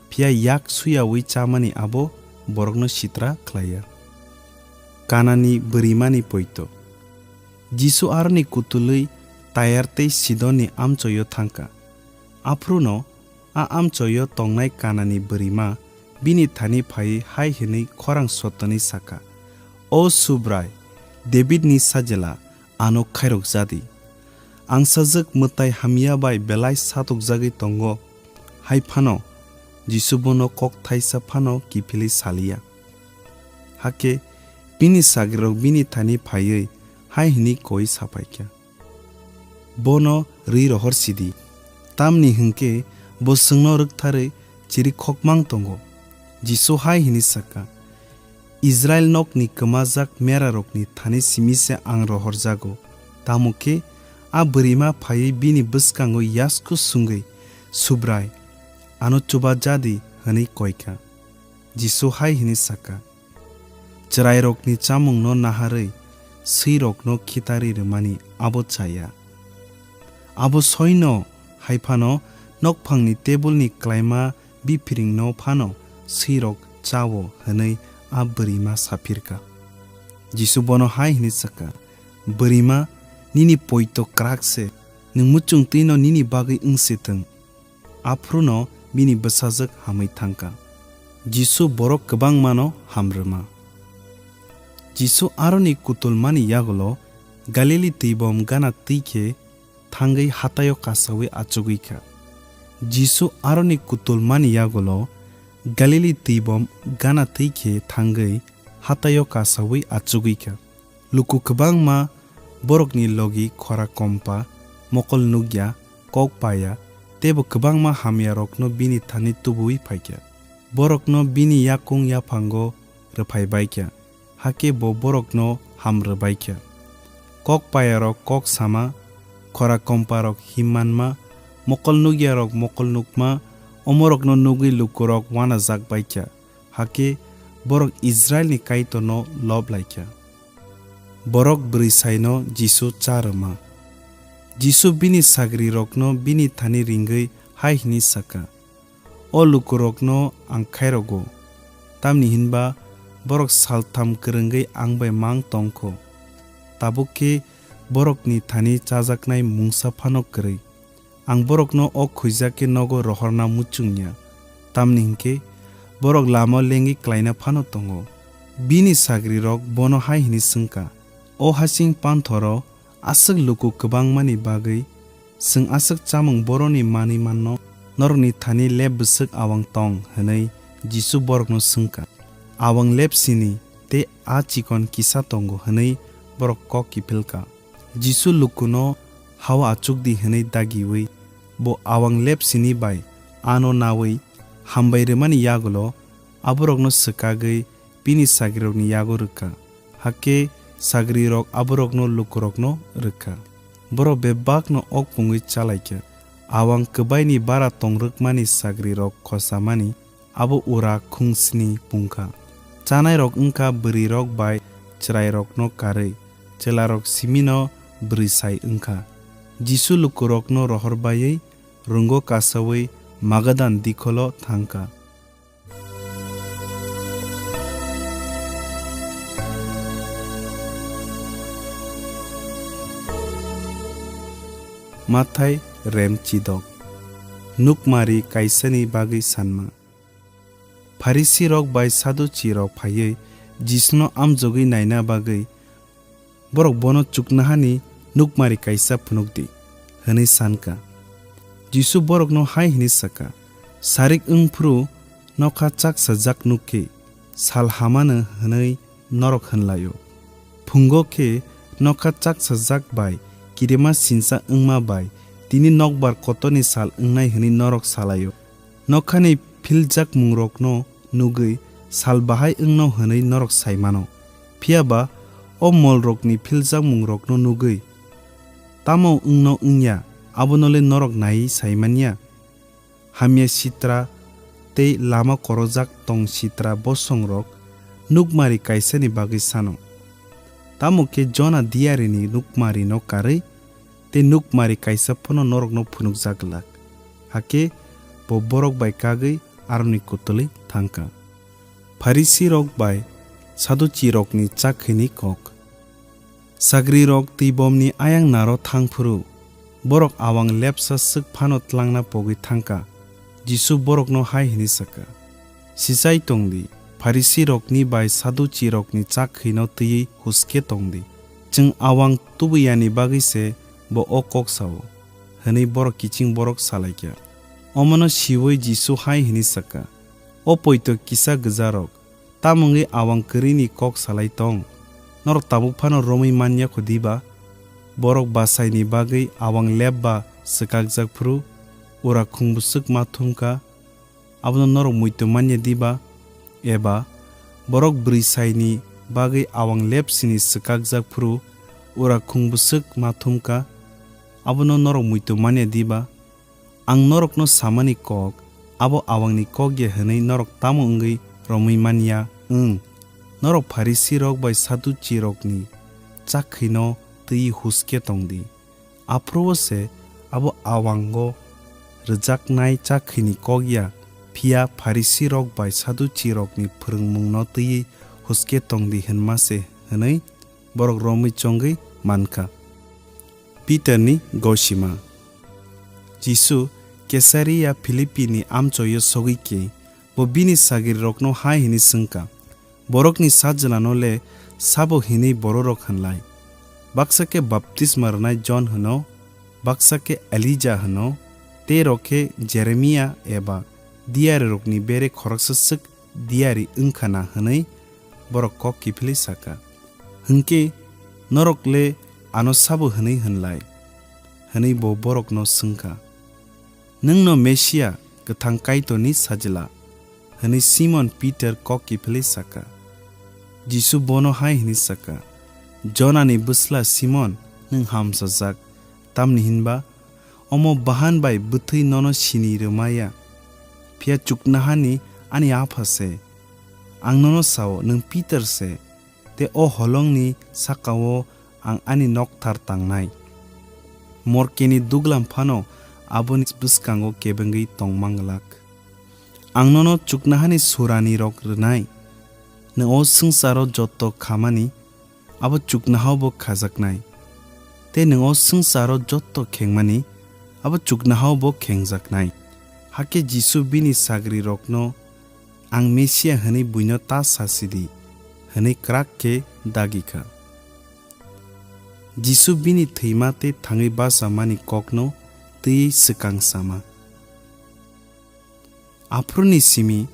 Phiya yak suyaui chamani abo borokno sitra khlai ya." Kanani bwrwimani poito. Jisu aroni kutulwi Tayar tei Sidonni amchoio thang kha. Aphruno a amchoio tongnai Kanani bwrwima bini thani phaiwi hai hwnwi khorang sotonwi sa kha, "O Subrai, Davidni Sajla, ano khairok ja di. Ang sajwk mwtai hamya bai belai satokjagwi tongo." Hai phano Jisu bono kok thaisa phano kiphilwi sa li ya. Hakhe bini sagrirok bini thani phaiwi hai hwnwi koi sa phai kha, "Bono rwi rohor si di, tamni hwn khe bo chwngno rwktharwi chirikhokmang tongo." Jisu hai hwnwi sa kha, "Israil nokni kwmajak merarokni thani simi se ang rohorjago." Tamo khe a bwrwima phaiwi bini bwskango yasku sungwi, "Subrai, ano chuba ja di," hwnwi koi kha. Jisu hai hwnwi sa kha, "Chwrairokni chamungno naharwi swirokno khitarwi rwmani abo cha ya. Abo soino hai phano nokphangni tebulni klaima biphiringno phano swirok cha-o," hwnwi a bwrwima sa phir kha. Jisu bono hai hwnwi sa kha, "Bwrwima, nini poito kwrak se, nwng muchung twino nini bagwi wng si thung." Aphruno bini bwsajwk hamwi thang kha. Jisu borok kwbangmano ham rwma. Jisu aroni kutulmani yagulo Galili twibom gana twi khe thangwi hataio kasaui achugwi kha. Jisu aroni kutulmani yagulo Galili twibom gana twi khe thangwi hataio kasaui achugwi kha. Luku kwbangma borokni logi khora kompa, mokol nukya, kok paya, teibo kwbangma hamyarokno bini thani tubu-ui phai kha. Borokno bini yakung yaphango rwphai bai kha, hakhe bo borokno ham rw bai kha. Kok payarok kok sama, khora komparok him manma, mokol nukyarok mokol nukma, omorokno nugwi lukurok uanajak bai kha. Hakhe borok Israilni Kaitorno lob lai kha. Borok bwrwi saino Jisu cha rwma. Jisu bini sagrirokno bini thani ringwi hai hwnwi sa kha, "O lukurokno ang khairogo, tamni hwn ba borok saltham kwrwngwi ang bai mang tong kho. Tabuk khe borokni thani chajaknai mungsa phano kwrwi. Ang borokno o khuijak khe nogo rohorna muchung ya, tamni hwn khe borok lama lengwi klaina phano tongo." Bini sagrirok bono hai hwnwi swng kha, "O hasing panthoro aswk luku kwbangmani bagwi chwng aswk chamung boroni manwi manno? Norokni thani lep bwswk awang tong?" hwnwi Jisu borokno swng kha. "Awang lep sini, tei a chikon kisa tongo," hwnwi borok kok kiphil kha. Jisu lukuno "Hao achuk di," hwnwi dagiui, bo awang lep sini bai ano naui hambai rwmani yagulo aborokno swkagwi bini sagrirokni yago rwkha. Hakhe sagrirok aborokno lukurokno rwkha. Borok bebakno ok pungwi chalaikha. Awang kwbaini bara tongrwkmani sagrirok khosamani abo ura khungsni pungkha. Chanairok wngkha bwrwirok bai chwrairokno karwi, chwlarok simino bwrwi sai wngkha. Jisu lukurokno rohor baiwi rungo kasaui Magadan dikholo thangkha. Mathai rem chidok. Nukmari kaisani bagwi sanma. Pharisirok bai Saduchirok phaiwi Jisuno amjogwi naina bagwi borok bono chuknahani nukmari kaisa phunuk di, hwnwi san kha. Jisu borokno hai hwnwi sa kha, "Sarik wng phuru nokha chak sajak nuk khe sal hamano hwnwi norok hwn lai-o. Phungo khe nokha chak sajak bai kirima sinsa wngma bai tini nokbar kotorni sal wngnai hwnwi norok sa lai-o." Nokhani philjakmungrokno nugwi sal bahai wngno hwnwi norok sai mano. Phiya ba o molrokni philjakmungrokno nugwi tamo wngno wngya, abono le norok naiwi sai man ya? Hamya sitra tei lama korojak tong sitra bosongrok nukmari kaisani bagwi sano. Tamo khe Jona diyarini nukmarino karwi tei nukmari kaisa phano norokno phunukjak glak. Hakhe bo borok bai kagwi aroni kutulwi thang kha. Pharisirok bai Saduchirokni chakhwini kok. Sagrirok twibomni ayang naro thang phuru, borok awang lepsa swk phano tlangna pogwi thang kha. Jisu borokno hai hwnwi sa kha, "Sichai tong di, Pharisirokni bai Saduchirokni chakhwino twiwi huske tong di. Chwng awang tubu yani bagwi se bo o kok sao," hwnwi borok kiching borok sa lai kha. Omono siui Jisu hai hwnwi sa kha, "O poito kisa gwjarok, tamo wngwi awang kwrwini kok salai tong? Norok tabuk phano romwi man ya kho diba? Borok basaini bagwi awang lep ba swkakjak phuru ura khungbwswk ma thum kha, abono norok muitu man ya diba? Eba borok bwrwi saini bagwi awang lepsini swkakjak phuru ura khungbwswk ma thum kha, abono norok muitu man ya diba? Ang norokno samani kok, abo awangni kok ya hwnwi norok tamo wngwi romwi man ya wng? Norok Pharisirok bai Saduchirokni chakhwino twiwi huske tong di. Aphuru-o se abo awango rwjaknai chakhwini kok ya, phiya Pharisirok bai Saduchirokni phwrwngmungno twiwi huske tong di hwnma se," hwnwi borok romwi chongwi man kha. Peterni gosima. Jisu Kesaria Philipini amchoio sogwi khe, bo bini sagrirokno hai hwnwi swng kha, "Borokni Sajlano le sabo hwnwi bororok hwn lai? Baksa khe baptisma rwnai Jon hwno, baksa khe Elija hwno, tei rok khe Jeremia eba diyarirokni bere khoroksa swk diyari wng kha na?" hwnwi borok kok kiphilwi sa kha. "Hwnkhe norok le ano sabo hwnwi hwn lai?" hwnwi bo borokno swng kha. "Nwngno Mesia, kwthang Kaitorni Sajla," hwnwi Simon Peter kok kiphilwi sa kha. Jisu bono hai hwnwi sa kha, "Jonani bwsla Simon, nwng hamsajak, tamni hwnba omo bahan bai bwthwi nono sini rwma ya, phiya chuknohani ani Apha se. Ang nono sao, nwng Peter se, tei o holongni saka-o ang ani nokthar tangnai. Morkeni duglam phano aboni bwskango kebengwi tong mang glak. Ang nono chuknohani suranirok rwnai. Nwng o swngcharo jotto khamani, abo chuknohao bo khajaknai. Tei nwng o swngcharo jotto khengmani, abo chuknohao bo khengjaknai." Hakhe Jisu bini sagrirokno, "Ang Mesia hwnwi buino ta sa si di," hwnwi kwrak khe dagi kha. Jisu bini thwima tei thangwi bachamani kokno twiwi swkang sama. Aphuruni simi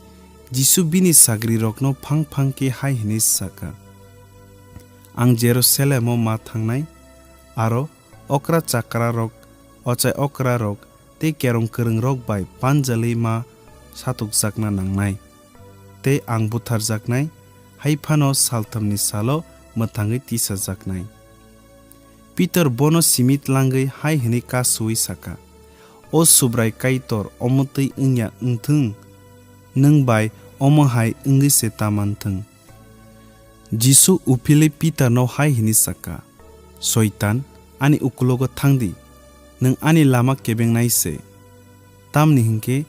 Jisu bini sagrirokno phang phang khe hai hwnwi sa kha, "Ang Jerusalemo ma thangnai, aro okra chakrarok, ochai okrarok tei kerong kwrwngrok bai panjalwi ma satukjakna nangnai, tei ang butharjaknai, hai phano salthamni salo mwthangwi tisajaknai." Pitor bono simi tlangwi hai hwnwi kasuwi sa kha, "O Subrai Kaitor, omo twi wngya wng thung, nwng bai omo hai wngwi se ta man thung. Jisu uphilwi Pitarno hai hwnwi sa kha, "Soitan, ani ukulogo thang di, nwng ani lama kebengnai se. Tamni hwn khe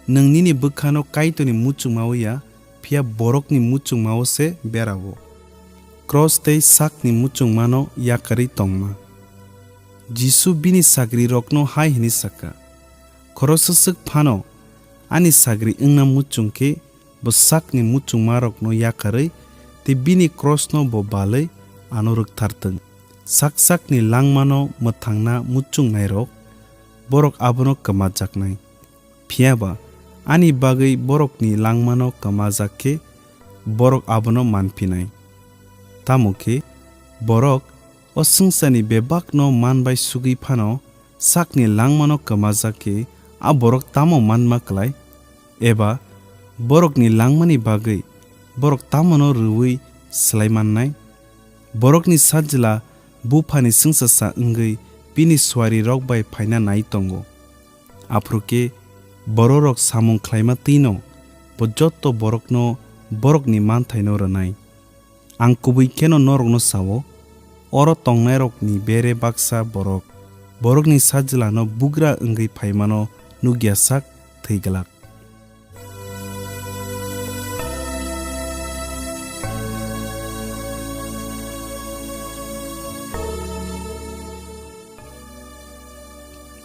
nwng nini bwkhano Kaitorni muchungma-o ya, phiya borokni muchungma-o se bera-o." Kros tei sakni muchungmano yakarwi tongma. Jisu bini sagrirokno hai hwnwi sa kha, "Khoroksa swk phano ani sagri wngna muchung khe, bo sakni muchungmarokno yakarwi tei bini krosno bo balwi ano rwktharthwng. Sak sakni langmano mwthangna muchungnairok, borok abono kwmajaknai. Phiya ba ani bagwi borokni langmano kwmajak khe, borok abono manphinai. Tamo khe borok o swngcharni bebakno man bai sugwi phano sakni langmano kwmajak khe, a borok tamo manma klai? Eba borokni langmani bagwi borok tamono rwui slai mannai? Borokni Sajla buphani swngchasa wngwi bini suarirok bai phaina nai tongo. Aphuru khe bororok samung khlaima twino bo jotto borokno borokni manthaino rwnai. Ang kubui kheno norokno sao, oro tongnairokni bere baksa borok borokni Sajlano bugra wngwi phaimano nukya sak thwi glak."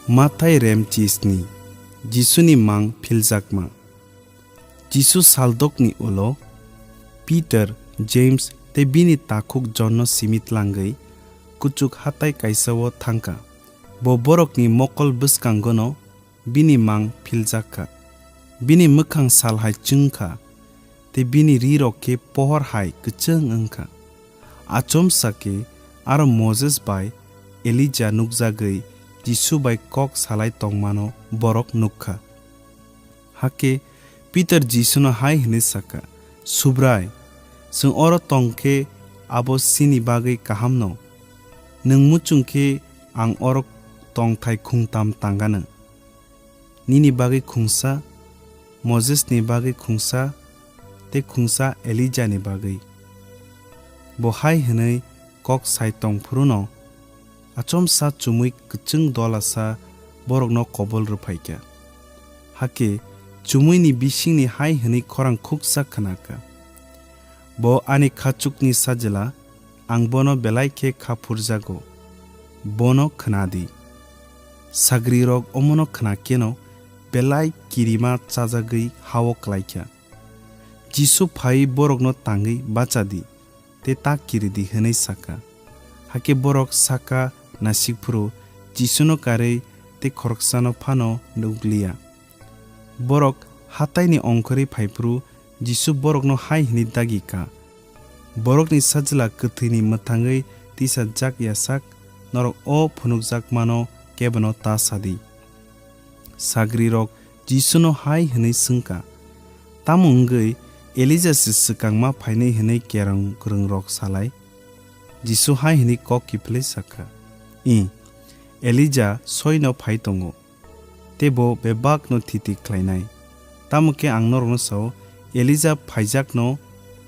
Mathai rem chisni. Jisuni mang philjakma. Jisu saldokni ulo Peter, James tei bini takhuk Jonno simi tlangwi kuchuk hatai kaisao thangkha. Bo borokni mokol bwskangono bini mang philjak kha. Bini mwkhang sal hai chwng kha, tei bini rirok khe pohor hai kwchwng wng kha. Achomsa khe aro Moses bai Elija nukjagwi Jisu bai kok salai tongmano borok nuk kha. Hakhe Peter Jisuno hai hwnwi sa kha, "Subrai, chwng oro tong khe abo chini bagwi kahamno. Nwng muchung khe ang oro tongthai khungtam tangano. Nini bagwi khungsa, Mosesni bagwi khungsa, tei khungsa Elijani bagwi." Bo hai hwnwi kok sai tong phuru no achomsa chumui kwchwng dolasa borokno kobol rwphai kha. Hakhe chumuini bisingni hai hwnwi khorang khuksa khna kha, "Bo ani khachukni Sajla, ang bono belai khe kha phurjago, bono khna di." Sagrirok omono khna kheno belai kirima chajagwi ha-o klai kha. Jisu phaiwi borokno tangwi, "Bacha di tei ta kiri di," hwnwi sa kha. Hakhe borok saka nasik phuru Jisuno karwi tei khoroksano phano nukliya. Borok hataini ongkhorwi phai phuru Jisu borokno hai hwnwi dagi kha, "Borokni Sajla kwthwini mwthangwi tisajak ya sak, norok o phunukjakmano kebono ta sa di." Sagrirok Jisuno hai hwnwi swng kha, "Tamo wngwi Elija se swkangma phainai hwnwi kerong kwrwngrok salai?" Jisu hai hwnwi kok kiphilwi sa kha, "Iih, Elija soino phai tongo, tei bo bebakno thiti khlainai. Tamo khe ang norokno sao, Elija phaijakno,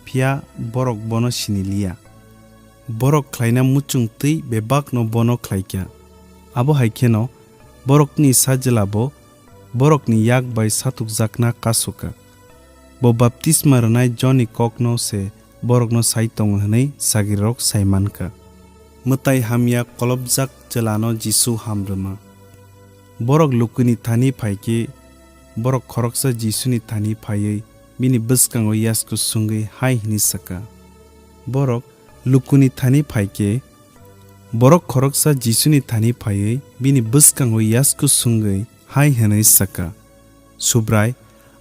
phiya borok bono sini liya. Borok khlaina muchung twi bebakno bono khlai kha. Abo hai kheno borokni Sajla bo borokni yak bai satukjakna kasu kha. Bo baptisma rwnai Jonni kokno se borokno sai tongo hwnwi sagrirok sai man kha." Mwtai hamya kolopjak chwlano Jisu ham rwma. Borok lukuni thani phai khe, borok khoroksa Jisuni thani phaiwi bini bwskango yasku sungwi hai hwnwi sa kha, borok lukuni thani phai khe, borok khoroksa Jisuni thani phaiwi bini bwskango yasku sungwi hai hwnwi sa kha, "Subrai,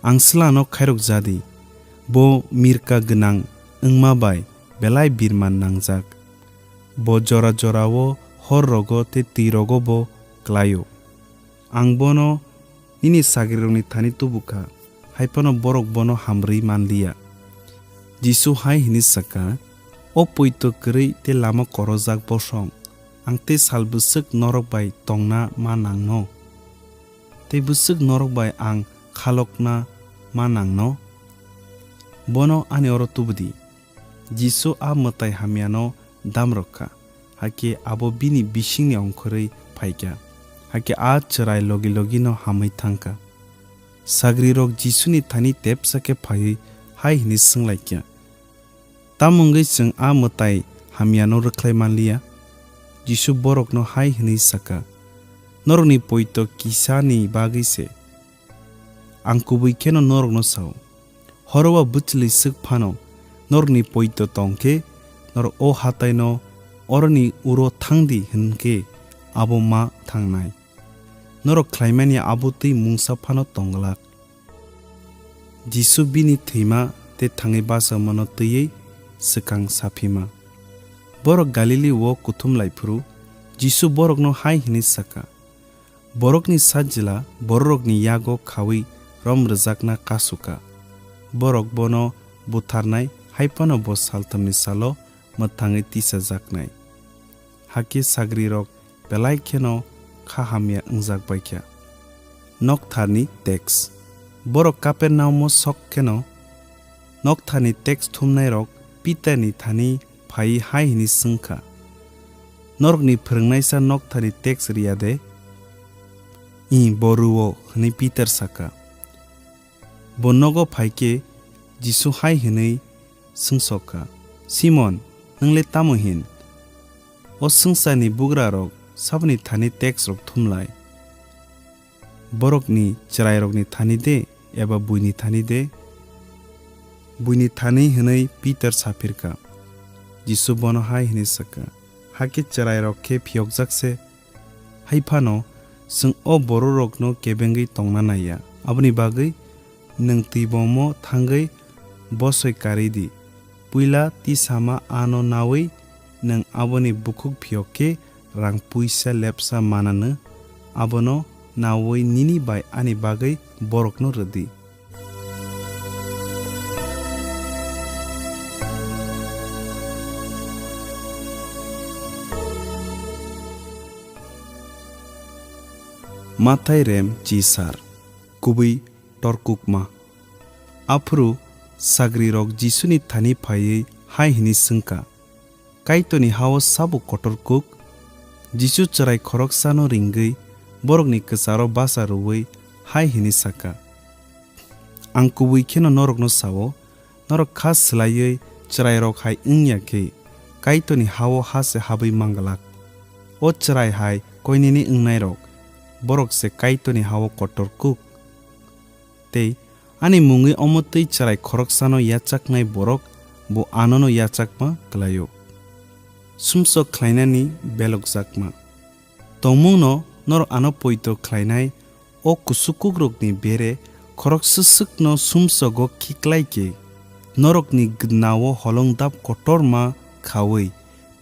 ang swlano khairok ja di. Bo mirka gwnang wngma bai belai birman nangjak. Bo jora jora-o hor rogo tei twi rogo bo klai-o. Ang bono nini sagrirokni thani tubu kha, hai phano borok bono ham rwui man liya." Jisu hai hwnwi sa kha, "O poito kwrwi tei lama korojak bosong, ang tei sal bwswk norok bai tongna ma nangno? Tei bwswk norok bai ang khalokna ma nangno, bono ani oro tubu di." Jisu a mwtai hamyano damrok kha, hakhe abo bini bisingni ongkhorwi phai kha, hakhe a chwrai logi logino hamwi thang kha. Sagrirok Jisuni thani tepsa khe phaiwi hai hwnwi swng lai kha, "Tamo wngwi chwng a mwtai hamyano rwkhlai man liya?" Jisu borokno hai hwnwi sa kha, "Norokni poito kisani bagwi se. Ang kubui kheno norokno sao, horo o bwchlwi swk phano norokni poito tong khe, norok o hataino 'Oroni uro thang di,' hwn khe abo ma thangnai. Norok khlaimani abo twi mungsa phano tong glak." Jisu bini thwima tei thangwi bachamano twiwi swkang saphima. Borok Galili o kuthum lai phuru Jisu borokno hai hwnwi sa kha, "Borokni Sajla bororokni yago khaui rom rwjakna kasu kha. Borok bono butharnai, hai phano bo salthamni salo mwthangwi tisajaknai." Hakhe sagrirok belai kheno kha hamya wngjak bai kha. Noktharni teks. Borok Kapernaumo sok kheno noktharni teks thumnairok Pitarni thani phaiwi hai hwnwi swng kha, "Norokni phwrwngnaisa noktharni teks riya de?" "Ih, bo rw-o," hwnwi Pitar sa kha. Bo nogo phai khe Jisu hai hwnwi swngsok kha, "Simon, nwng le tamo hin? O swngcharni bugrarok saboni thani teksrok thum lai? Borokni chwrairokni thani de eba buini thani de?" "Buini thani," hwnwi Pitar sa phir kha. Jisu bono hai hwnwi sa kha, "Hakhe chwrairok khe phiyokjak se. Hai phano chwng o bororokno kebengwi tongna nai ya. Aboni bagwi nwng twibomo thangwi bosoi karwi di. Puila tisama ano naui nwng aboni bukhuk phiyok khe rang puisa lepsa mananw, abono naui nini bai ani bagwi borokno rw di." Mathai rem chisar, kubui torkukma. Aphuru sagrirok Jisuni thani phaiwi hai hwnwi swng kha, "Kaitorni ha-o sabo kotor kuk?" Jisu chwrai khoroksano ringwi borokni kwcharo bacha rwui hai hwnwi sa kha, "Ang kubui kheno norokno sa-o, norok kha swlaiwi chwrairok hai wng ya khe Kaitorni ha-o ha se habwi man glak. O chwrai hai koinene wngnairok, borok se Kaitorni ha-o kotor kuk. Tei ani mungwi omo twi chwrai khoroksano yachaknai borok bo anono yachakma klai-o." Sumsok khlainani belokjakma. Tongmungno norok ano poito khlainai o kusukukrokni bere khoroksa swkno sumsogo khiklai khe, norokni gwnao holongdap kotorma khaui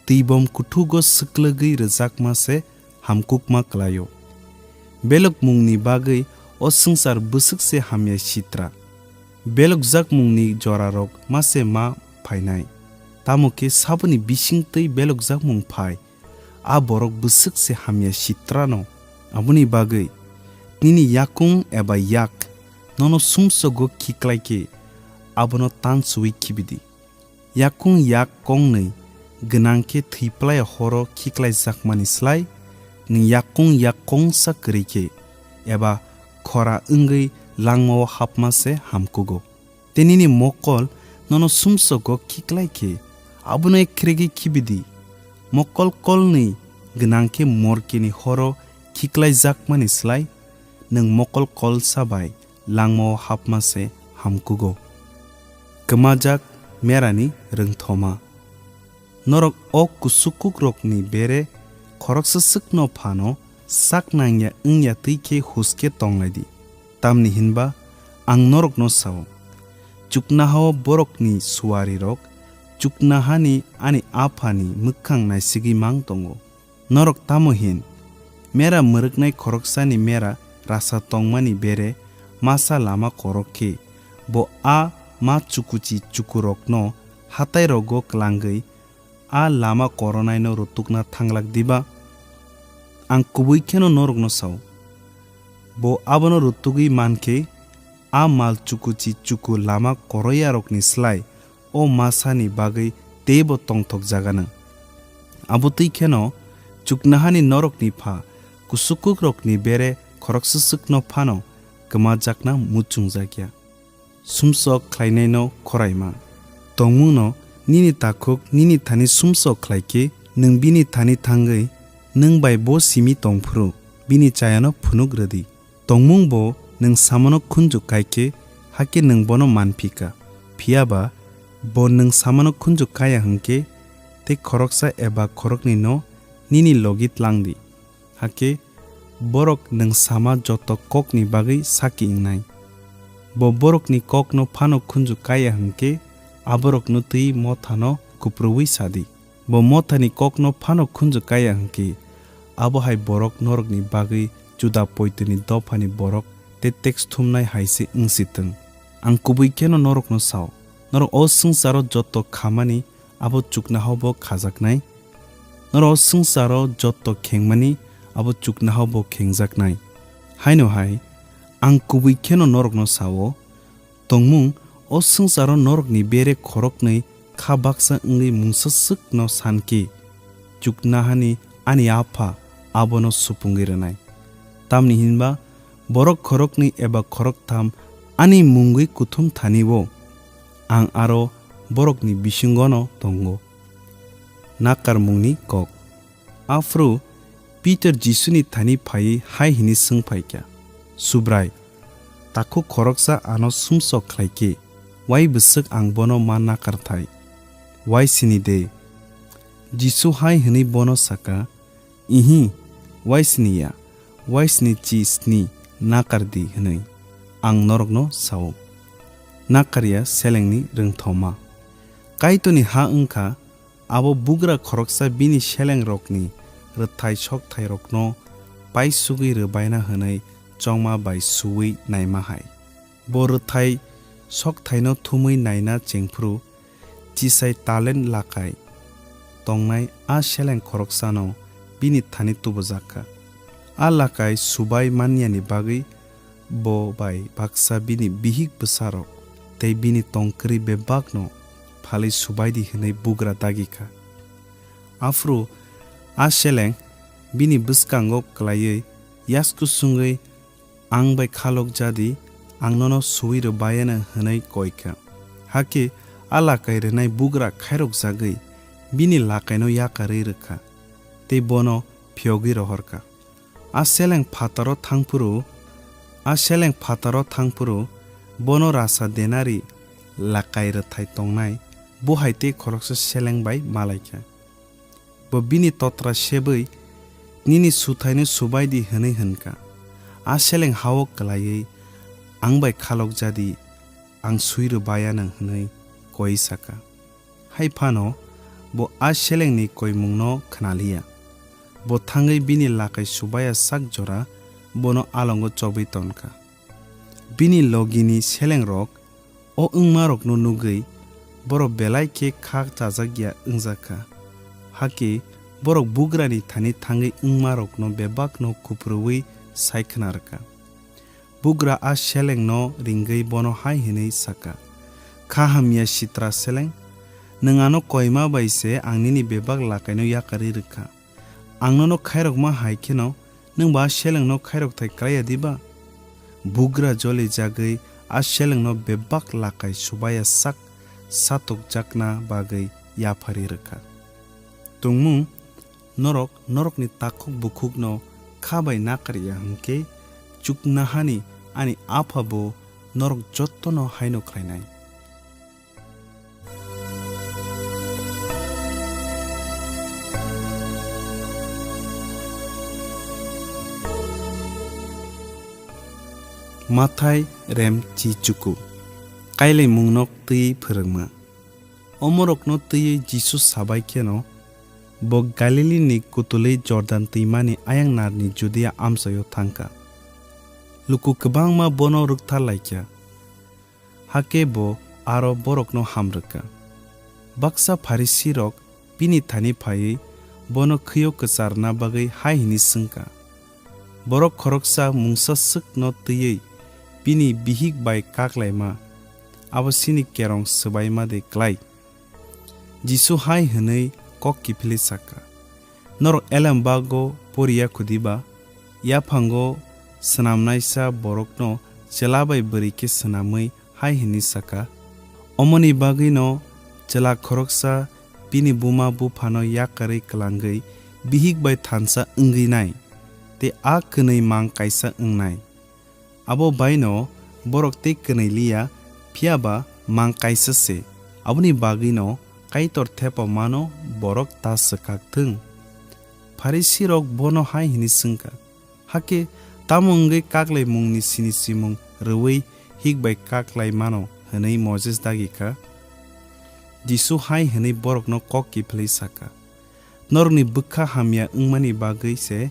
twibom kuthugo swklwgwi rwjakma se hamkukma klai-o. Belokmungni bagwi o swngchar bwswk se hamya sitra. Belokjakmungni jorarok ma se ma phainai. Tamo khe saboni bisingtwi belokjakmung phai, a borok bwswk se hamya sitrano. Aboni bagwi nini yakung eba yak nono sumsogo khiklai khe abono tansuwi khibi di. Yakung yak kongnwi gwnang khe thwi plai horo khiklaijakmani slai, nwng yakung yak kongsa kwrwi khe eba khora wngwi langmao hapma se hamkugo. Tei nini mokol nono sumsogo khiklai khe abono ekhrigwi khibi di. Mokol kolnwi gwnang khe morkeni horo khiklaijakmani slai, nwng mokol kolsa bai langmao hapma se hamkugo. Kwmajak merani rwngthoma. Norok o kusukukrokni bere khoroksa swkno phano sak nangya wngya twi khe huske tonglai di. Tamni hinba ang norokno sao, chuknohao borokni suarirok chuknohani ani Aphani mwkhang naisigwi mang tongo. Norok tamo hin? Mera mwrwknai khoroksani mera rasa tongmani bere masa lama korok khe, bo a ma chukuchi chukurokno hatairogo klangwi a lama koronaino rutukna thanglak diba? Ang kubui kheno norokno sao, bo abono rutugwi man khe a mal chukuchi chuku lama koroyarokni slai o masani bagwi teibo tongthokjaganw. Abo twi kheno chuknahani norokni pha kusukukrokni bere khorokswswkno phano kwmajakna muchungjakya. Sumsok khlainaino khoraima. Tongmungno nini takhuk nini thani sumsok khlai khe, nwng bini thani thangwi nwng bai bo simi tong phuru bini chayano phunuk rwdi. Tongmung bo nwng samano khunju kai khe, hakhe nwng bono man phi ka. Phiya ba bo nwng samano khunju kaya hwn khe, tei khoroksa eba khoroknwino nini logi tlang di. Hakhe borok nwng sama joto kokni bagwi sakki wngnai. Bo borokni kokno phano khunju kaya hwn khe, aborokno twi mothano kuprubwi sa di. Bo mothani kokno phano khunju kaya hwn khe, abo hai borok norokni bagwi Juda poitoni dophani borok tei teks thumnai hai se wng si thung. Ang kubui kheno norokno sao, norok o swngcharo joto khamani abo chuknahaobo khajaknai. Norok o swngcharo joto khengmani abo chuknahaobo khengjaknai. Haino hai ang kubui kheno norokno sao, tongmung o swngcharo norokni bere khoroknwi kha baksa wngwi mungsa swkno san khe, chuknahani ani Apha abono supungwi rwnai. Tamni hinba borok khoroknwi eba khoroktham ani mungwi kuthum thani-o ang aro borokni bisingono tongo. Nakarmungni kok. Aphuru Pitor Jisuni thani phaiwi hai hwnwi swng phai kha, "Subrai, takhuk khoroksa ano sumsok khlai khe, wai bwswk ang bono ma nakarthai? Wai sini de?" Jisu hai hwnwi bono sa kha, "Ihi, wai sini ya, wai sini chi sni nakar di hwnwi ang norokno sao." Nakar ya selengni rwngthoma. Kaitorni ha wng kha, abo bugra khoroksa bini selengrokni rwthai sokthairokno paisugwi rwbaina hwnwi chongma bai suwi naima hai. Bo rwthai sokthaino thumwi naina chengphuru chisai talent lakai tongnai a seleng khoroksano bini thani tubujak kha. A lakai subai manyani bagwi bo bai baksa bini bihik bwsarok tei bini tongkwrwi bebakno phalwi subai di hwnwi bugra dagi kha. Aphuru a seleng bini bwskango klaiwi yasku sungwi, "Ang bai khalok jadi, ang nono suwi rwbayano," hwnwi koi kha. Hakhe a lakai rwnai bugra khairok jagwi bini lakaino yakarwi rwkha tei bono phiyogwi rohor kha. A seleng phataro thangphuru, a seleng phataro thangphuru bono rasa denari lakai rwthai tongnai buhai tei khoroksa seleng bai malai kha. Bo bini totra sebwi, "Nini suthaino subai di," hwnwi hwn kha. A seleng ha-o klaiwi, "Ang bai khalok jadi, ang swi rwbayano," hwnwi koi sa kha. Hai phano bo a selengni koimungno khna liya. Bo thangwi bini lakai subaya sak jora bono alongo chobwi ton kha. Bini logini selengrok o wngmarokno nugwi borok belai khe kha chajak ya wngjak kha. Hakhe borok bugrani thani thangwi wngmarokno bebakno kuphrwi sai khna rwkha. Bugra a selengno ringwi bono hai hwnwi sa kha, "Kha hamya sitra seleng, nwng ano koima bai se ang nini bebak lakaino yakarwi rwkha. Ang nono khairokma hai kheno nwng bo a selengno khairokthai klai ya diba?" Bugra joli jagwi a selengno bebak lakai subaya sak satokjakna bagwi yapharwi rwkha. Tongmung, norok norokni takhuk bukhukno kha bai nakar ya hwn khe, chuknahani ani Apha bo norok jotono haino khlainai. Mathai rem chi chuku. Kailaimungno twi phwrwngma. Omorokno twiwi Jisu sabai kheno, bo Galilini kutulwi Jordan twimani ayang narni Judia amchaio thang kha. Luku kwbangma bono rwktharlai kha. Hakhe bo aro borokno ham rwkha. Baksa Pharisirok bini thani phaiwi bono khwio kwcharna bagwi hai hwnwi swng kha, "Borok khoroksa mungsa swkno twiwi bini bihik bai kaklaima, abo chini kerong swbaima de klai. Jisu hai hwnwi kok kiphilwi saka, "Norok elem bago poriya khudiba? Yaphango swnamnaisa borokno chwla bai bwrwi khe swnamwi hai hwnwi saka, 'Omoni bagwino chwla khoroksa bini buma buphano yakarwi klangwi bihik bai thansa wngwi nai, tei a kwnwi mang kaisa wngnai.' Abo baino borok tei kwnwi liya, phiya ba mang kaisa se. Aboni bagwino Kaitor thepamano borok ta swkak thung." Pharisirok bono hai hwnwi swngkha, "Hakhe tamo wngwi kaklaimungni sinichimung rwui hik bai kaklai mano hwnwi Moses dagi kha?" Jisu hai hwnwi borokno kok kiphilwi saka, "Norokni bwkha hamya wngmani bagwi se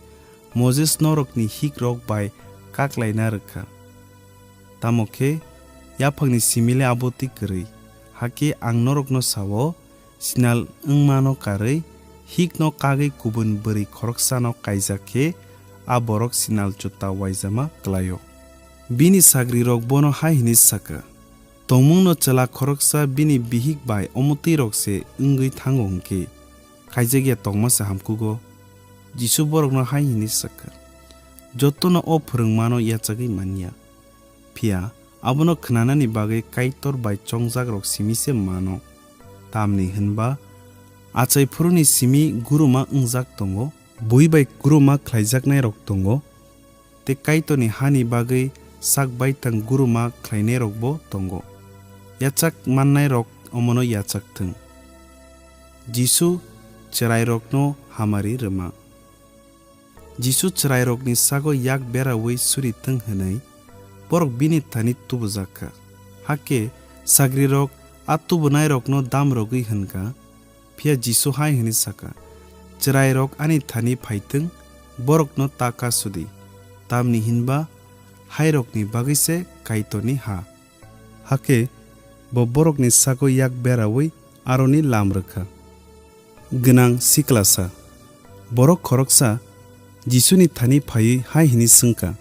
Moses norokni hikrok bai kaklaina rwkha. Tamo khe yaphangni simi le abo twi kwrwi. Hakhe ang norokno sao, sinal wngmano karwi hikno kagwi kubun bwrwi khoroksano kaijak khe a borok sinal chuta uaijama klai-o." Bini sagrirok bono hai hwnwi saka, "Tongmungno chwla khoroksa bini bihik bai omo twirok se wngwi thango hwn khe, khaijak ya tongma se hamkugo." Jisu borokno hai hwnwi swkha, "Jotono o phwrwngmano yachagwi man ya. Phiya abono khnanani bagwi Kaitor bai chongjakrok simi se mano. Tamni hwn ba achai phuruni simi guruma wngjak tongo, bui bai guruma khlaijaknairok tongo, tei Kaitorni hani bagwi sak baithang guruma khlainairokbo tongo. Yachak mannairok omono yachak thung." Jisu chwrairokno hamari rwma. Jisu chwrairokni sago yak beraui suri thung hwnwi borok bini thani tubujak kha. Hakhe sagrirok a tubunairokno dam rwgwi hwn kha. Phiya Jisu hai hwnwi saka, "Chwrairok ani thani phai thung, borokno ta kasudi, tamni hwn ba hairokni bagwi se Kaitorni ha." Hakhe bo borokni sago yak beraui aroni lam rwkha. Gwnang siklasa borok khoroksa Jisuni thani phaiwi hai hwnwi swngkha,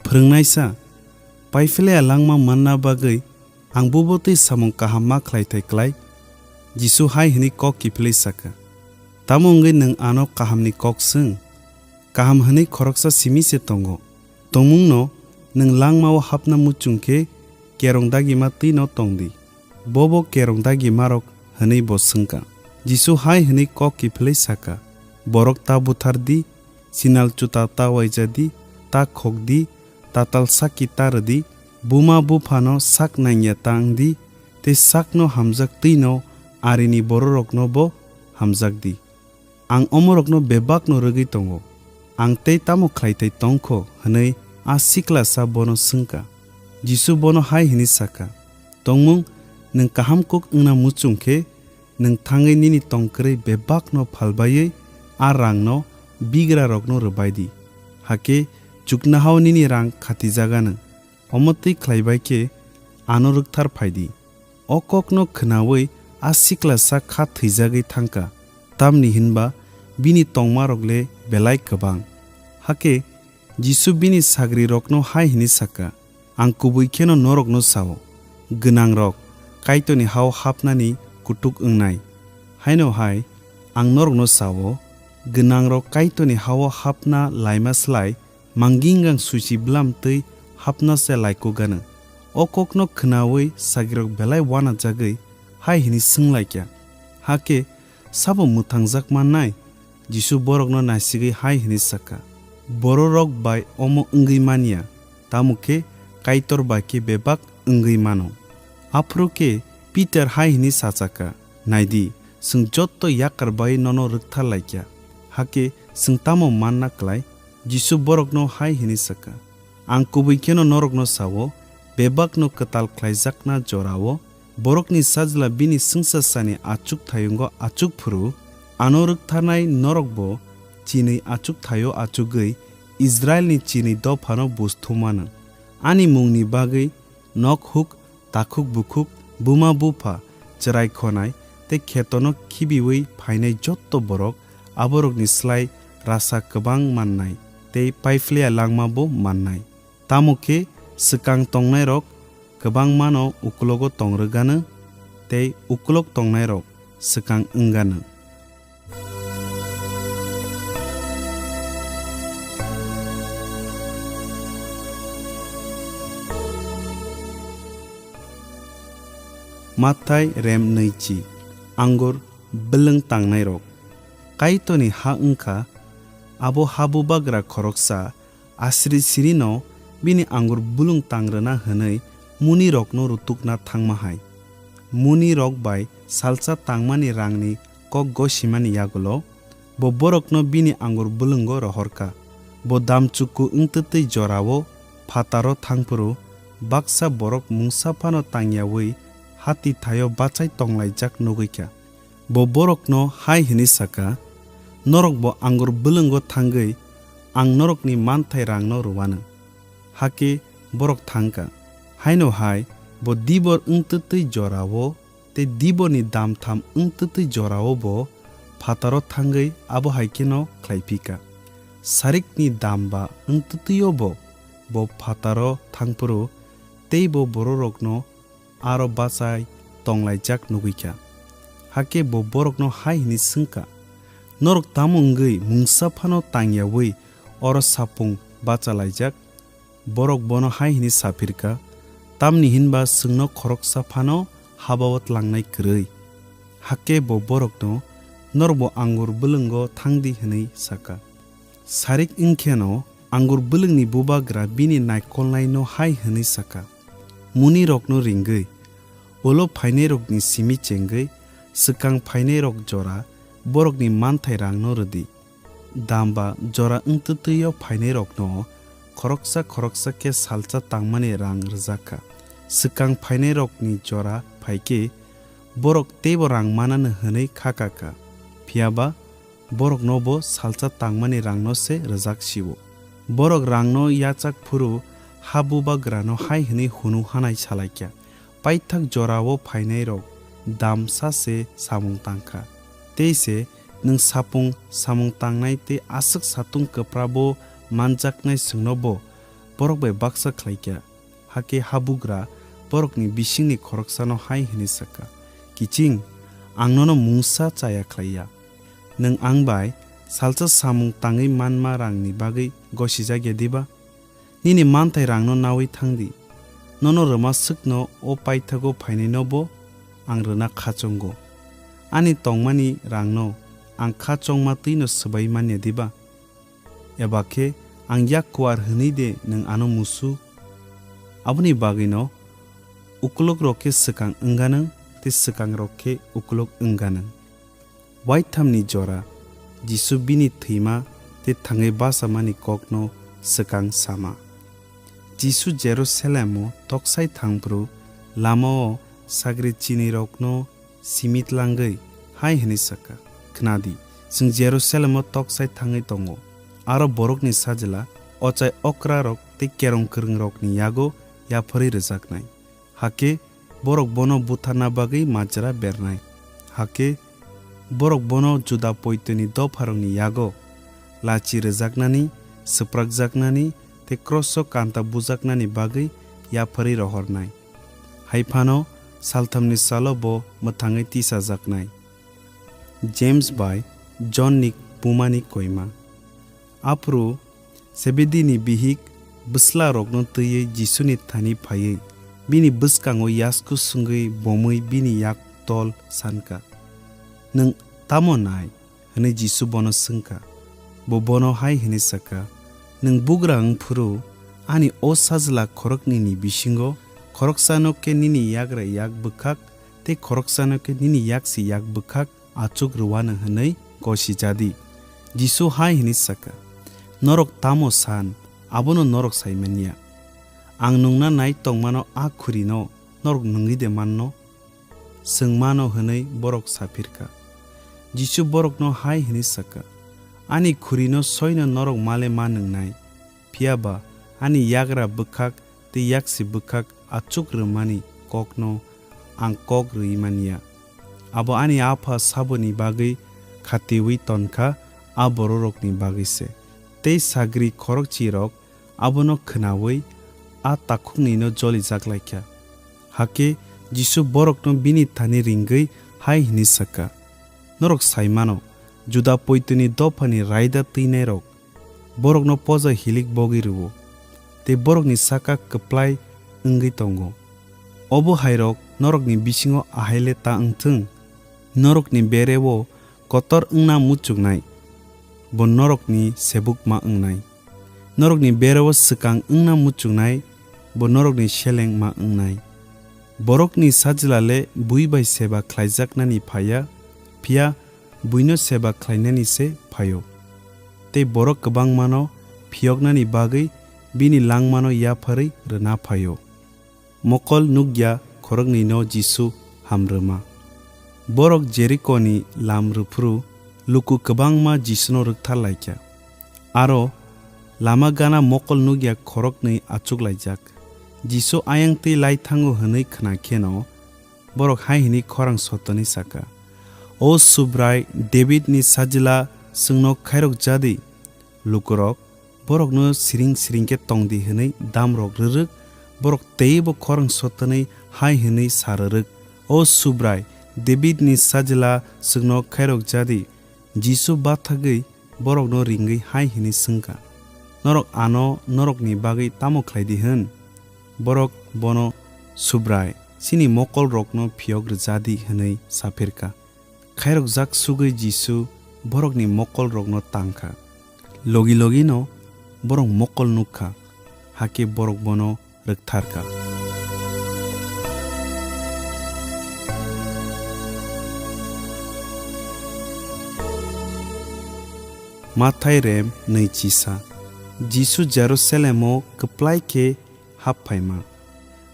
"Phrwngnaisa, paiphlaiya langma manna bagwi ang bubo twi samung kaham ma khlaithai klai?" Jisu hai hwnwi kok kiphilwi saka, "Tamo wngwi nwng ano kahamni kok swng? Kaham hwnwi khoroksa simi se tongo. Tongmungno nwng langmao hapna muchung khe kerong dagima twino tong di." Bobo kerong dagimarok hwnwi bo swngkha. Jisu hai hwnwi kok kiphilwi saka, "Borok ta buthar di, sinal chuta ta uaija di, ta khok di, tatal sakki ta rw di, buma buphano sak nangya ta wng di, tei sakno hamjak twino arini bororokno bo hamjak di. Ang omorokno bebakno rwgwi tongo. Ang tei tamo khlaithai tong kho?" hwnwi a siklasa bono swngkha. Jisu bono hai hwnwi saka, "Tongmung nwng kaham kuk wngna muchung khe, nwng thangwi nini tong kwrwi bebakno phalbaiwi a rangno bigrarokno rwbai di. Hakhe chuknohao nini rang khatijagano. Omo twi khlai bai khe ano rwkthar phai di." O kokno khnaui a siklasa kha thwijagwi thangkha, tamni hwnba bini tongmarok le belai kwbang. Hakhe Jisu bini sagrirokno hai hwnwi saka, "Ang kubui kheno norokno sao, gwnangrok Kaitorni hao hapnani kutuk wngnai. Haino hai ang norokno sao, gwnangrok Kaitorni hao hapna laima slai manggingang suichi bwlam twi hapna se laikuk gano." O kokno khnaui sagrirok belai uanajagwi hai hwnwi swng lai kha, "Hakhe sabo mwthangjak mannai?" Jisu borokno naisigwi hai hwnwi sa kha, "Bororok bai omo wngwi man ya, tamo khe Kaitor bai khe bebak wngwi mano." Aphuru khe Pitar hai hwnwi sacha kha, "Nai di, chwng joto yakar bai nono rwkthar lai kha, hakhe chwng tamo manna klai?" Jisu borokno hai hwnwi sa kha, "Ang kubui kheno norokno sao, bebakno kwtal khlaijakna jora-o Borokni Sajla bini swngchar sani achukthayungo achuk phuru, ano rwktharnai norokbo chinwi achukthaio achugwi Israilni chinwi dophano buj thumano. Ani mungni bagwi nok huk, takhuk bukhuk, buma bupha, chwrai khonai tei khetono khibiui phainai jotto borok aborokni slai rasa kwbang mannai tei paiphlaiya langmabo mannai. Tamo khe Swkang tongnairok kwbangmano ukulogo tong rwgano, tei ukulok tongnairok swkang wngano. Mathai rem nwichi. Angur bwlwng tangnairok. Kaitorni ha wngkha, abo habubagra khoroksa asri sirino bini angur bwlwng tang rwna hwnwi munirokno rutukna thangma hai. Munirok bai salsa tangmani rangni kok gosimani yagulo, bo borokno bini angur bwlwngo rohorkha. Bo damchukku wngtwtwi jorao phataro thangphuru baksa borok mungsa phano tangyaui hati thaio bachai tonglaijak nugwikha. Bo borokno hai hwnwi sakha, "Norokbo angur bwlwngo thangwi ang norokni manthai rangno rwano." Hakhe borok thangkha. Haino hai bo dibor wngtwtwi jorao tei diborni damtham wngtwtwi jorao bo phataro thangwi abo hai kheno khlai phikha. Sarikni dam ba wngtwtwio bo, bo phataro thangphuru tei bo bororokno aro bachai tonglaijak nugwikha. Hakhe bo borokno hai hwnwi swngkha, "Norok tamo wngwi mungsa phano tangyaui oro sapung bachalaijak?" Borok bono hai hwnwi saphirkha, "Tamni hinba chwngno khoroksa phano habao tlangnai kwrwi." Hakhe bo borokno, "Norokbo angur bwlwngo thangdi," hwnwi sakha. Sarik wngkheno angur bwlwngni bubagra bini naikolnaino hai hwnwi sakha, "Munirokno ringwi, ulo phainairokni simi chengwi, swkang phainairok jora borokni manthai rangno rwdi." Dam ba jora wngtwtwio phainairokno khoroksa khoroksa khe salsa tangmani rang rwjakha. Swkang phainairokni jora phaikhe borok teibo rang manano hwnwi kha kakha. Phiya ba boroknobo salsa tangmani rangno se rwjak sio. Borok rangno yachak phuru ha bubagrano hai hwnwi hunu hanai salaikha, "Paithak jorao phainairok damsa se samung tangkha. Tei se nwng sapung samung tangnai tei aswk satung kwprabo manjaknai chwngnobo borok bai baksa khlaikha." Hakhe habugra borokni bisingni khoroksano hai hwnwi sakha, "Kiching, ang nono mungsa chaya khlai ya. Nwng ang bai salsa samung tangwi manma rangni bagwi gosijak ya diba? Nini manthai rangno naui thang di. Nono rwma swkno o paithago phainainobo ang rwna kha chongo. Ani tongmani rangno ang kha chongma twino swbai man ya diba? Eba khe ang yak kuar hwnwi de nwng ano musu?" Aboni bagwino uklokrok khe swkang wng ganang tei swkangrok khe uklok wng ganang. Waithamni jora Jisu bini thwima tei thangwi bachamani kokno swkang sama. Jisu Jerusalemo toksai thangphru lamao sagri chinirokno simi tlangwi hai hwnwi sakha, "Khna di, chwng Jerusalemo toksai thangwi tongo. Aro borokni sajla ochai okrarok tei kerong kwrwngrokni yago yapharwi rwjaknai. Hakhe borok bono butharna bagwi majra bernai. Hakhe borok bono Juda poitoni dopharokni yago lachi rwjaknani, swprakjaknani tei kroso kanta bujaknani bagwi yapharwi rohornai. Hai phano salthamni salo bo mwthangwi tisajaknai." James bai John ni bumani koima. Aphuru Sebedini bihik bwslarokno twiwi Jisuni thani phaiwi bini bwskango yasku swngwi bomwi bini yak tol sankha. "Nwng tamo nai?" hwnwi Jisu bono swngkha. Bo bono hai hwnwi sakha, "Nwng bugra wng phuru ani o sajla khoroknwini bisingo khoroksano khe nini yagra yak bwkhak tei khoroksano khe nini yaksi yak bwkhak achuk rwano hwnwi gosija di." Jisu hai hwnwi sakha, "Norok tamo san, abono norok sai man ya. Ang nungna nai tongmano a khurino norok nungwi de manno?" swngmano hwnwi borok saphirkha. Jisu borokno hai hwnwi sakha, "Ani khurino soino norok male ma nwngnai, phiya ba ani yagra bwkhak tei yaksi bwkhak achuk rwmani kokno ang kok rwui man ya. Abo ani Apha saboni bagwi khatiui ton kha, a bororokni bagwi se." Tei sagri khorokchirok abono khnaui a takhuknwi'-no jolijak lai kha. Hakhe Jisu borokno bini thani ringwi hai hwnwi sa kha, "Norok sai mano, Juda poitwini dophani raida twinairok borokno poja hilik bogwi rw-o, tei borokni saka kwplai wngwi tongo. Obo hairok norokni bisingo ahai le ta wng thung, norokni bere-o kotor wngna muchungnai, bo norokni sebuk ma wngnai. Norokni bere-o swkang wngna muchungnai, bo norokni seleng ma wngnai. Borokni Sajla le bui bai seba khlaijaknani phai ya, phiya buino seba khlainani se phai-o. Tei borok kwbangmano phiyoknani bagwi bini langmano yapharwi rwna phai-o." Mokol nukya khoroknwi'-no Jisu hamrwma. Borok Jerikoni lam rwphuru luku kwbangma Jisuno rwkthar lai kha. Aro lama gana mokol nukya khoroknwi achuk laijak. Jisu ayang twi lai thango hwnwi khna kheno borok hai hwnwi khorang sotonwi sa kha, "O Subrai, Davidni Sajla, chwngno khairok ja di!" Lukurok borokno siring siring khe tong di hwnwi damrok rwrwk, borok teibo khorang sotonwi hai hwnwi sa rwrwk, "O Subrai, Davidni Sajla, chwngno khairok ja di!" Jisu bathagwi borokno ringwi hai hwnwi swng kha, "Norok ano norokni bagwi tamo khlai di hwn?" Borok bono, "Subrai, chini mokolrokno phiyok rw ja di," hwnwi sa phir kha. Khairokjak sugwi Jisu borokni mokolrokno tang kha. Logi logi'-no borok mokol nuk kha, hakhe borok bono rwkthar kha. Mathai rem nwichisa. Jisu Jerusalemo kwplai khe hap phaima.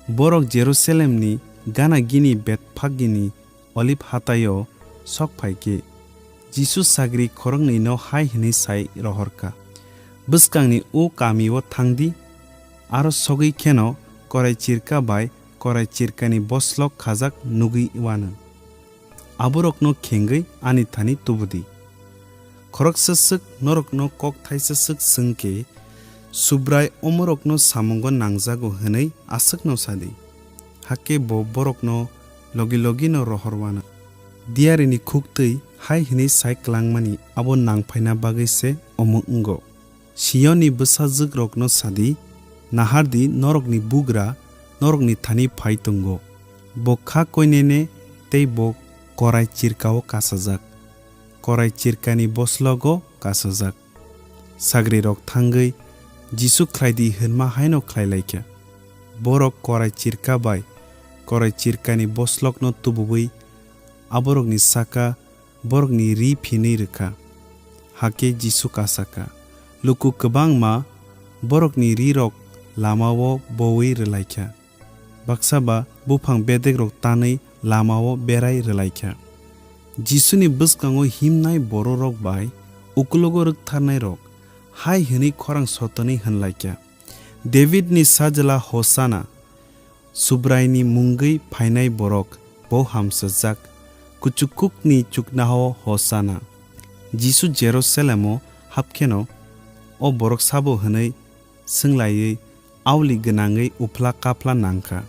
Borok Jerusalemni gana gini Betphagini Oliv hatai-o sok phai khe, Jisu sagri khoroknwi'-no hai hwnwi sai rohor kha, "Bwskangni o kami-o thang di, aro sogwi kheno korai chirka bai korai chirkani boslok khajak nugwi uanw. Aborokno khengwi ani thani tubu di. Khoroksa swk norokno kok thaisa swk swng khe, Subrai omorokno samungo nangjago hwnwi aswkno sa di." Hakhe bo borokno logi logi'-no rohor uanw. Diyarini khuk twi hai hwnwi sai klangmani abo nang phaina bagwi se omo wngo. Siyonni bwsajwkrokno sa di, "Nahar di, norokni bugra norokni thani phai tongo. Bo kha koinene tei bo korai chirka-o kasajak, korai chirkani boslogo kasajak." Sagrirok thangwi Jisu khlai di hwnma haino khlai lai kha. Borok korai chirka bai korai chirkani boslokno tubuwi aborokni saka borokni ri phinwi rw kha. Hakhe Jisu kasa kha. Luku kwbangma borokni rirok lama-o boui rw lai kha. Baksa ba buphang bedekrok tanwi lama-o berai rw lai kha. Jisuni bwskango himnai bororok bai ukulogo rwktharnairok hai hwnwi khorang sotonwi hwn lai kha, "Davidni Sajla Hosana! Subraini mungwi phainai borok bo hamsajak! Kuchukukni chuknoha-o Hosana!" Jisu Jerusalemo hap kheno o borok sabo hwnwi swng laiwi auli gwnangwi uphla kaphla nang kha.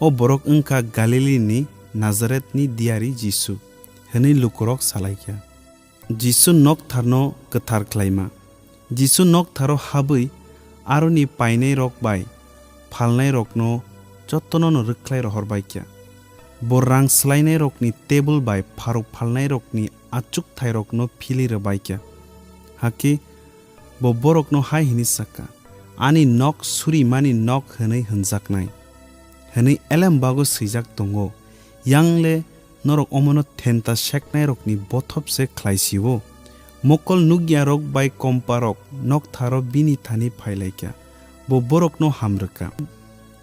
O borok wng kha Galilini Nazaretni diyari Jisu, hwnwi lukurok sa lai kha. Jisu noktharno kwthar khlaima. Jisu noktharo habwi aroni painairok bai phalnairokno jotono rwkhlai rohor bai kha. Bo rang swlainairokni tebul bai pharuk phalnairokni achukthairokno philwi rw bai kha. Hakhe bo borokno hai hwnwi sa kha, "Ani nok surimani nok hwnwi hwnjaknai, hwnwi elembago swijak tongo, yang le norok omono thenta seknairokni bothop se khlai si-o." Mokol nukyarok bai komparok noktharo bini thani phai lai kha, bo borokno ham rw kha.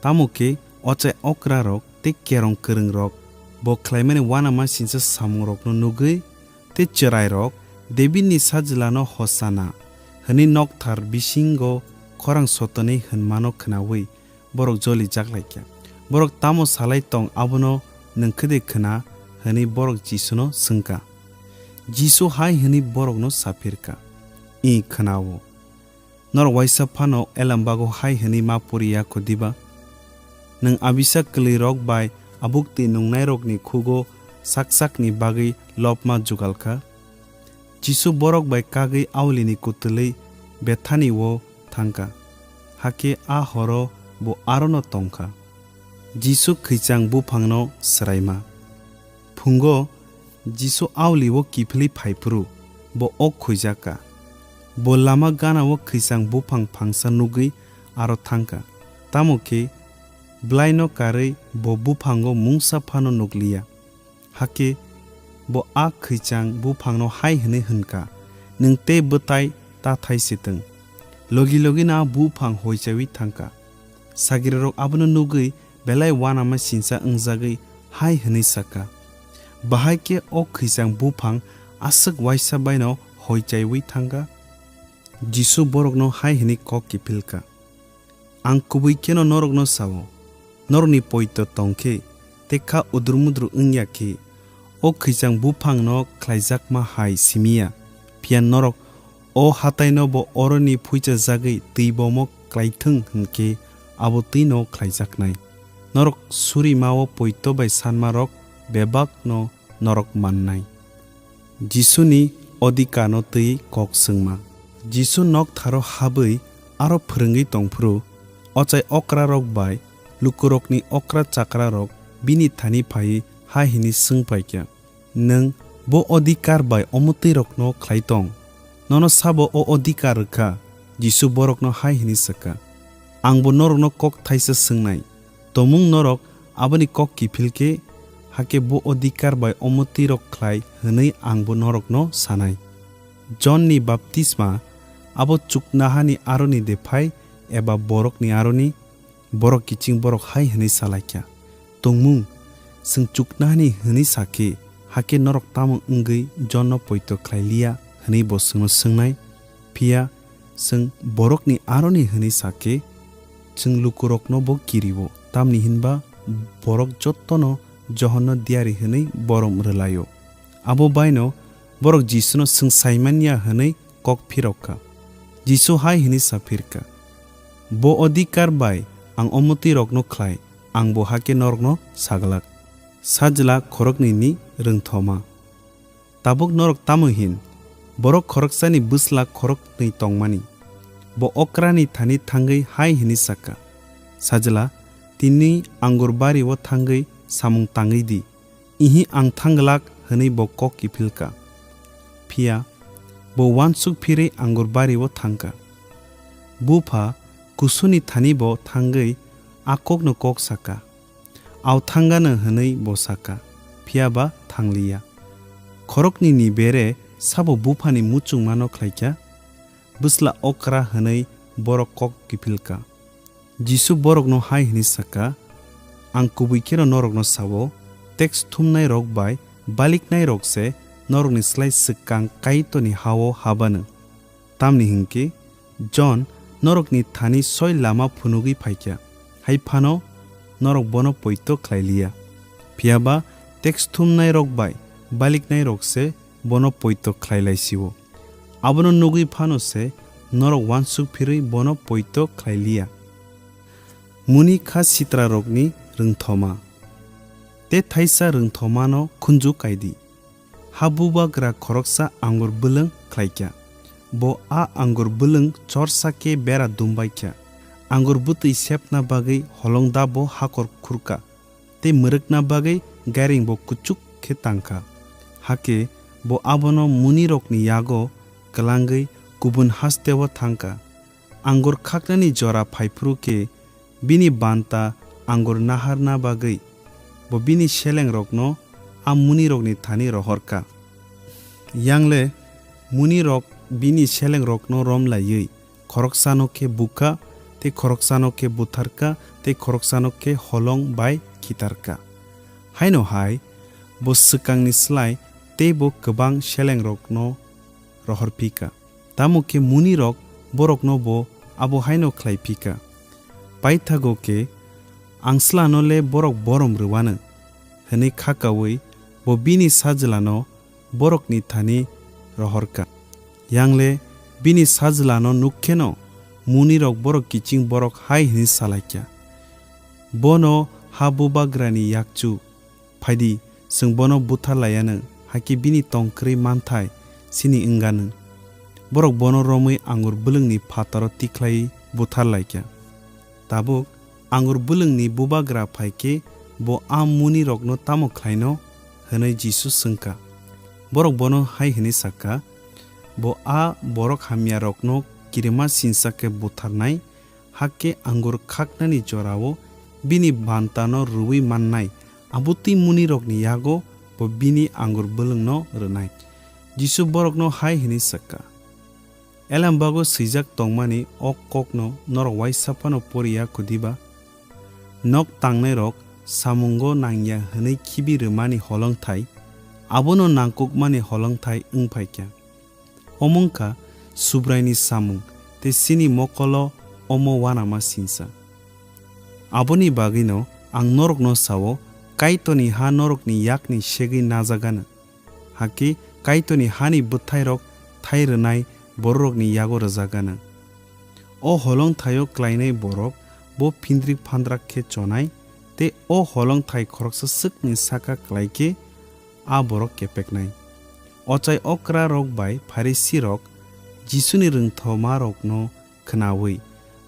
Tamo khe ochai okrarok tei kerong kwrwngrok bo khlaimani uanamasingcha samungrokno nugwi tei chwrairok, "Davidni Sajlano Hosana!" hwnwi nokthar bisingo khorang sotonwi hwnmano khnaui borok jolijak lai kha. Borok tamo salai tong abono nwng khe de khna? hwnwi borok Jisuno swng kha. Jisu hai hwnwi borokno sa phir kha, "Ih, khna-o. Norok uaisa phano elembago hai hwnwi ma pori ya kho diba? Nwng abisa kwlwirok bai abuk twi nungnairokni khugo sak sakni bagwi lobma jugal kha. Jisu borok bai kagwi aulini kwtwlwi Bethani-o thang kha, hakhe a horo bo arono tong kha. Jisu khwichang buphangno swraima. Phungo Jisu auli-o kiphilwi phai phuru bo ok khuijak kha. Bo lama gana-o khwichang buphang phangsa nugwi aro thang kha, tamo khe blaino karwi bo buphango mungsa phano nuk liya. Hakhe bo a khwichang buphangno hai hwnwi hwn kha, "Nwng tei bwtai ta thai se twng." Logi logino a buphang hoichaiwi thang kha. Sagrirok abono nugwi belai uanama sinsa wngjagwi hai hwnwi sa kha, "Bahai khe o khwichang buphang aswk uaisa baino hoichaiwi thang kha?" Jisu borokno hai hwnwi kok kiphil kha, "Ang kubui kheno norokno sa-o, norokni poito tong khe tei kha udru-mudru wng ya khe, o khwichang buphangno khlaijakma hai simi ya. Phiya norok o hataino bo oroni phuichajagwi twi bomo klai thung hwn khe abo twino khlaijaknai. Norok surima-o poito bai sanmarok bebakno norok mannai." Jisuni odhikarno twi kok swngma. Jisu noktharo habwi aro phrwngwi tong phuru, ochai okrarok bai lukurokni okra chakrarok bini thani phaiwi hai hwnwi swng pai kha, "Nwng bo odhikar bai omotwirokno khlai tong? Nono sabo o odhikar rw kha?" Jisu borokno hai hwnwi sa kha, "Angbo norokno kok thaisa swngnai, tomung norok aboni kok kiphil khe, hakhe bo odhikar bai omotwirok khlai hwnwi angbo norokno sanai. Jonni baptisma abo chuknohani aroni de phai eba borokni aroni?" Borok kiching borok hai hwnwi sa lai kha, "Tongmung, chwng chuknohani hwnwi sa khe, hakhe norok tamo wngwi Jonno poito khlai liya?" hwnwi bo chwngno swngnai. Phiya chwng borokni aroni hwnwi sa khe, chwng lukurokno bo kiri-o, tamni hinba borok jotono Johonno diyari hwnwi borom rw lai-o. Abo baino borok Jisuno chwng sai man ya hwnwi kok phirok kha. Jisu hai hwnwi sa phir kha, "Bo odhikar bai ang omotwirokno khlai, angbo hakhe norokno sa glak." Sajla khoroknwini rwngthoma. Tabuk norok tamo hin? Borok khoroksani bwsla khoroknwi tongmani. Bo okrani thani thangwi hai hwnwi sa kha, "Sajla, tini angur bari-o thangwi samung tangwi di." "Ihi, ang thang glak," hwnwi bo kok kiphil kha. Phiya bo uansuk phirwi angur bari-o thang kha. Bupha kusuni thani bo thangwi a kokno kok sa kha. "Ao thang gano," hwnwi bo sa kha, phiya ba thang liya. Khoroknwini bere sabo buphani muchungmano khlai kha? Bwsla okra hwnwi borok kok kiphil kha. Jisu borokno hai hwnwi sa kha, "Ang kubui kheno norokno sa-o, teks thumnairok bai baliknairok se norokni slai swkang Kaitorni ha-o hab anw. Tamni hwn khe Jon norokni thani soi lama phunugwi phai kha, hai phano norok bono poito khlai liya. Phiya ba teks thumnairok bai baliknairok se bono poito khlai lai si-o. Abono nugwi phano se norok uansuk phirwi bono poito khlai liya." Muni kha sitrarokni rwngthoma. Tei thaisa rwngthomano khunju kai di. Ha bubagra khoroksa angur bwlwng khlai kha. Bo a angur bwlwng chorsa khe bera dum bai kha. Angur bwtwi sepna bagwi holong da bo hakor khur kha, tei mwrwkna bagwi gairing bo kuchuk khe tang kha. Hakhe bo abono munirokni yago kwlangwi kubun haste-o thang kha. Angur khaknani jora phai phuru khe bini banta angur naharna bagwi bo bini selengrokno a munirokni thani rohor kha. Yang le munirok bini selengrokno rom laiwi khoroksano khe bu kha, tei khoroksano khe buthar kha, tei khoroksano khe holong bai khitar kha. Haino hai bo swkangni slai teibo kwbang selengrokno rohor phi kha. Tamo khe munirok borokno bo abo haino khlai phi kha. Paithago khe, "Ang slano le borok borom rw anw," hwnwi kha kaui bo bini sajlano borokni thani rohor kha. Yang le bini sajlano nuk kheno munirok borok kiching borok hai hwnwi sa lai kha, Bono ha bubagrani yakchu, phaidi, chwng bono buthar laiyanw, hakhe bini tong kwrwi manthai chini wngganw. Borok bono romwi angur bwlwngni phataro tikhlaiwi buthar laikha. Tabuk angur bwlwngni bubagra phai khe bo a munirokno tamo khlaino? Hwnwi Jisu swng kha. Borok bono hai hwnwi sa kha, "Bo a borok hamyarokno kirima sinsa khe butharnai, hakhe angur khaknani jorao bini bantano rwui mannai, abo twi munirokni yago bo bini angur bwlwngno rwnai." Jisu borokno hai hwnwi sa kha, Elembago swijak tongmani o kokno norok uaisa phano pori ya kho diba? Nok tangnairok samungo nangya hwnwi khibi rwmani holongthai, abono nangkukmani holongthai wng phai kha. Omo wng kha Subraini samung tei chini mokolo omo uanama sinsa. Aboni bagwino ang norokno sao, Kaitorni ha norokni yakni segwi najaganw. Hakhe Kaitorni hani bwthairok thai rwnai bororokni yago rwjaganw. O holongthaio klainai borok bo phindrik phandrak khe chonai, tei o holongthai khoroksa swkni saka klai khe a borok kepeknai. Ochai okrarok bai Pharisirok Jisuni rwngthomarokno khnaui,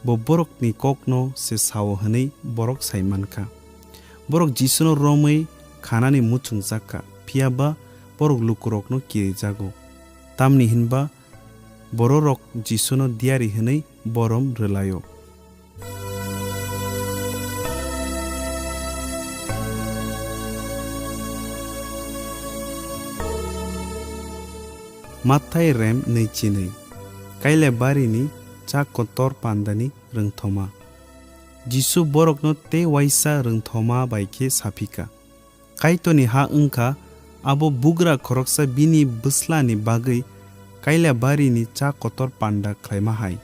bo borokni kokno se sao hwnwi borok sai man kha. Borok Jisuno romwi khanani muchungjak kha, phiya ba borok lukurokno kirijago, tamni hinba bororok Jisuno diyari hwnwi borom rwlaio. Mathai rem nwi chinwi. Kailabarini cha kotor pandani rwngthoma. Jisu borokno tei uaisa rwngthoma bai khe saphi kha, Kaitorni ha wng kha abo bugra khoroksa bini bwslani bagwi Kailabarini cha kotor panda khlaima hai.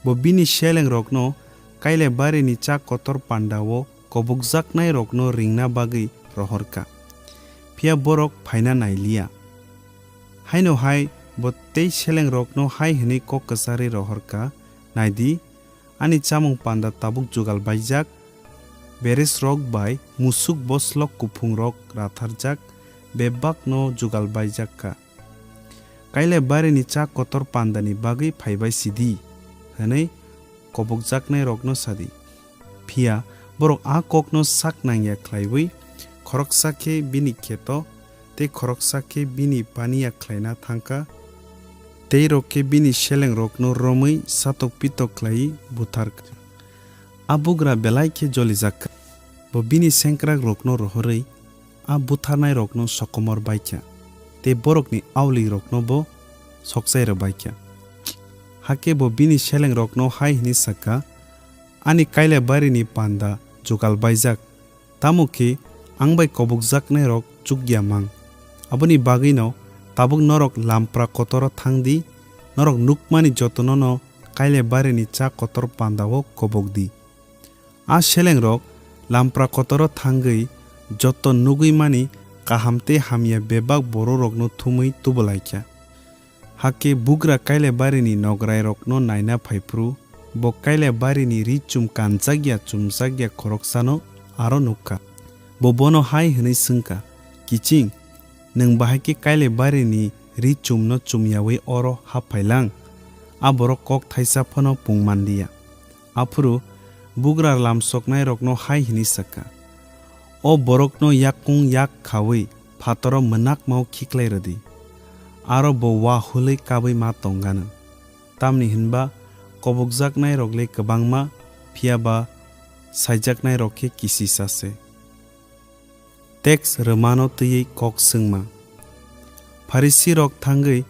Bo bini selengrokno Kailabarini cha kotor pandao kobokjaknairokno ringna bagwi rohor kha, phiya borok phaina nai liya. Haino hai bo tei selengrokno hai hwnwi kok kwcharwi rohor kha, "Nai di, ani chamung panda tabuk jugal baijak, beresrok bai musuk boslok kuphungrok ratharjak, bebakno jugal baijak kha. Kailabarini cha kotor pandani bagwi phaibai si di," hwnwi kobokjaknairokno sa di. Phiya borok a kokno sak nangya khlaiwi, khoroksa khe bini kheto, tei khoroksa khe bini paniya khlaina thang kha, tei rok khe bini selengrokno romwi satok pitok khlaiwi buthar kha. A bugra belai khe jolijak kha. Bo bini sengkrakrokno rohorwi a butharnairokno sokomor bai kha, tei borokni aulikrokno bo sokchai rw bai kha. Hakhe bo bini selengrokno hai hwnwi sa kha, "Ani Kailabarini panda jugal baijak, tamo khe ang bai kobokjaknairok chukya mang. Aboni bagwino tabuk norok lampra kotoro thang di, norok nukmani jotonono Kailabarini cha kotor pandao kobok di." A selengrok lampra kotoro thangwi joto nugwi mani kaham tei hamya bebak bororokno thumwi tubulaikha. Hakhe bugra Kailabarini nograirokno naina phaiphuru, bo Kailabarini ri chum kanjakya chumjakya khoroksano aro nukha. Bo bono hai hwnwi swngkha, "Kiching, nwng bahai khe Kailabarini ri chumno chumyawi oro hap phailang?" A borok kok thaisa phano pung manliya. Aphuru bugra lamsoknairokno hai hwnwi sa kha, "O borokno yakung yak khaui phataro mwnakmao khiklai rw di, aro bo uahulwi kabwi ma tongganw. Tamni hwnba kobokjaknairok le kwbangma, phiya ba saijaknairok khe kisisa se." Teks rwmano twiwi kok swngma. Pharisirok thangwi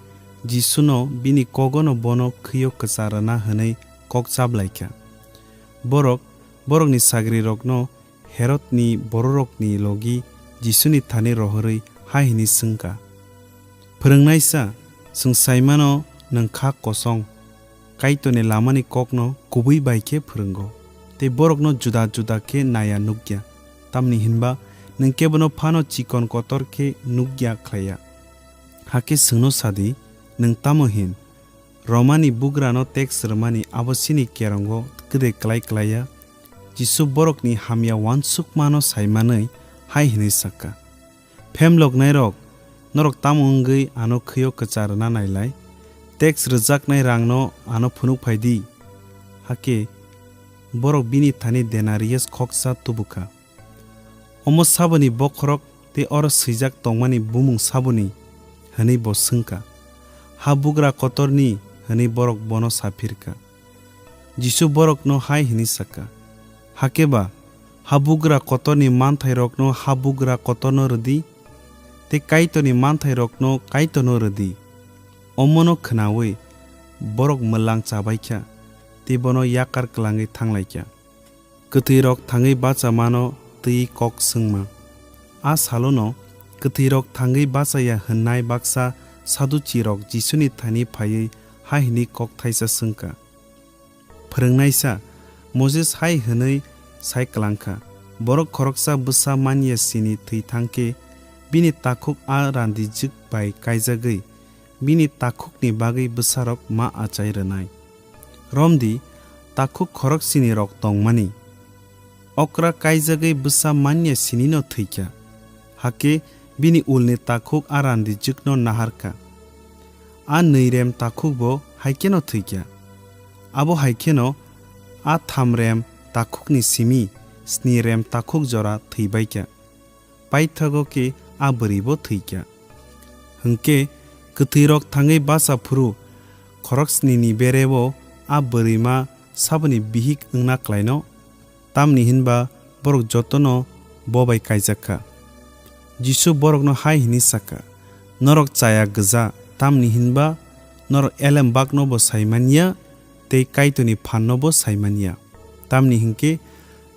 Jisuno bini kogono bono khwio kwcha rwna hwnwi kok chablai kha. Borok borokni sagrirokno Herodni bororokni logi Jisuni thani rohorwi hai hwnwi swng kha, "Phwrwngnaisa, chwng sai mano nwng kha kosong, Kaitorni lamani kokno kubui bai khe phwrwngo, tei borokno juda juda khe naiya nukya, tamni hwnba nwng kebono phano chikon kotor khe nukya khlaiya. Hakhe chwngno sa di, nwng tamo hin? Romani bugrano teks rwmani abo chini kerongo kwdwi klai klaiya, Jisu borokni hamya uansukmano sai manwi hai hwnwi sa kha, "Phemloknairok, norok tamo wngwi ano khwi-o kwcha rwna nai lai? Teks rwjaknai rangno ano phunuk phai di." Hakhe borok bini thani denarius khoksa tubu kha. "Omo saboni bokhorok tei oro swijak tongmani bumung saboni?" hwnwi bo swng kha. "Habugra kotorni," hwnwi borok bono sa phir kha. Jisu borokno hai hwnwi sa kha, "Hakhe ba, habugra kotorni manthairokno habugra kotorno rw di, tei Kaitorni manthairokno Kaitorno rw di." Omono khnaui borok mwlang chabai kha tei bono yakar kwlangwi thang lai kha. Kwthwirok thangwi bachamano twi kok swngma. A salono kwthwirok thangwi bachaya hwnnai baksa Saduchirok Jisuni thani phaiwi hai hwnwi kok thaisa swng kha, "Phwrwngnaisa, Moses hai hwnwi sai klang kha, 'Borok khoroksa bwsa man ya sini thwi thang khe, bini takhuk a randijwk bai kaijagwi bini takhukni bagwi bwsarok ma achai rwnai.' Romdi, takhuk khoroksinirok tongmani. Okra kaijagwi bwsa man ya sinino thwi kha, hakhe bini ulni takhuk a randijwkno nahar kha. A nwi rem takhukbo hai kheno thwi kha. Abo hai kheno a tham rem takhukni simi sni rem takhuk jora thwi bai kha. Paithago khe a bwrwibo thwi kha. Hwnkhe kwthwirok thangwi bacha phuru khoroksnini berebo a bwrwima saboni bihik wngna klaino, tamni hinba borok jotono bo bai kaijak kha." Jisu borokno hai hwnwi sa kha, "Norok chaya gwja, tamni hinba norok elem baknobo sai man ya tei Kaitorni phannobo sai man ya. Tamni hinkhe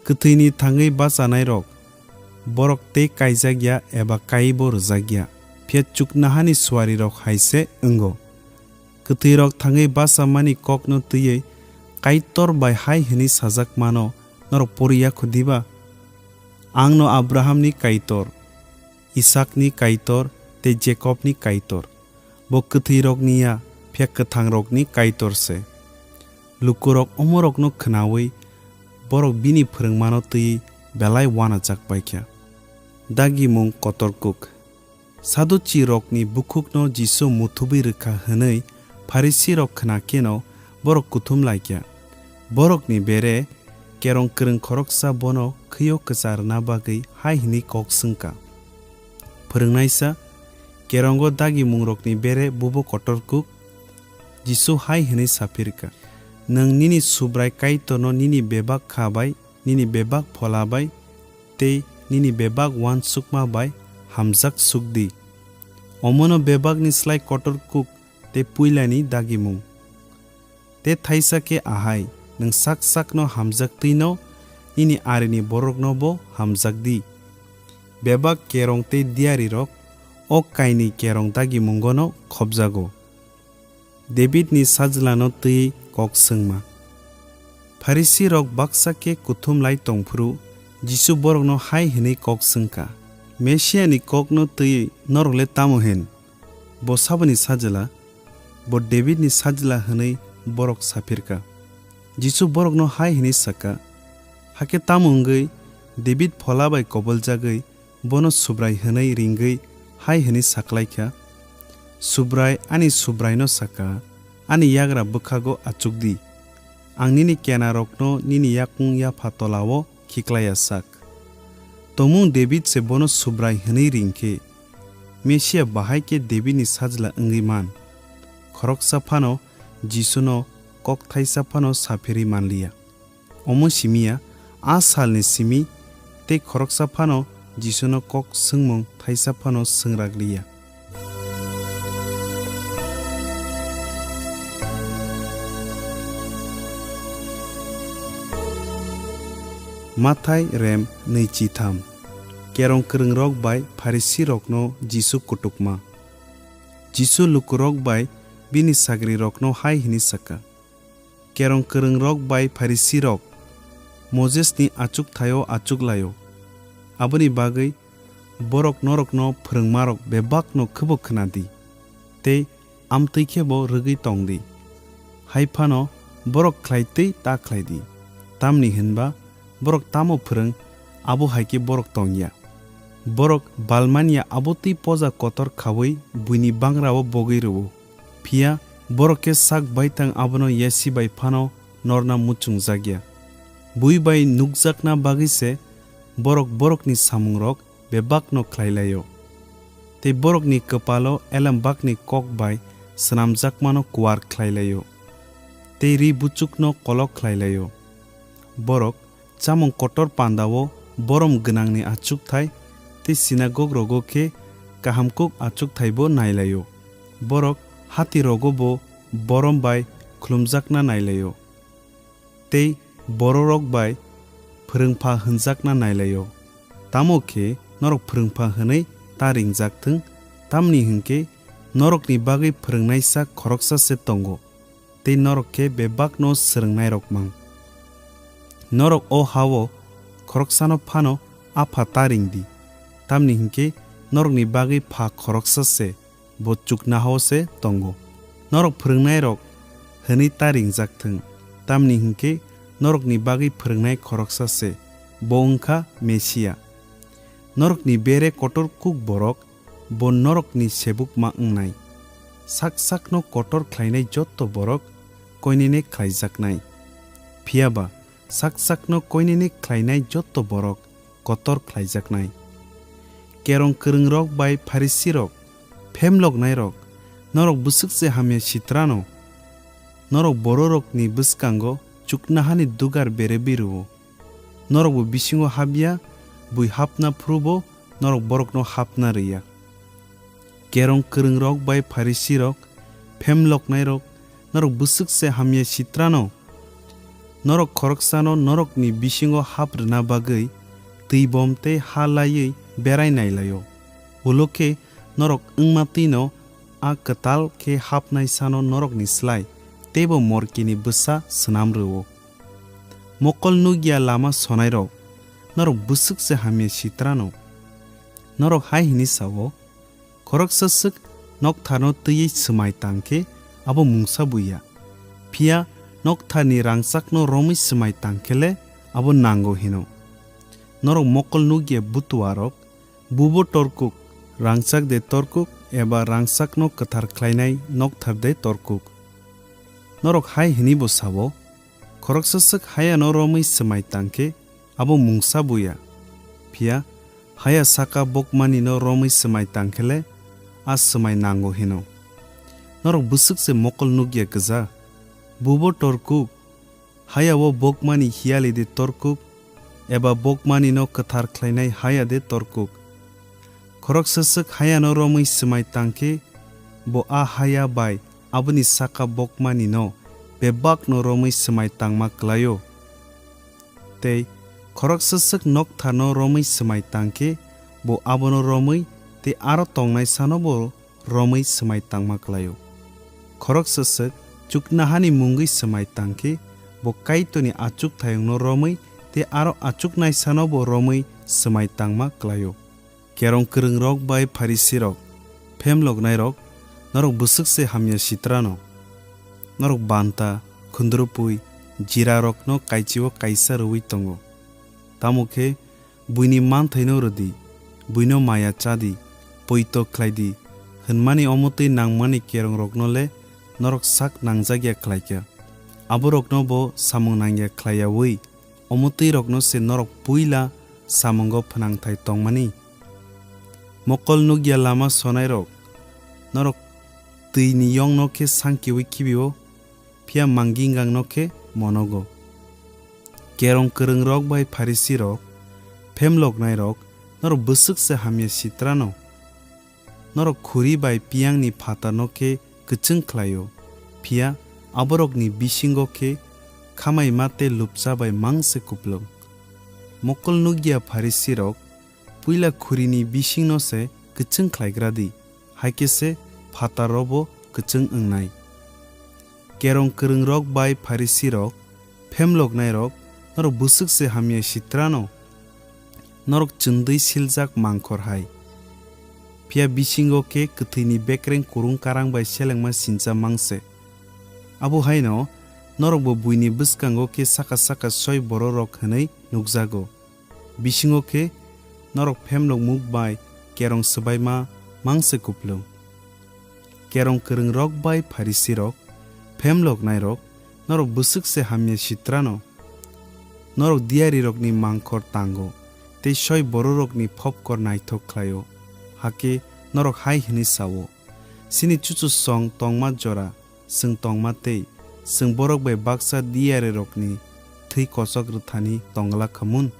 kwthwini thangwi bachanairok borok tei kaijak ya eba kaibo rwjak ya, phiya chuknohani suarirok hai se wngo. Kwthwirok thangwi bachamani kokno twiwi Kaitor bai hai hwnwi sajakmano norok pori ya kho diba? 'Angno Abrahamni Kaitor, Isakni Kaitor tei Jekobni Kaitor.' Bo kwthwirokni ya, phiya kwthangrokni Kaitor se." Lukurok omorokno khnaui borok bini phwrwngmano twiwi belai uanajak bai kha. Dagimung kotor kuk. Saduchirokni bukhukno Jisu muthubwi rwkha hwnwi Pharisirok khna kheno borok kuthum lai kha. Borokni bere kerong kwrwng khoroksa bono khwi-o kwcha rwna bagwi hai hwnwi kok swng kha, "Phwrwngnaisa, kerongo dagimungrokni bere bubo kotor kuk?" Jisu hai hwnwi sa phir kha, "Nwng nini Subrai Kaitorno nini bebak kha bai, nini bebak phola bai tei nini bebak uansukma bai hamjak suk di. Omono bebakni slai kotor kuk tei puilani dagimung. Tei thaisa khe ahai, nwng sak sakno hamjak twi'-no nini arini boroknobo hamjak di." Bebak kerong tei diyarirok o kainwi kerong dagimungono khopjago. Davidni sajlano twi kok swngma. Pharisirok baksa khe kuthum lai tong phuru Jisu borokno hai hwnwi kok swng kha, "Mesiani kokno twiwi norok le tamo hin? Bo saboni sajla? Bo Davidni sajla," hwnwi borok sa phir kha. Jisu borokno hai hwnwi sa kha, "Hakhe tamo wngwi David phola bai koboljagwi bono Subrai hwnwi ringwi hai hwnwi sa klai kha, 'Subrai ani Subraino sa kha, ani yagra bwkhago achuk di. Ang nini kenarokno nini yakung yapha tola-o khiklai ya sak.' Tongmung David se bono Subrai hwnwi ring khe, Mesia bahai khe Davidni sajla wngwi man?" Khoroksa phano Jisuno kok thaisa phano sa phirwi man liya. Omo simi ya, a salni simi tei khoroksa phano Jisuno kok swngmung thaisa phano swngrak liya. Mathai rem nwichitham. Kerong kwrwngrok bai Pharisirokno Jisu kutukma. Jisu lukurok bai bini sagrirokno hai hwnwi sa kha, "Kerong kwrwngrok bai Pharisirok Mosesni achukthai-o achuk lai-o, aboni bagwi borok norokno phrwngmarok bebakno khwbo khna di tei amtwi khebo rwgwi tong di. Hai phano borok khlai twi ta khlai di, tamni hwn ba Borok tamo phrwng, abo hai khe borok tong ya. Borok balmanya abo twi poja kotor khaui buini bangrao bogwi rw-o. Phiya borok khe sak baithang abono yasi bai phano norna muchungjak ya. Bui bai nukjakna bagwi se borok borokni samungrok bebakno khlai lai-o. Tei borokni kwpalo elembakni kok bai swnamjakmano kuar khlai lai-o, tei ri buchukno kolok khlai lai-o. Borok chamung kotor pandao borom gwnangni achukthai tei sinagog rogo khe kaham kuk achukthaibo nai lai-o. Borok hatirogo bo borom bai khulumjakna nai lai-o. Tei bororok bai phrwngpha hwnjakna nai lai-o. Tamo khe norok phrwngpha hwnwi ta ringjak thung, tamni hwn khe norokni bagwi phrwngnaisa khoroksa se tongo, tei norok khe bebakno swrwngnairok mang. Norok o ha-o khoroksano phano Apha ta ring di, tamni hwn khe norokni bagwi Pha khoroksa se, bo chuknoha-o se tongo. Norok phrwngnairok hwnwi ta ringjak thung, tamni hwn khe norokni bagwi phrwngnai khoroksa se, bo wng kha Mesia. Norokni bere kotor kuk borok bo norokni sebukma wngnai. Sak sakno kotor khlainai jotto borok koinene khlaijaknai. Phiya ba sak sakno koinene khlainai jotto borok kotor khlaijaknai. Kerong kwrwngrok bai Pharisirok, phemloknairok, norok bwswk se hamya sitrano, norok bororokni bwskango chuknohani dugar berebi rw-o. Norokbo bisingo hap ya, bui hapna phuru bo norok borokno hapna rw ya. Kerong kwrwngrok bai Pharisirok, phemloknairok, norok bwswk se hamya sitrano, norok khoroksano norokni bisingo hap rwna bagwi twibom tei ha laiwi berai nai lai-o. Ulo khe norok wngma twino a kwtal khe hapnai sano norokni slai teibo morkini bwsa swnam rw-o. Mokol nukya lama sonairok, norok bwswk se hamya sitrano. Norok hai hwnwi sa-o, khoroksa swk noktharno twiwi swmai tang khe abo mungsa buya, phiya noktharni rangchakno romwi swmai tang khe le abo nango hino. Norok mokol nukya butuarok, bubo torkuk, rangchak de torkuk eba rangchakno kwthar khlainai nokthar de torkuk? Norok hai hwnwi bo sa-o, khoroksa swk hayano romwi swmai tang khe abo mungsa buya, phiya haya saka bokmanino romwi swmai tang khe le a swmai nango hino. Norok bwswk se mokol nukya gwja, bubo torkuk, haya o bokmani hiyali de torkuk, eba bokmanino kwthar khlainai haya de torkuk? Khoroksa swk hayano romwi swmai tang khe, bo a haya bai aboni saka bokmanino bebakno romwi swmai tangma klai-o. Tei khoroksa swk noktharno romwi swmai tang khe, bo abono romwi tei aro tongnai sano bo romwi swmai tangma klai-o. Khoroksa swk chuknohani mungwi swmai tang khe, bo Kaitorni achukthayungno romwi tei aro achuknai sano bo romwi swmai tangma klai-o. Kerong kwrwngrok bai Pharisirok, phemloknairok, norok bwswk se hamya sitrano. Norok banta, khundrupui, jirarokno kaichio kaisa rwui tongo. Tamo khe buini manthaino rw di, buino maya cha di, poito khlai di, hwnmani omo twi nangmani kerongrokno le norok sak nangjak ya khlai kha. Aborokno bo samung nang ya khlai yaui, omo twirokno se norok puila samungo phnangthai tongmani. Mokol nukya lama sonairok, norok twini yongno khe sangkiui khibi-o, phiya mangingang no khe monogo. Kerong kwrwngrok bai Pharisirok, phemloknairok, norok bwswk se hamya sitrano. Norok khuri bai piyangni phatarno khe kwchwng khlai-o, phiya aborokni bisingo khe khamaima tei lupcha bai mang se kupulung. Mokol nukya Pharisirok, puila khurini bisingno se kwchwng khlaigra di, hai khe se phatarrobo kwchwng wngnai. Kerong kwrwngrok bai Pharisirok, phemloknairok, norok bwswk se hamya sitrano, norok chwndwi siljak mangkhor hai. Phiya bisingo khe kwthwini bekreng kurung karang bai selengma sincha mang se. Abo haino norokbo buini bwskango khe saka saka soi bororok hwnwi nukjago. Bisingo khe norok phemlok muk bai kerong swbaima mang se kupulung. Kerong kwrwngrok bai Pharisirok, phemlok nairok, norok bwswk se hamya sitrano! Norok diyarirokni mangkhor tango tei soi bororokni phobkor naithok khlaio. Hakhe norok hai hwnwi sa-o, "Chini chuchusong tongma jora chwng tongma tei chwng borok bai baksa diyarirokni thwi kochok rwthani tong glak kha mun?"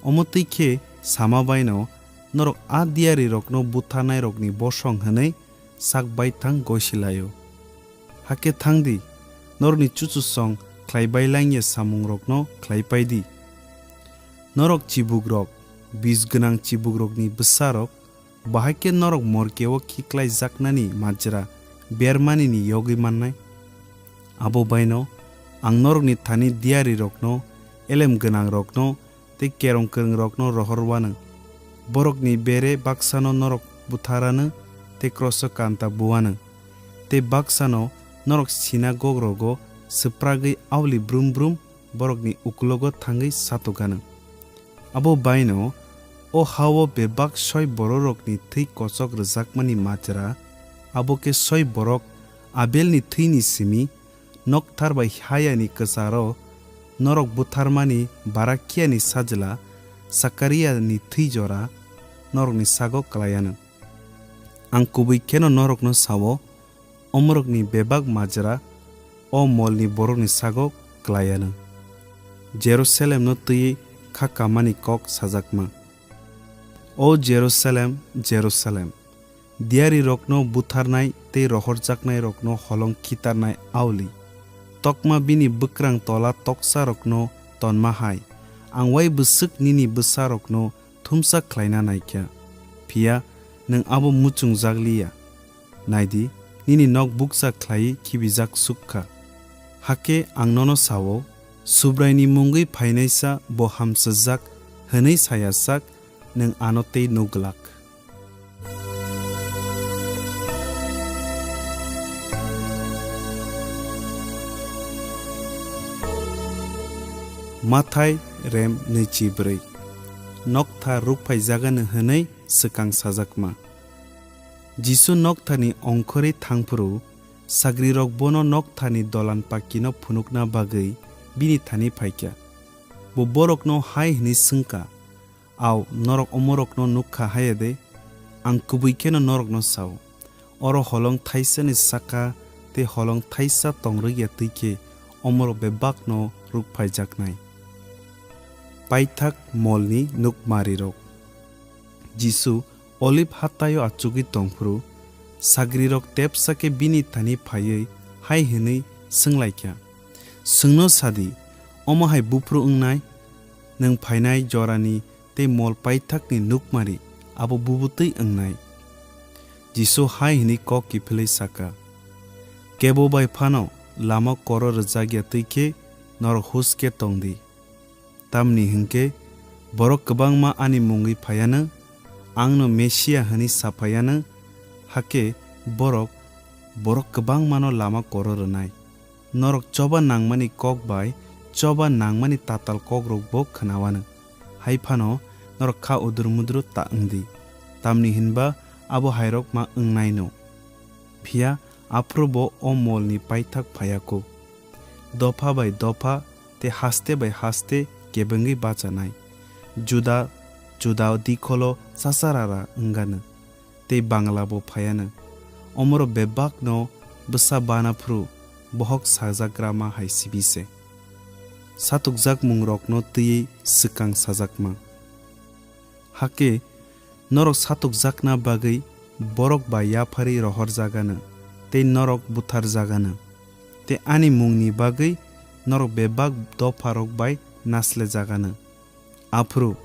Omo twi khe sama baino norok a diyarirokno butharnairokni bosong hwnwi sak baithang gosi lai-o. Hakhe thang di, norokni chuchusong khlai bai lang ya samungrokno khlai pai di. Norok chibukrok, bis gwnang chibukrokni bwsarok, bahai khe norok morkeo khiklaijaknani majra bermanini yogwi mannai? Abo baino ang norokni thani diyarirokno, elem gwnangrokno tei kerong kwrwngrokno rohor uanw. Borokni bere baksano norok buthar anw tei kroso kanta bu anw. Tei baksano norok sinagog rogo swpragwi auli brum brum borokni ukulogo thangwi satok anw. Abo baino o ha-o bebak soi bororokni thwi kochok rwjakmani majra, abo khe soi borok Abelni thwini simi nokthar bai hayani kwcharo norok butharmani Barakiani sajla Sakariani thwi jora norokni sago klai anw. Ang kubui kheno norokno sa-o, omorokni bebak majra o molni borokni sago klai anw. Jerusalemno twiwi kha kamani kok sajakma. O Jerusalem, Jerusalem, diyarirokno butharnai tei rohorjaknairokno holong khitarnai auli! Tokma bini bwkrang tola toksarokno tonma hai, ang uaibwswk nini bwsarokno thumsa khlaina nai kha, phiya nwng abo muchungjak li ya. Nai di, nini nok bukcha khlaiwi khibijak suk kha. Hakhe ang nono sa-o, Subraini mungwi phainaisa bo hamsajak hwnwi sa ya sak nwng ano tei nuk glak. Mathai rem nwichibrwi. Nokthar rukphaijaganw hwnwi swkang sajakma. Jisu noktharni ongkhorwi thangphuru, sagrirok bono noktharni dolan pakino phunukna bagwi bini thani phaikha. Bo borokno hai hwnwi swngkha, "Ao, norok omorokno nuk kha haya de?" Ang kubui kheno norokno sa-o, oro holong thaisani saka tei holong thaisa tong rwk ya twi khe omorok bebakno rukphaijaknai. Paithak molni nukmarirok. Jisu Oliv hataio achugwi tongphuru, sagrirok tepsa khe bini thani phaiwi hai hwnwi swng lai kha, "Chwngno sa di, omo hai buphuru wngnai? Nwng phainai jorani tei mol paithakni nukmari abo bubutwi wngnai?" Jisu hai hwnwi kok kiphilwi sa kha, "Kebo bai phano lama koro rwjak ya twi khe norok hus khe tong di. Tamni hwn khe borok kwbangma ani mungwi phai anw, angno Mesia hwnwi sa phai anw, hakhe borok, borok kwbangmano lama koro rwnai. Norok choba nangmani kok bai choba nangmani tatal kokrokbo khna anw. Hai phano norok kha udur-mudur ta wng di, tamni hwn ba abo hairok ma wngnaino." Phiya aphuru bo o molni paithak phai ya kho. Dopha bai dopha tei haste bai haste kebengwi bachanai. Juda juda dikholo chacharara wng anw tei Bangla bo phai anw. Omorok bebakno bwsa bana phuru bohok sajakrama hai simi se. Satokjakmungrokno twiwi swkang sajakma. Hakhe norok satokjakna bagwi borok bai yapharwi rohorjak anw tei norok butharjak anw, tei ani mungni bagwi norok bebak dopharok bai naslejak anw. Aphuru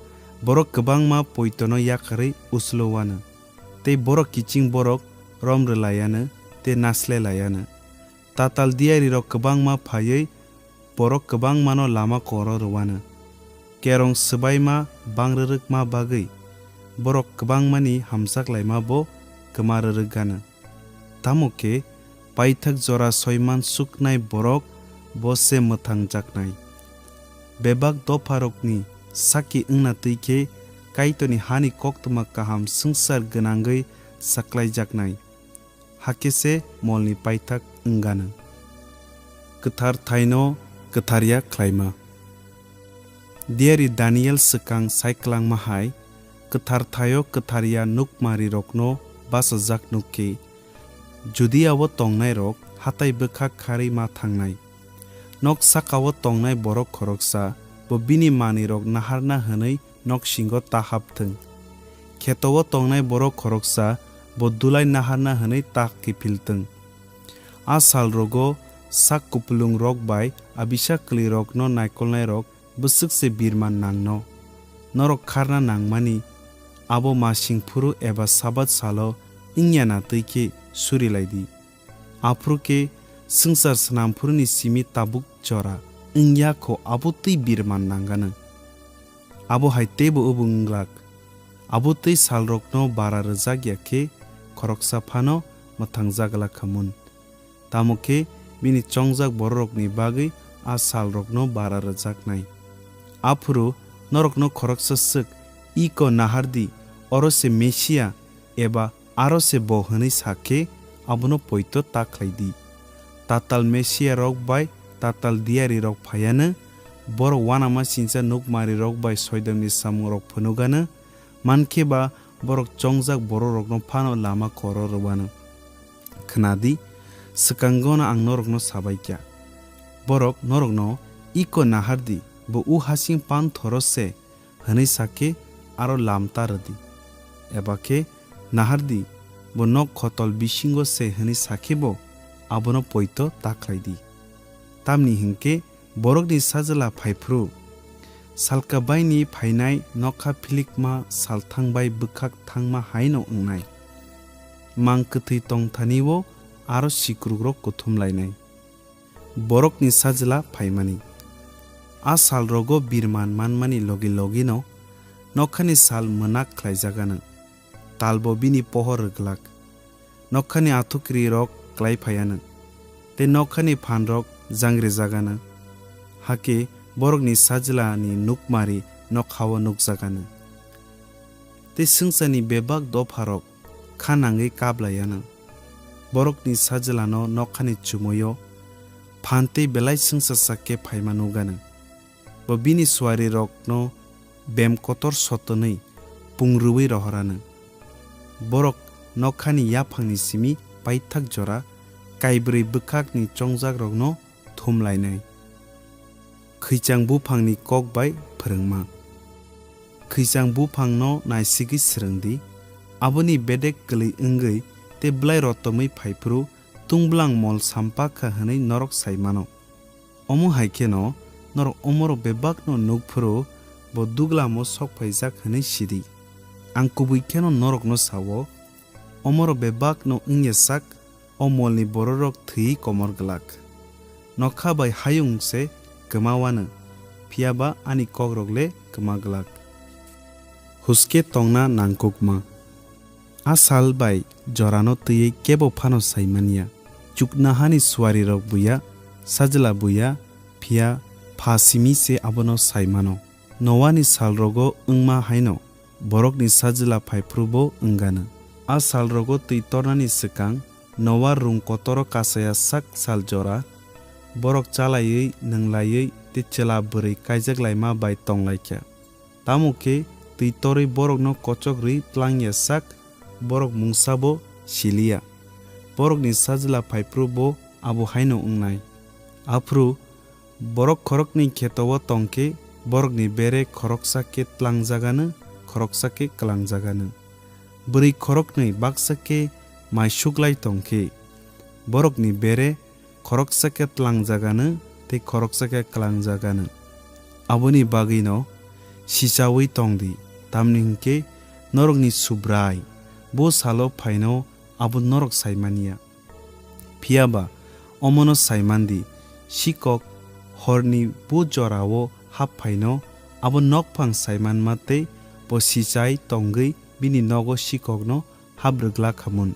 borok kwbangma poitono yakarwi uchulo anw, tei borok kiching borok rom rw lai anw tei nasle lai anw. Tatal diyarirok kwbangma phaiwi borok kwbangmano lama koro rw anw. Kerong swbaima bang rwrwkma bagwi borok kwbangmani hamjak laima bo kwma rwrwk anw. Tamo khe paithak jora soiman suknai borok bo se mwthangjaknai. bebak dopharokni sakki wngna twi khe Kaitorni hani koktwma kaham swngchar gwnangwi saklaijaknai, hakhe se molni paithak wngano. Kwthar thaino kwtharya khlaima. Diari Daniel swkang saikwlangma hai, kwthar thaio kwtharya nukmarirokno bachajak nuk khe, Judiao tongnairok hatai bwkha kharwi ma thangnai. Nok sakao tongnai borok khoroksa bo bini manwirok naharna hwnwi noksingo ta hap thung. Kheto-o tongnai borok khoroksa bo dulai naharna hwnwi ta kiphil thung. A salrogo sak kupulungrok bai abisa kwlwirokno naikolnairok bwswk se birman nangno. Norok kharna nangmani abo masing phuru eba Sabat salo wngya na twi khe suri lai di. Aphuru khe swngchar snam phuruni simi tabuk jora wngya kho abo twi birman nangano. Abo hai teibo obo wng glak. Abo twi salrokno bara rwjak ya khe khoroksa phano mwthangjak glak kha mun. Tamo khe bini chongjak bororokni bagwi a salrokno bara rwjaknai. Aphuru norokno khoroksa swk, "Iko nahar di, oro se Mesia eba aro se bo?" hwnwi sa khe abono poito ta khlai di. Tatal Mesiarok bai tatal diyarirok phaiya-no, borok uanamasingcha nukmarirok bai soidomni samungrok phunukgano, mankhe ba borok chongjak bororokno phano lama koro rwano. Khna di, swkangono ang norokno sa bai kha. Borok norokno, "Iko nahar di, bo u hasing panthoro se," hwnwi sa khe aro lam ta rw di. Eba khe, "Nahar di, bo nok khotol bisingo se," hwnwi sa khe bo abono poito ta khlai di. Tamni hwn khe borokni Sajla phai phuru, salka baini phainai nokha philikma salthang bai bwkhak thangma hai'-no wngnai. Mang kwthwi tong thani-o aro sikrukrok kuthum lainai. Borokni Sajla phaimani. A salrogo birman manmani logi logi'-no nokhani sal mwnak khlaijak anw. Talbo bini pohor rwglak. Nokhani athukrirok klai phai anw, tei nokhani phanrok jangrijak anw, hakhe borokni Sajlani nukmari nokha-o nukjak anw. Tei swngcharni bebak dopharok kha nangwi kap lai anw. Borokni Sajlano nokhani chumui-o phan tei belai swngchar sak khe phaima nuk anw. Bo bini suarirokno bem kotor sotonwi pung rwui rohor anw. Borok nokhani yaphangni simi paithak jora kaibrwi bwkhakni chongjakrokno thum lainai. Khwichang buphangni kok bai phrwngma. Khwichang buphangno naisigwi srwng di, aboni bedek kwlwi wngwi tei bwlai rotomwi phai phuru tungbwlang mol sampakha hwnwi norok sai mano. Omo hai kheno norok omorok bebakno nuk phuru bo duglamo sok phaijak hwnwi sidi. Ang kubui kheno norokno sa-o, omorok bebakno wngya sak o molni bororok thwiwi komor glak. Nokha bai hayung se kwma wanw, phiya ba ani kokrok le kwma glak. Huske tongna nangkukma. A sal bai jorano twiwi kebo phano sai man ya. Chuknohani suarirok buya, sajla buya, phiya pha simi se abono sai mano. Noani salrogo wngma haino borokni sajla phai phuru bo wng anw. A salrogo twi tornani swkang Noa rung kotoro kasaya sak sal jora, borok chalaiwi, nwnglaiwi tei chwla bwrwi kaijak laima bai tong lai kha. Tamo khe twi torwi borokno kochok rwi tlang ya sak borok mungsa bo si li ya. Borokni sajla phai phuru bo abo haino wngnai. Aphuru borok khoroknwi kheto-o tong khe borokni bere khoroksa khe tlangjak anw, khoroksa khe kwlangjak anw. Bwrwi khoroknwi baksa khe mai suklai tong khe borokni bere khoroksa khe tlangjak anw tei khoroksa khe kwlangjak anw. Aboni bagwino sichaui tong di, tamni hwn khe norokni Subrai bo salo phaino abo norok sai man ya. Phiya ba omono sai man di, sikok horni bo jora-o hap phaino abo nokphang sai manma tei bo sichai tongwi bini nogo sikokno hap rwgla kha mun.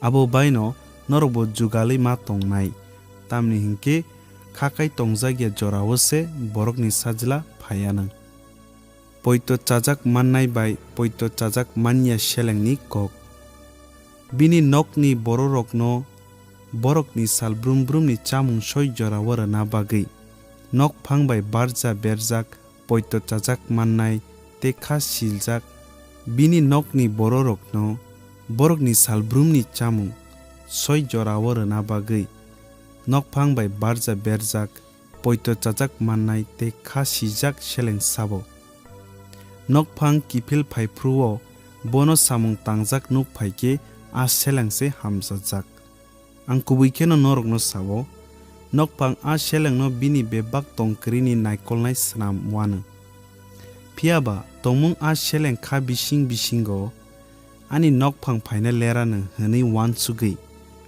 Abo baino norokbo jugalwi ma tongnai, tamni hwn khe kha kai tongjakya jorao se borokni sajla phai anw. Poito chajak mannai bai poito chajak manya selengni kok. Bini nokni bororokno borokni sal brum brumni chamung soi jorao rwna bagwi nokphang bai barja berjak poito chajak mannai tei kha siljak. Bini nokni bororokno borokni sal brumni chamung soi jorao rwna bagwi nokphang bai barja berjak poito chajak mannai tei kha sijak seleng sabo. Nokphang kiphil phai phuru-o bono samung tangjak nuk phai khe a seleng se hamjajak. Ang kubui kheno norokno sao, nokphang a selengno bini bebak tongkrini naikolnai snam wanw. Phiya ba tongmung a seleng kha bising bisingo ani nokphang phaina leranw hwnwi uansugwi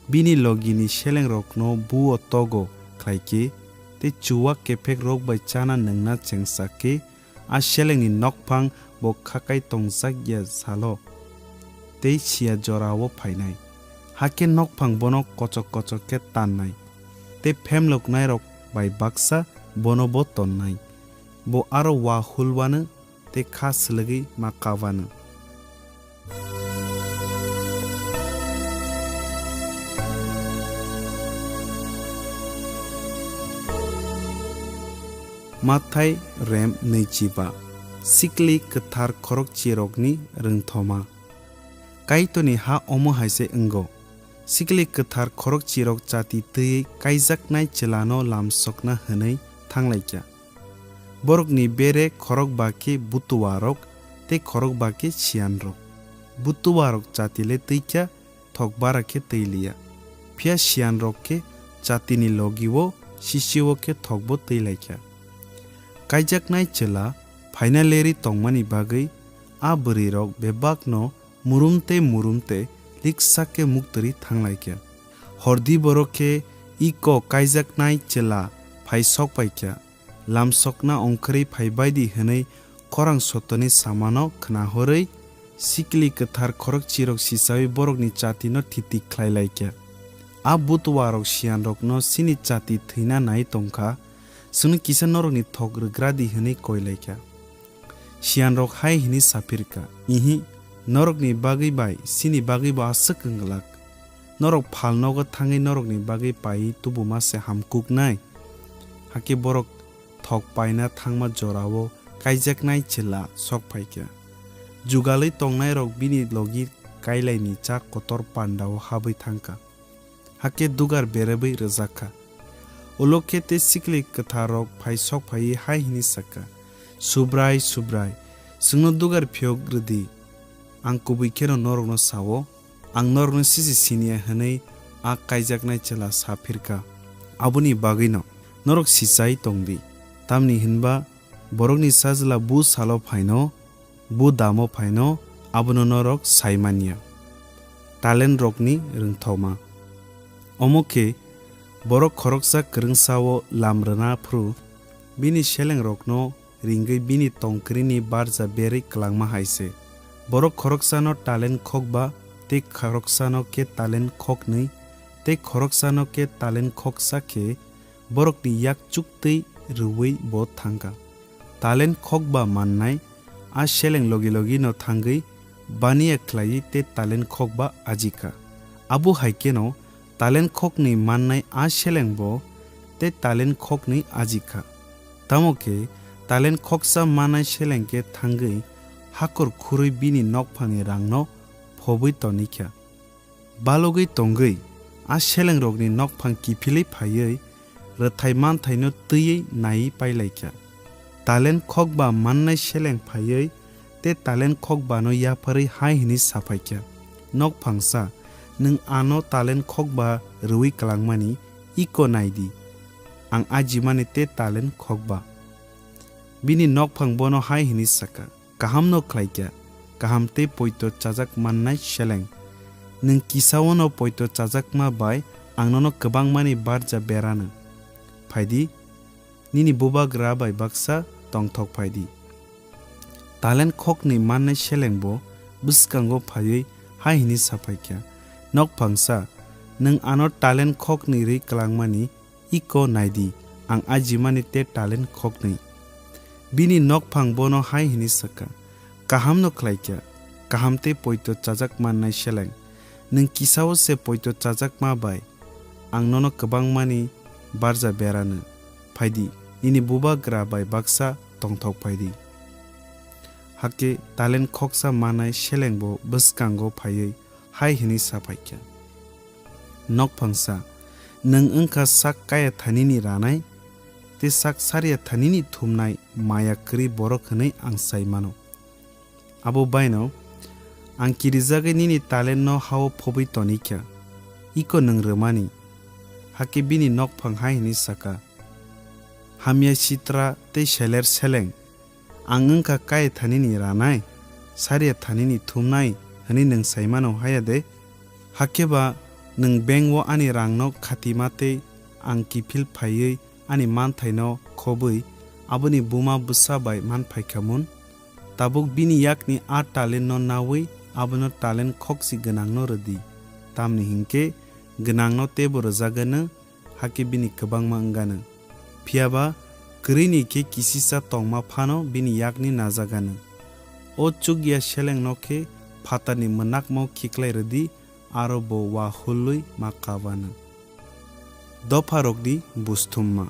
bini logini selengrokno buo togo khlai khe tei chuwak kephekrok bai chana nwngna chengsa khe a selengni nokphang bo khakai tongjakya salo tei siya jorao phainai. Hakhe nokphang bono kochok kochok khe tannai tei phemloknairok bai baksa bono bo tonnai. Bo aro wa hulwanw tei kha swlwgwi ma kabanw. Mathai rem nwichiba. Sikli kwthar khorokchirokni rwngthoma. Kaitorni ha omo hai se wngo. Sikli kwthar khorokchirok chati twiwi kaijaknai chwlano lamsokna hwnwi thanglaikha. Borokni bere khorokba khe butuarok tei khorokba khe siyanrok. Butuarok chati le twikha, thok bara khe twi liya. Phiya siyanrok khe chatini logi-o sisi-o khe thokbo twi laikha. Kaijaknai chwla phaina lerwi tongmani bagwi a bwrwirok bebakno murum tei murum tei liksa khe muktwrwi thanglaikha. Hordi borok khe iko kaijaknai chwla phai sokpaikha. Lamsokna ongkhorwi phai baidi hwnwi khorang sotoni samano khna horwi, sikli kwthar khorokchirok sichawi borokni chatino thiti khlai laikha. A butuarok siyanrokno chini chati thwina nai tongkha, chwngno kisa norokni thok rwgradi hwnwi koi laikha. Siyanrok hai hwnwi saphirkha, "Ihi, norokni bagwi bai chini bagwibo aswk wng glak. Norok phalnogo thangwi norokni bagwi paiwi tubuma se hamkuknai." Hakhe borok thok paina thangma jorao kaijaknai chwla sok phaikha. Jugalwi tongnairok bini logi kailaini chak kotor pandao habwi thangkha. Hakhe dugar berebwi rwjak kha. Ulo khe tei sikli kwtharrok phai sok phaiwi hai hwnwi sa kha, "Subrai, Subrai, chwngno dugar phiyok rw di. Ang kubui kheno norokno sa-o, ang norokno sisi siniya," hwnwi a kaijaknai chwla sa phir kha. Aboni bagwino norok sichai tong di, tamni hwnba borokni Sajla bu salo phaino, bu damo phaino, abono norok sai man ya. Talentrokni rwngthoma. Omo khe borok khoroksa kwrwngsa-o lam rwna phuru bini selengrokno ringwi bini tongkrini barja berwi kwlangma hai se. Borok khoroksano talent khokba tei khoroksano khe talent khoknwi tei khoroksano khe talent khoksa khe borokni yak chuktwi rwui bo thangkha. Talent khokba mannai a seleng logi logi no thangwi baniya khlaiwi tei talent khokba ajikha. Abo hai kheno talent khoknwi mannai a seleng bo tei talent khoknwi ajikha. Tamo khe talent khoksa mannai seleng khe thangwi hakor khurui bini nokphangni rangno phobwi tonikha. Balogwi tongwi a selengrokni nokphang kiphilwi phaiwi rwthai manthaino twiwi naiwi pailaikha. Talent khokba mannai seleng phaiwi tei talent khokbano yapharwi hai hwnwi saphaikha, "Nokphangsa, nwng ano talent khokba rwui kwlangmani, iko nai di, ang ajimani tei talent khokba." Bini nokphang bono hai hwnwi sakha, "Kahamno khlaikha, kaham tei poito chajak mannai seleng. Nwng kisaono poito chajakma bai ang nono kwbangmani barja berano. Phaidi, nini bubagra bai baksa tongthok phaidi." Talent khoknwi mannai seleng bo bwskango phaiwi hai hwnwi saphaikha, "Nokphangsa, nwng ano talent khoknwi rwi kwlangmani, iko nai di, ang ajimani te talent khoknwi. Bini nokphang bono hai hwnwi sa kha, "Kahamno khlai kha, kaham tei poito chajak mannai seleng. Nwng kisa-o se poito chajakma bai ang nono kwbangmani barja berano. Phai di, nini bubagra bai baksa tongthok phai di." Hakhe talent khoksa manai selengbo bwskango phaiwi hai hwnwi sa phai kha, "Nokphangsa, nwng wng kha sak kaya thanini ranai tei sak sariya thanini thumnai maya kwrwi borok hwnwi ang sai mano. Abo baino ang kirijagwi nini talentno ha-o phobwi toni kha, iko nwng rwmani." Hakhe bini nokphang hai hwnwi sa kha, "Hamya sitra tei seler seleng, ang wng kha kaya thanini ranai, sariya thanini thumnai hwnwi nwng sai mano haya de? Hakhe ba nwng bank-o ani rangno khatima tei ang kiphil phaiwi ani manthaino khobwi aboni buma bwsa bai man phai kha mun? Tabuk bini yakni a talentno naui abono talent khokchi gwnangno rw di, tamni hinkhe gwnangno teibo rwjagano, hakhe bini kwbangma wngano. Phiya ba kwrwini khe kisisa tongma phano bini yakni najagano. O chukya selengno khe phatarni mwnakmao khiklai rw di, aro bo wa hulwi ma kabano." Dopharokni busthumma.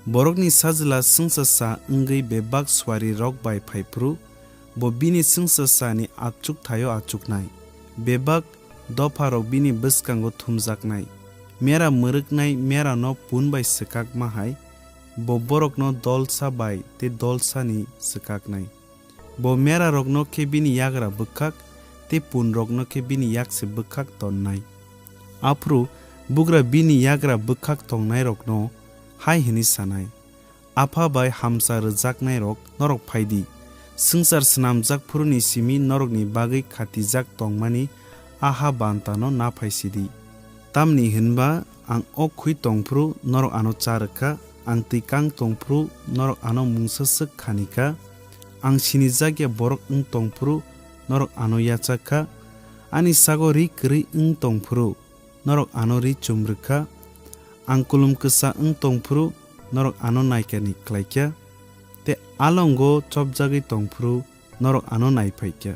Borokni Sajla swngchar sa wngwi bebak suarirok bai phai phuru, bo bini swngchar sani achuk thaio achuknai. Bebak dopharok bini bwskango thumjaknai. Mera mwrwknai merano pun bai swkakma hai, bo borokno dolsa bai tei dolsani swkaknai. Bo merarokno khe bini yagra bwkhak tei punrokno khe bini yaksi bwkhak tonnai. Aphuru bugra bini yagra bwkhak tongnairokno hai hwnwi sanai, "Apha bai hamsa rwjaknairok, norok phai di. Swngchar snamjak phuruni simi norokni bagwi khatijak tongmani a ha bantano na phai si di. Tamni hwn ba ang ok khui tong phuru norok ano cha rw kha, ang twi kang tong phuru norok ano mungsa swk khani kha, ang sinijak ya borok wng tong phuru norok ano yachak kha, ani sago ri kwrwi wng tong phuru norok ano ri chum rw kha, ang kulum kwsa wng tong phuru norok ano naikani klai kha, tei alongo chopjagwi tong phuru norok ano nai phai kha."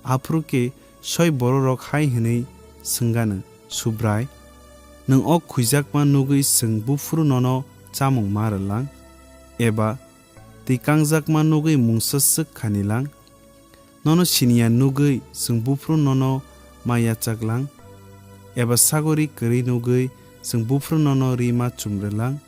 Aphuru khe soi bororok hai hwnwi swngano, "Subrai, nwng ok khuijakma nugwi chwng buphuru nono chamung ma rwlang? Eba twi kangjakma nugwi mungsa swk khani lang? Nono siniya nugwi chwng buphuru nono ma yachak lang? Eba sagori kwrwi nugwi chwng buphuru nono ri ma chum rwlang?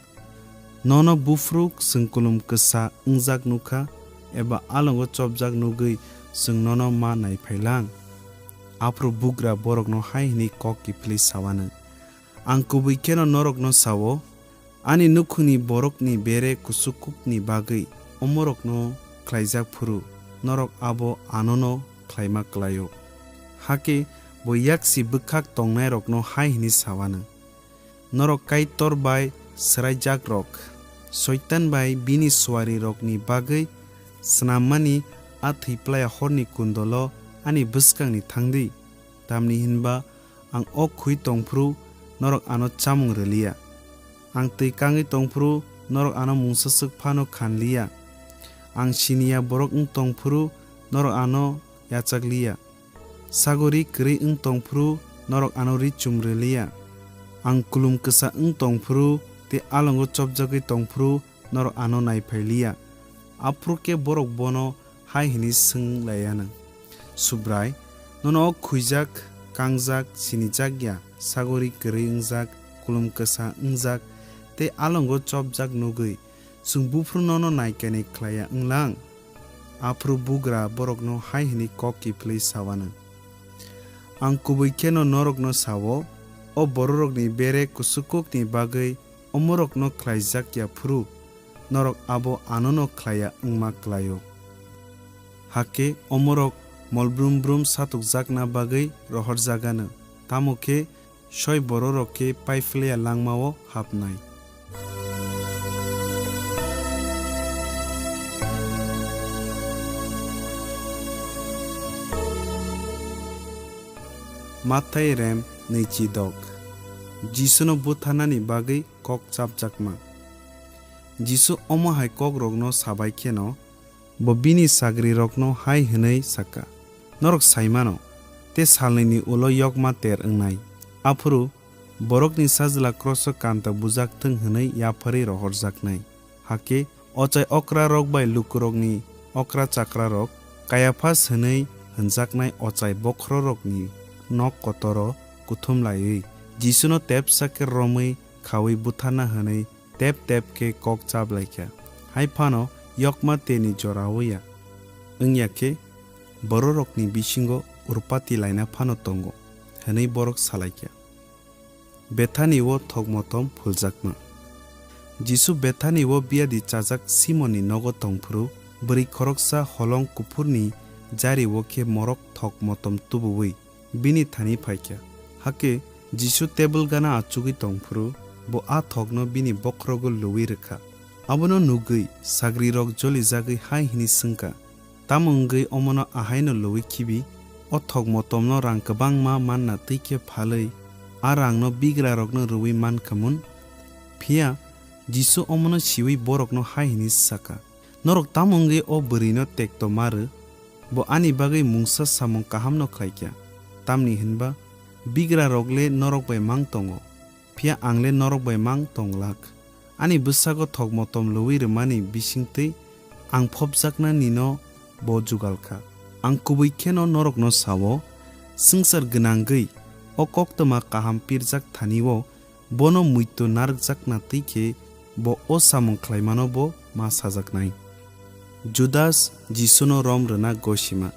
Nono buphuru chwng kulum kwsa wngjak nukha, eba alongo chopjak nugwi chwng nono ma naiphai lang?" Aphuru bugra borokno hai hwnwi kok kiphilwi sawano, "Ang kubui kheno norokno sao, ani nukhungni borokni bere kuchukukni bagwi omorokno khlaijak phuru, norok abo anono khlaima klai-o." Hakhe bo yaksi bwkhak tongnairokno hai hwnwi sawano, Norok Kaitor bai swraijakrok, Soitan bai bini suarirokni bagwi swnammani a thwiplaya horni kundolo ani bwskangni thang di, tamni hwn ba ang ok khui tong phuru norok ano chamung rw liya. Ang twi kangwi tong phuru norok ano mungsaswk phano khan liya. Ang siniya borok wng tong phuru norok ano yachak liya. Sagori kwrwi wng tong phuru norok ano ri chum rw liya. Ang kulum kwsa wng tong phuru tei alongo chopjagwi tong phuru norok ano nai phai liya. Aphuru khe borok bono hai hwnwi swng lai anw, Subrai, nono ok khuijak, kangjak, sinijak ya, sagori kwrwi wngjak, kulum kwsa wngjak tei alongo chopjak nugwi, chwng buphuru nono nai kani khlai ya wng lang? Aphuru bugra borokno hai hwnwi kok kiphilwi sa anw, Ang kubui kheno norokno sa-o, o bororokni bere kuchukukni bagwi omorokno khlaijak ya phuru, norok abo anono khlai ya wngma klai-o. Hakhe omorok mol brum brum satokjakna bagwi rohorjak anw, tamo khe soi bororok khe paiphlaiya langmao hapnai. Mathai rem nwichidok. Jisuno butharnani bagwi kok chapjakma. Jisu omo hai kokrokno sabai kheno bo bini sagrirokno hai hwnwi sa kha, "Norok sai mano, tei salnwini ulo yokma ter wngnai. Aphuru Borokni Sajla kroso kanta bujak thung hwnwi yapharwi rohorjaknai." Hakhe ochai okrarok bai lukurokni okra chakrarok, Kaiaphas hwnwi hwnjaknai ochai bokhorokni nok kotoro kuthum laiwi Jisuno tepsa khe romwi khaui butharna hwnwi tep tep khe kok chap lai kha. Hai phano yokma terni jora o ya wng ya khe bororokni bisingo urpati laina phano tongo, hwnwi borok sa lai kha. Bethani o thok motom phuljakma. Jisu Bethani o biyadi chajak Simonni nogo tong phuru, bwrwi khoroksa holong kuphurni jari o khe morok thok motom tubuwi bini thani phai kha. Hakhe Jisu tebul gana achugwi tong phuru, bo a thokno bini bokhorogo luwi rw kha. Abono nugwi sagrirok jolijagwi hai hwnwi swng kha, "Tamo wngwi omono ahaino luwi khibi? O thok motomno rang kwbangma manna twi khe phalwi a rangno bigrarokno rwui man kha mun?" Phiya Jisu omono siui borokno hai hwnwi sa kha, "Norok tamo wngwi o bwrwino tekto ma rw? Bo ani bagwi mungsa samung kahamno khlai kha. Tamni hwn ba bigrarok le norok bai mang tongo, phiya ang le norok bai mang tong glak. Ani bwsago thok motom luwi rwmani bisingtwi ang phobjaknanino bo jugal kha. Ang kubui kheno norokno sa-o, swngchar gwnangwi o koktwma kaham pirjak thani-o bono muitu narwkjakna twi khe bo o samung khlaimano bo ma sajaknai." Judas Jisuno rom rwna gosima.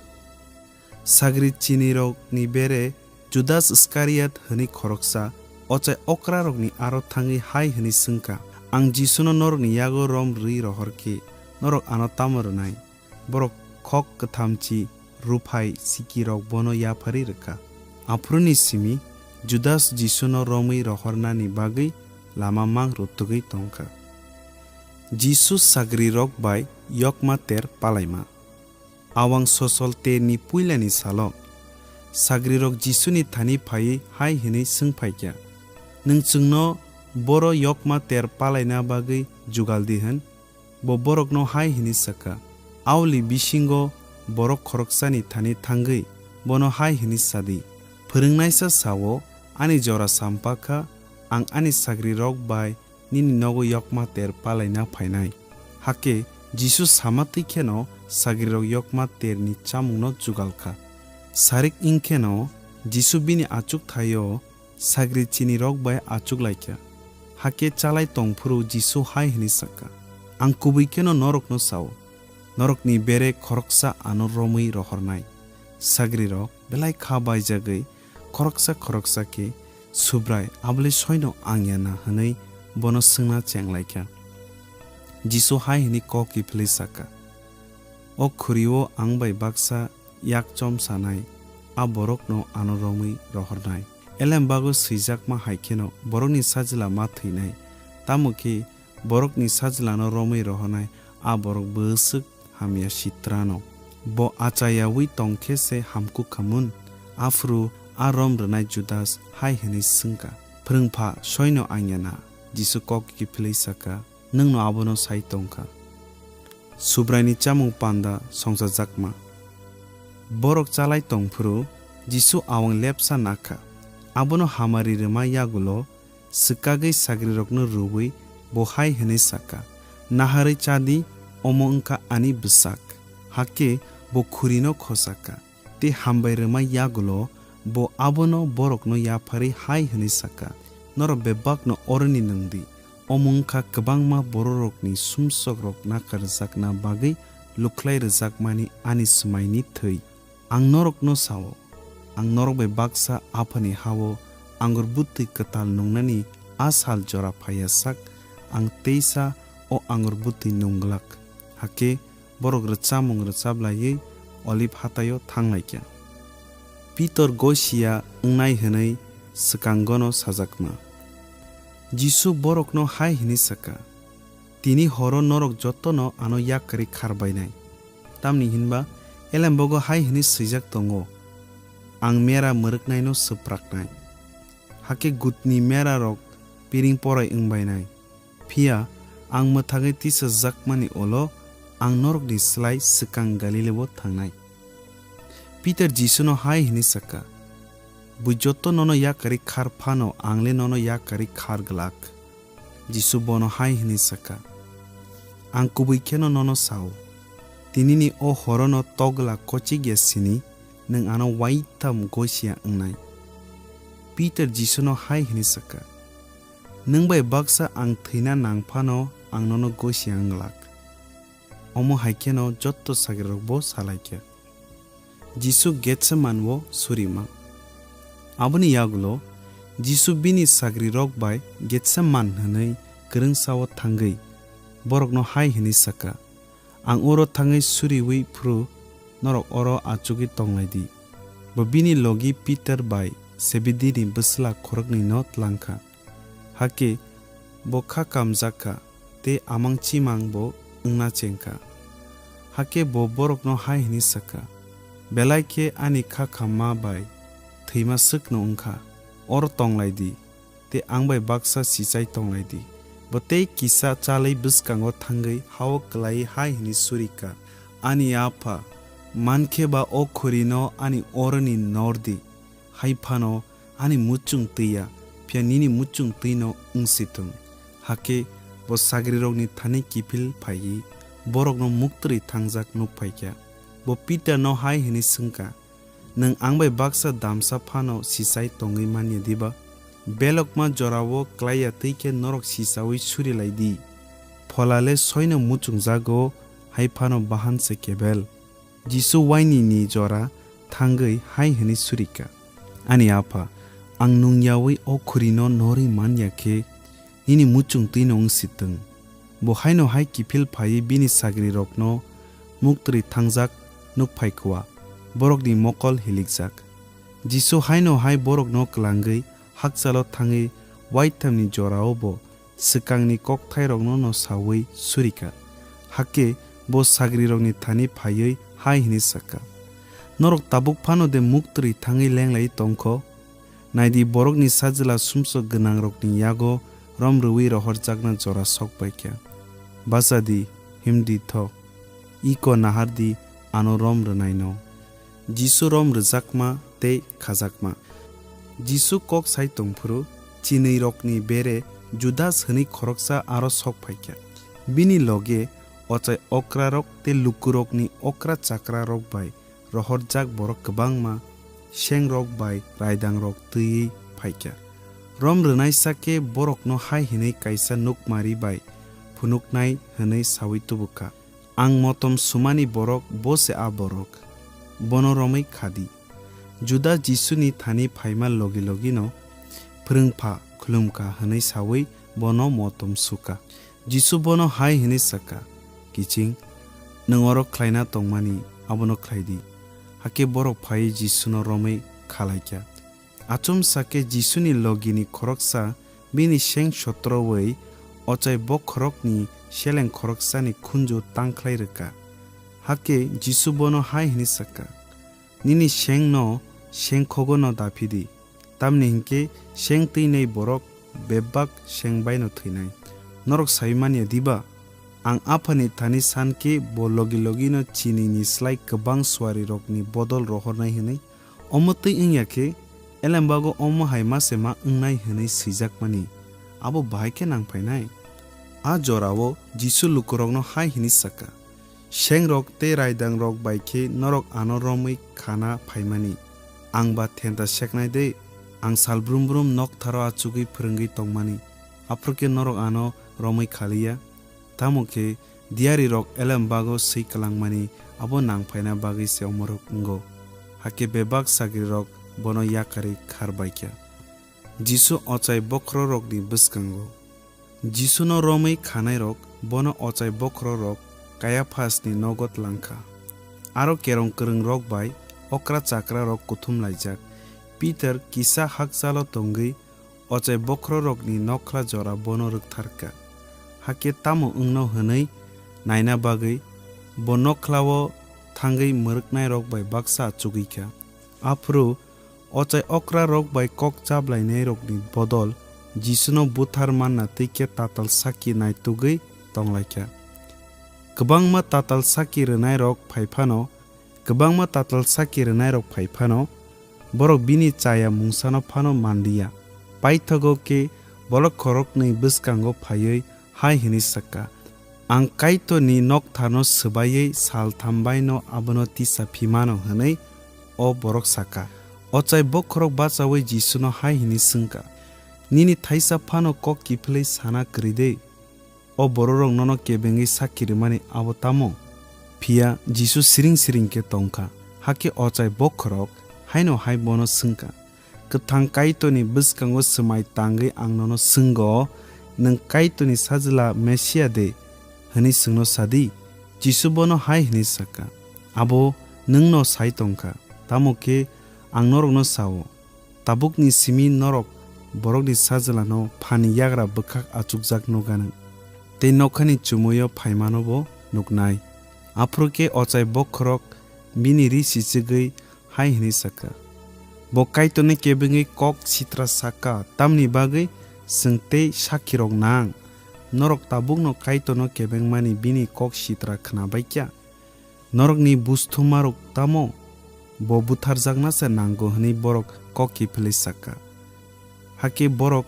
Sagri chinirokni bere Judas Iskariot hwnwi khoroksa ochai okrarokni aro thangwi hai hwnwi swng kha, "Ang Jisuno norokni yago rom rwui rohor khe norok ano tamo rwnai?" Borok khok kwthamchi, ruphai, sikirok bono yapharwi rw kha. Aphuruni simi Judas Jisuno romwi rohornani bagwi lama mang rutugwi tong kha. Jisu sagrirok bai yokma ter palaima. Awang sosol terni puilani salo sagrirok Jisuni thani phaiwi hai hwnwi swng phai kha, "Nwng chwngno boro yokma ter palaina bagwi jugal di hwn?" Bo borokno hai hwnwi sa kha, "Aoli bisingo borok khoroksani thani thangwi bono hai hwnwi sa di, 'Phwrwngnaisa sa-o, ani jora sampa kha, ang ani sagrirok bai nini nogo yokma ter palaina phainai.'" Hakhe Jisu sama twi kheno sagrirok yokma terni chamungno jugal kha. Sarik wng kheno Jisu bini achukthai-o sagri chinirok bai achuk lai kha. Hakhe chalai tong phuru Jisu hai hwnwi sa kha, "Ang kubui kheno norokno sa-o, norokni bere khoroksa ano romwi rohornai." Sagrirok belai kha baijagwi khoroksa khoroksa khe, "Subrai, abole soino ang ya na?" hwnwi bono swngna cheng lai kha. Jisu hai hwnwi kok kiphilwi sa kha, "O khuri-o ang bai baksa yakchom sanai, a borokno ano romwi rohornai. Elembago swijakma hai kheno borokni sajla ma thwinai, tamo khe borokni sajlano romwi rohornai a borok bwswk hamya sitrano. Bo achayaui tong khe se hamkuk kha mun." Aphuru a rom rwnai Judas hai hwnwi swng kha, "Phrwngpha, soino ang ya na?" Jisu kok kiphilwi sa kha, "Nwngno abono sai tong kha." Subraini chamung panda songchajakma. Borok chalai tong phuru Jisu awang lepsa na kha. Abono hamari rwma yagulo swkagwi sagrirokno rwui bo hai hwnwi sa kha, "Naharwi cha di, omo wng kha ani bwsak." Hakhe bo khurino khosa kha. Tei hambai rwmai yagulo bo abono borokno yapharwi hai hwnwi sa kha, "Norok bebakno oroni nung di. Omo wng kha kwbangma bororokni sumsokrok nakarjakna bagwi lukhlai rwjakmani ani swmaini thwi. Ang norokno sa-o, ang norok bai baksa Aphani ha-o angur bwtwi kwtal nungnani a sal jora phai ya sak, ang teisa o angur bwtwi nung glak." Hakhe borok rwchapmung rwchap laiwi Oliv hatai-o thang lai kha. Pitor gosia wngnai hwnwi swkangono sajakma. Jisu borokno hai hwnwi sa kha, "Tini horo norok jotono ano yakarwi khar bainai. Tamni hwnba elembago hai hwnwi swijak tongo, 'Ang mera mwrwknaino swpraknai.' Hakhe gutni merarok piring porai wng bainai. Phiya Ang mwthangwi tisajakmani ulo ang norokni slai swkang Galilio thangnai." Pitar Jisuno hai hwnwi sa kha, "Bui joto nono yakarwi khar phano ang le nono yakarwi khar glak." Jisu bono hai hwnwi sa kha, "Ang kubui kheno nono sa-o, tinini o horono togla kochik ya sini nwng ano waitham gosia wngnai." Pitar Jisuno hai hwnwi sa kha, "Nwng bai baksa ang thwina nang phano ang nono gosia wng glak." Omo hai kheno jotto sagrirokbo sa lai kha. Jisu Getsemani-o surima. Aboni yagulo Jisu bini sagrirok bai Getsemani hwnwi kwrwngsa-o thangwi borokno hai hwnwi sa kha, "Ang oro thangwi suriui phuru norok oro achugwi tong lai di." Bo bini logi Pitar bai Sebedini bwsla khoroknwino tlang kha. Hakhe bo kha kamjak kha tei amang chimang bo wngna cheng kha. Hakhe bo borokno hai hwnwi sa kha, "Belai khe ani kha khamma bai thwima swkno wng kha, oro tong lai di tei ang bai baksa sichai tong lai di." Bo tei kisa chalwi bwskango thangwi ha-o klaiwi hai hwnwi suri kha, "Ani Apha, man khe ba o khurino ani oroni nor di, hai phano ani muchung twi ya, phiya nini muchung twino wng si thung." Hakhe bo sagrirokni thani kiphil phaiwi borokno muktwrwi thangjak nuk phai kha. Bo Pitarno hai hwnwi swng kha, "Nwng ang bai baksa damsa phano sichai tongwi man ya diba? Belokma jora-o klai ya twi khe norok sichaui suri lai di. Phola le soino muchung jago, hai phano bahan se kebel." Jisu wainini jora thangwi hai hwnwi suri kha, "Ani Apha, ang nung yaui o khurino norwi man ya khe nini muchung twino wng si thung." Bo haino hai kiphil phaiwi bini sagrirokno muktwrwi thangjak nuk phai kha, borokni mokol hilikjak. Jisu haino hai borokno klangwi hakchalo thangwi waithamni jora-o bo swkangni kokthairokno no saui suri kha. Hakhe bo sagrirokni thani phaiwi hai hwnwi sa kha, "Norok tabuk phano de muktwrwi thangwi lenglaiwi tong kho? Nai di, borokni sajla sumsok gwnangrokni yago rom rwui rohorjakna jora sok pai kha. Bacha di, him di tho, iko nahar di, ano rom rwnaino." Jisu rom rwjakma tei khajakma. Jisu kok sai tong phuru, chinwirokni bere Judas hwnwi khoroksa aro sok phai kha. Bini loge ochai okrarok tei lukurokni okra chakrarok bai rohorjak borok kwbangma sengrok bai raidangrok twiwi phai kha. Rom rwnaisa khe borokno hai hwnwi kaisa nukmari bai phunuknai hwnwi saui tubu kha, "Ang motom sumani borok bo se a borok, bono romwi kha di." Judas Jisuni thani phaima logi logino, "Phrwngpha, khulum kha," hwnwi saui bono motom su kha. Jisu bono hai hwnwi sa kha, "Kiching, nwng oro khlaina tongmani abono khlai di." Hakhe borok phaiwi Jisuno romwi kha lai kha. Achomsa khe Jisuni logini khoroksa bini seng sotroui ochai bokhorokni seleng khoroksani khunju tangkhlai rwkha. Hakhe Jisu bono hai hwnwi sa kha, "Nini sengno sengkhogo no daphi di, tamni hinkhe seng twinai borok bebak seng baino thwinai. Norok sai manya diba? Ang Aphani thani san khe bo logi logino chinini slai kwbang suarirokni bodol rohornai hwnwi. Omo twi wng ya khe, elembago omo hai ma se ma wngnai hwnwi swijakmani, abo bahai khe nang phainai." A jorao Jisu lukurokno hai hwnwi sa kha, "Sengrok tei raidangrok bai khe norok ano romwi khana phaimani, ang ba thenta seknai de, ang sal brum brum noktharo achugwi phrwngwi tongmani, aphuru khe norok ano romwi khaliya? Tamo khe diyarirok elembago swi kwlangmani abo nang phaina bagwi se omorok wngo." Hakhe bebak sagrirok bono yakarwi khar bai kha. Jisu ochai bokhororokni bwskango. Jisuno romwi khanairok bono ochai bokhororok Kaiaphasni nogo tlang kha. Aro kerong kwrwngrok bai okra chakrarok kuthum laijak. Pitar kisa hakchalo tongwi ochai bokhororokni nokhla jora bono rwkthar kha. Hakhe tamo wngno hwnwi naina bagwi bo nokhlao thangwi mwrwknairok bai baksa achugwi kha. Aphuru ochai okrarok bai kok chablainairokni bodol Jisuno buthar manna twi khe tatal sakki naitugwi tonglaikha. Kwbangma tatal sakki rwnairok phai phano, kwbangma tatal sakki rwnairok phai phano, borok bini chaya mungsano phano manliya. Paithago khe bolok khoroknwi bwskango phaiwi hai hwnwi sakha, "Ang Kaitorni nokthano swbaiwi sal tham baino abono tisa phi mano," hwnwi o borok sakha. Ochai bokhorok bachaui Jisuno hai hwnwi swngkha, "Nini thaisa phano kok kiphilwi sana kwrwi de? O bororok nono kebengwi sakki rwmani abo tamo?" Phiya Jisu siring siring khe tongkha. Hakhe ochai bokhorok haino hai bono swngkha, "Kwthang Kaitorni bwskango swmai tangwi ang nono swngo, 'Nwng Kaitorni Sajla Mesia de?' hwnwi chwngno sa di." Jisu bono hai hwnwi sakha, "Abo nwngno sai tongkha, tamo khe ang norokno sa-o, tabukni simi norok Borokni Sajlano Phani yagra bwkhak achukjak nukganw, tei nokhani chumuio phaimano bo nuknai." Aphuru khe ochai bokhorok bini ri sichigwi hai hwnwi sakha, "Bo Kaitorni kebengwi kok sitra sakha, tamni bagwi chwng tei sakhirok nang. Norok tabukno Kaitorno kebengmani bini kok sitra khna baikha. Norokni busthumarok tamo? Bo butharjakna se nango," hwnwi borok kok kiphilwi sakha. Hakhe borok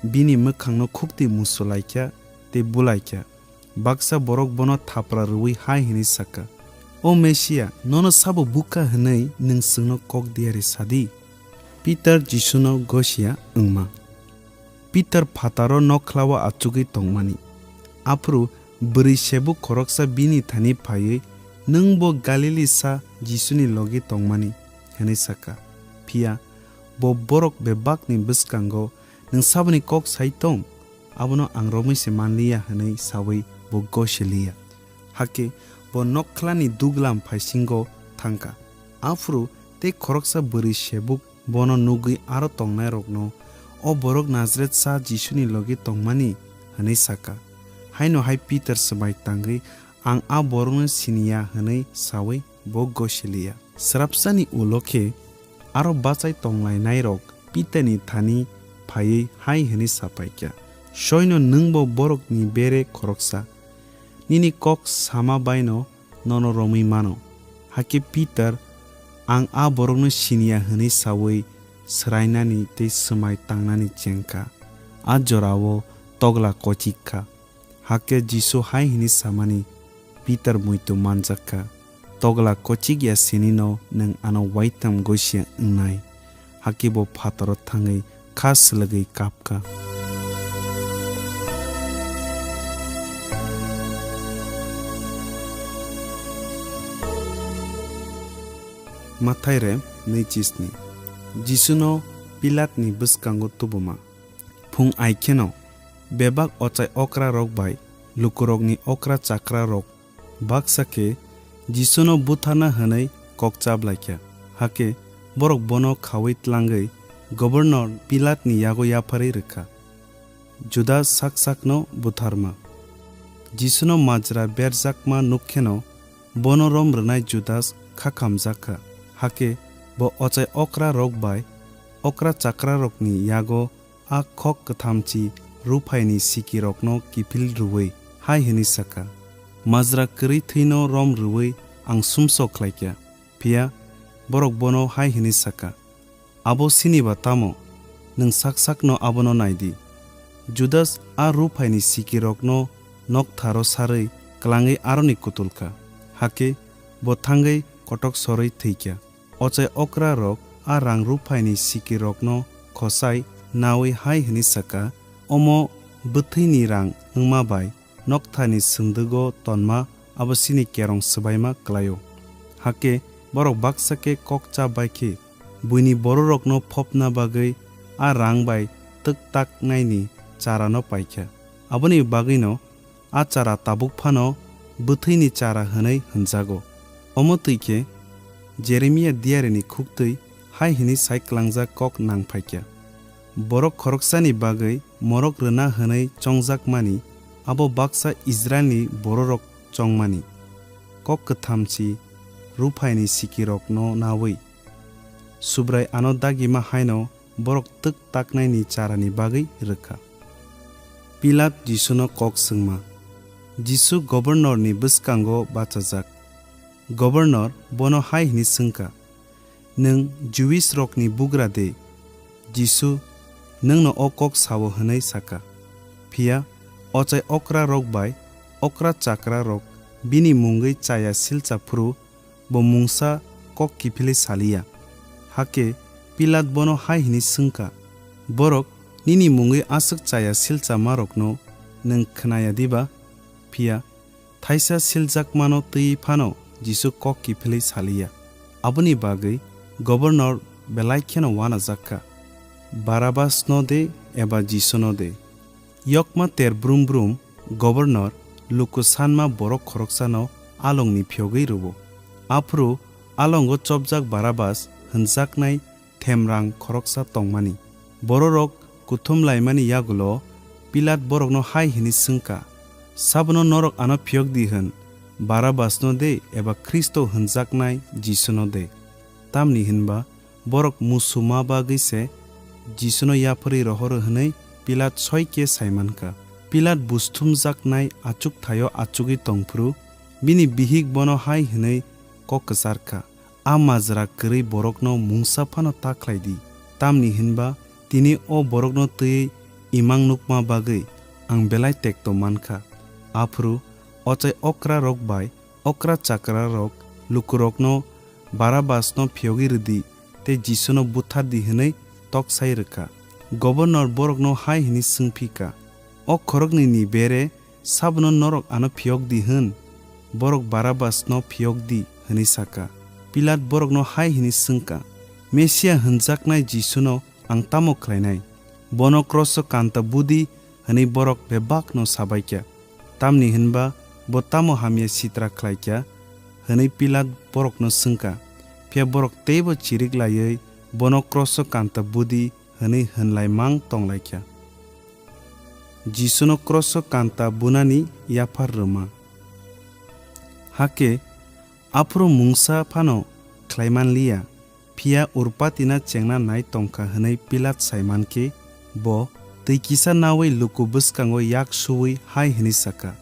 bini mwkhangno khukti musu laikha tei bulaikha. Baksa borok bono thapra rwui hai hwnwi sakha, "O Mesia, nono sabo bukha hwnwi nwng chwngno kok diyari sa di." Pitar Jisuno gosia wngma. Pitar phataro nokhlao achugwi tongmani. Aphuru bwrwi sebuk khoroksa bini thani phaiwi, "Nwng bo Galilisa Jisuni logi tongmani," hwnwi sakha. Phiya bo borok bebakni bwskango, "Nwng saboni kok sai tong, abono ang romwi se manliya," hwnwi saui bo gosiliya. Hakhe bo nokhlani duglam phaisingo thangkha. Aphuru tei khoroksa bwrwi sebuk bono nugwi aro tongnairokno, "O borok Najarethsa Jisuni logi tongmani," hwnwi sakha. Haino hai Pitar swmai tangwi, "Ang a borokno siniya," hwnwi saui bo gosiliya. Swrapsani ulo khe aro bachai tonglainairok Pitarni thani phaiwi hai hwnwi sapaikha, "Soino nwngbo borokni bere khoroksa, nini kok sama baino nono romwi mano." Hakhe Pitar, "Ang a borokno siniya," hwnwi saui swrainani tei swmai tangnani chengkha. A jorao togla kochik kha. Hakhe Jisu hai hwnwi samani, "Pitar muitu manjak kha. Togla kochik ya sinino nwng ano waitham gosia wngnai." Hakhe bo phataro thangwi kha swlwgwi kapkha. Mathai re nui chisni. Jisuno Pilatni bwskango tubuma. Phung ai kheno bebak ochai okra rok bai lukurokni okra chakra rok baksa khe Jisuno butharna hwnwi kok chablaikha. Hakhe borok bono khaui tlangwi Gobernor Pilatni yago yapharwi rwkha. Judas sak sakno butharma. Jisuno majra berjakma nuk kheno bono rom rwnai Judas kha khamjak kha. Hakhe bo ochai okra rok bai okra chakra rokni yago a khok kwthamchi ruphaini sikirokno kiphil rwui hai hwnwi sakha, "Majra kwrwi thwino rom rwui ang sumsok khlaikha." Phiya borok bono hai hwnwi sakha, "Abo siniba tamo? Nwng sak sakno abono nai di." Judas a ruphaini sikirokno noktharo sarwi klangwi aroni kutulkha, hakhe bo thangwi kotok sorwi thwikha. Ochai okra rok a rang ruphaini sikirokno khosai naui hai hwnwi sakha, "Omo bwthwini rang wngma bai nokthani swndwgo tonma abo chini kerong swbaima klai-o." Hakhe borok baksa khe kok cha bai khe buini bororokno phopna bagwi a rang bai twk taknaini charano paikha. Aboni bagwino a chara tabuk phano bwthwini chara hwnwi hwnjago. Omo twi khe Jeremia diyarini khuktwi hai hwnwi sai klangjak kok nang phaikha, "Borok khoroksani bagwi morok rwna hwnwi chongjakmani abo baksa Israilni bororok chongmani, kok kwthamchi ruphaini sikirokno naui." Subrai ano dagima haino borok twk taknaini charani bagwi rwkha. Pilat Jisuno kok swngma. Jisu gobornorni bwskango bachajak. Gobornor bono hai hwnwi swng kha, "Nwng Juisrokni bugra de?" Jisu, "Nwngno o kok sa-o," hwnwi sa kha. Phiya ochai okrarok bai okra chakrarok bini mungwi chaya silcha phuru bo mungsa kok kiphilwi sa li ya. Hakhe Pilat bono hai hwnwi swng kha, "Borok nini mungwi aswk chaya silchamarokno nwng khna ya diba?" Phiya thaisa siljakmano twiwi phano Jisu kok kiphilwi sa li ya. Aboni bagwi gobornor belai kheno uanajak kha, "Barabasno de eba Jisuno de?" Yokma ter brum brum gobornor luku sanma borok khoroksano alongni phiyogwi rwo. Aphuru alongo chopjak Barabas hwnjaknai themrang khoroksa tongmani. Bororok kuthum laimani yagulo Pilat borokno hai hwnwi swng kha, "Sabono norok ano phiyok di hwn, Barabasno de eba Khristo hwnjaknai Jisuno de?" Tamni hwnba borok musu ma bagwi se Jisuno yapharwi rohoro hwnwi Pilat soi khe sai man kha. Pilat busthumjaknai achukthai-o achugwi tong phuru bini bihik bono hai hwnwi kok kwchar kha, "A majra kwrwi borokno mungsa phano ta khlai di, tamni hwnba tini o borokno twiwi imang nukma bagwi ang belai tekto man kha." Aphuru ochai okrarok bai okra chakrarok lukurokno Barabasno phiyogwi rw di tei Jisuno buthar di hwnwi toksai rw kha. Gobornor borokno hai hwnwi swng phi kha, "O khoroknwini bere sabono norok ano phiyok di hwn? Borok Barabasno phiyok di," hwnwi sa kha. Pilat borokno hai hwnwi swng kha, "Mesia hwnjaknai Jisuno ang tamo khlainai? Bono kroso kanta bu di," hwnwi borok bebakno sa bai kha. Tamni hwnba bo tamo hamya sitra khlai kha hwnwi Pilat borokno swng kha. Phiya borok teibo chirik laiwi, "Bono kroso kanta bu di," hwnwi hwn lai mang tong lai kha. Jisuno kroso kanta bunani yaphar rwma. Hakhe aphuru mungsa phano khlai man li ya, phiya Urpatina chengna nai tong kha hwnwi Pilat sai man khe, bo twi kisa naui luku bwskango yak su-ui hai hwnwi sa kha,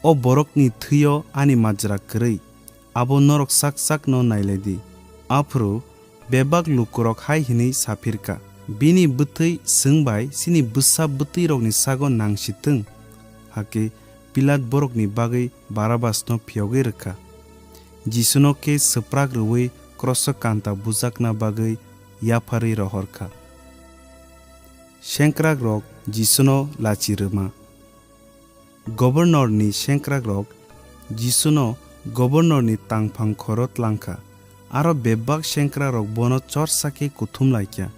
"O borokni thwi-o ani majra kwrwi, abo norok sak sakno nai lai di." Aphuru bebak lukurok hai hwnwi sa phir kha, "Bini bwthwi chwng bai chini bwsa bwtwirokni sago nang si thung." Hakhe Pilat borokni bagwi Barabasno phiyogwi rw kha, Jisuno khe swprak rwui kroso kanta bujakna bagwi yapharwi rohor kha. Sengkrakrok Jisuno lachi rwma. Gobornorni sengkrakrok Jisuno gobornorni tangphang khoro tlang kha. Aro bebak sengkrakrok bono chorsa khe kuthum lai kha.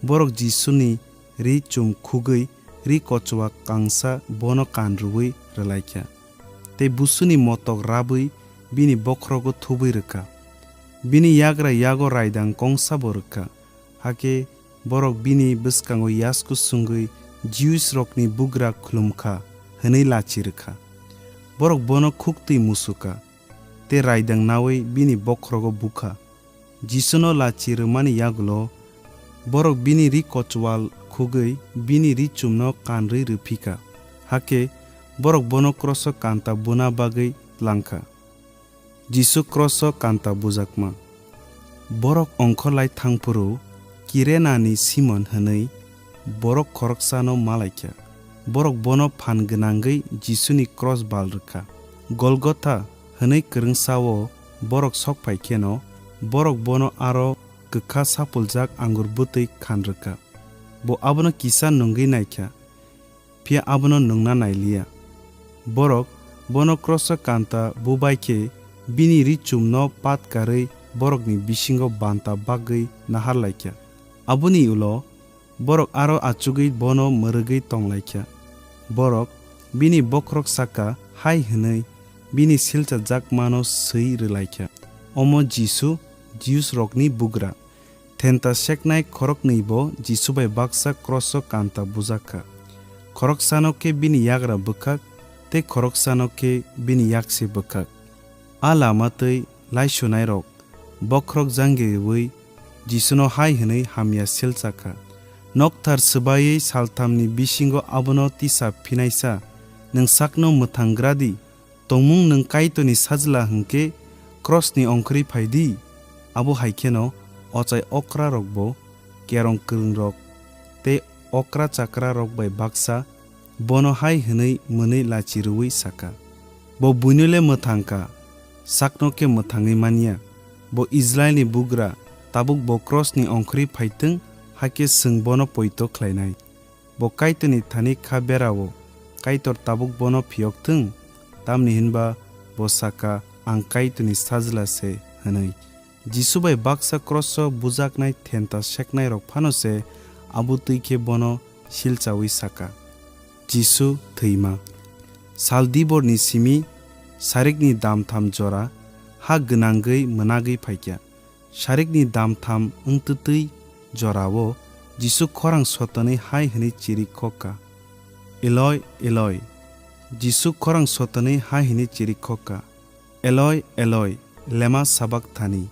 Borok Jisuni ri chum khugwi ri kochua kangsa bono kan rwui rwlai kha, tei busuni motok rabwi bini bokhorogo thubui rw kha. Bini yagra yago raidang kongsa bo rw kha. Hakhe borok bini bwskango yasku sungwi Jewisrokni bugra khulum kha hwnwi lachi rw kha. Borok bono khuktwi musu kha, tei raidang naui bini bokhorogo bu kha. Jisuno lachi rwmani yagulo borok bini ri kochwal khugwi bini ri chumno kanrwi rw phi kha. Hakhe borok bono kroso kanta buna bagwi tlang kha. Jisu kroso kanta bujakma. Borok ongkhorlai thang phuru Kirenani Simon hwnwi borok khoroksano ma lai kha. Borok bono phan gwnangwi Jisuni kros bal rw kha. Golgotha hwnwi kwrwngsa-o borok sok phai kheno, borok bono aro kwkha sapuljak angur bwtwi khan rw kha. Bo abono kisa nungwi nai kha, phiya abono nungna nai li ya. Borok bono kroso kanta bu bai khe bini ri chumno pat karwi borokni bisingo banta bagwi nahar lai kha. Aboni ulo borok aro achugwi bono mwrwgwi tong lai kha. Borok bini bokhorok saka hai hwnwi bini silchajakmano swi rw lai kha, "Omo Jisu, Jiusrokni bugra." Thenta seknai khoroknwi bo Jisu bai baksa kroso kanta bujak kha. Khoroksano khe bini yagra bwkhak tei khoroksano khe bini yaksi bwkhak. A lama twi laisunairok bokhorok jangirwi Jisuno hai hwnwi hamya silcha kha, "Nokthar swbaiwi salthamni bisingo abono tisa phinaisa, nwng sakno mwthang gra di, Tongmung nwng Kaitorni Sajla hwn khe krosni ongkhorwi phai di. Abo hai kheno ochai okrarokbo, kerong kwrwngrok tei okra chakrarok bai baksa bono hai hwnwi mwnwi lachi rwui sa kha, "Bo buino le mwthang kha, sakno khe mwthangwi man ya. Bo Israilni bugra, tabuk bo krosni ongkhorwi phai thung, hakhe chwng bono poito khlainai. Bo Kaitorni thani kha bera-o, Kaitor tabuk bono phiyok thung, tamni hwn ba bo sa kha, 'Ang Kaitorni Sajla se,' hwnwi." Jisu bai baksa kroso bujaknai thenta seknairok phano se abo twi khe bono silchaui sa kha. Jisu thwima. Sal diborni simi sarikni damtham jora ha gwnangwi mwnagwi phai kha. Sarikni damtham wngtwtwi jorao Jisu khorang sotonwi hai hwnwi chirikhok kha, "Eloi, Eloi." Jisu khorang sotonwi hai hwnwi chirikhok kha, "Eloi, Eloi, lema sabakthani?"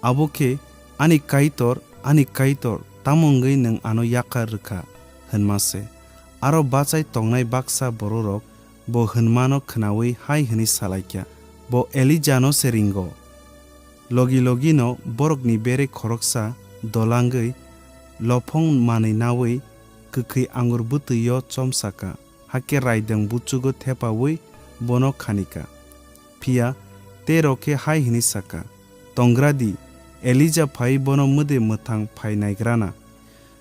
Abo khe, "Ani Kaitor, ani Kaitor, tamo wngwi nwng ano yakar rwkha?" hwnma se. Aro bachai tongnai baksa bororok bo hwnmano khnaui hai hwnwi salaikha, "Bo Elijano se ringo." Logi logino borokni bere khoroksa dolangwi lophong manwi naui kwkhwi angur bwtwi-o chomsa kha, hakhe raidwng buchugo thepaui bono khani kha. Phiya tei rok khe hai hwnwi sa kha, "Tongra di, Elija phaiwi bono mwde mwthang phai naigrana."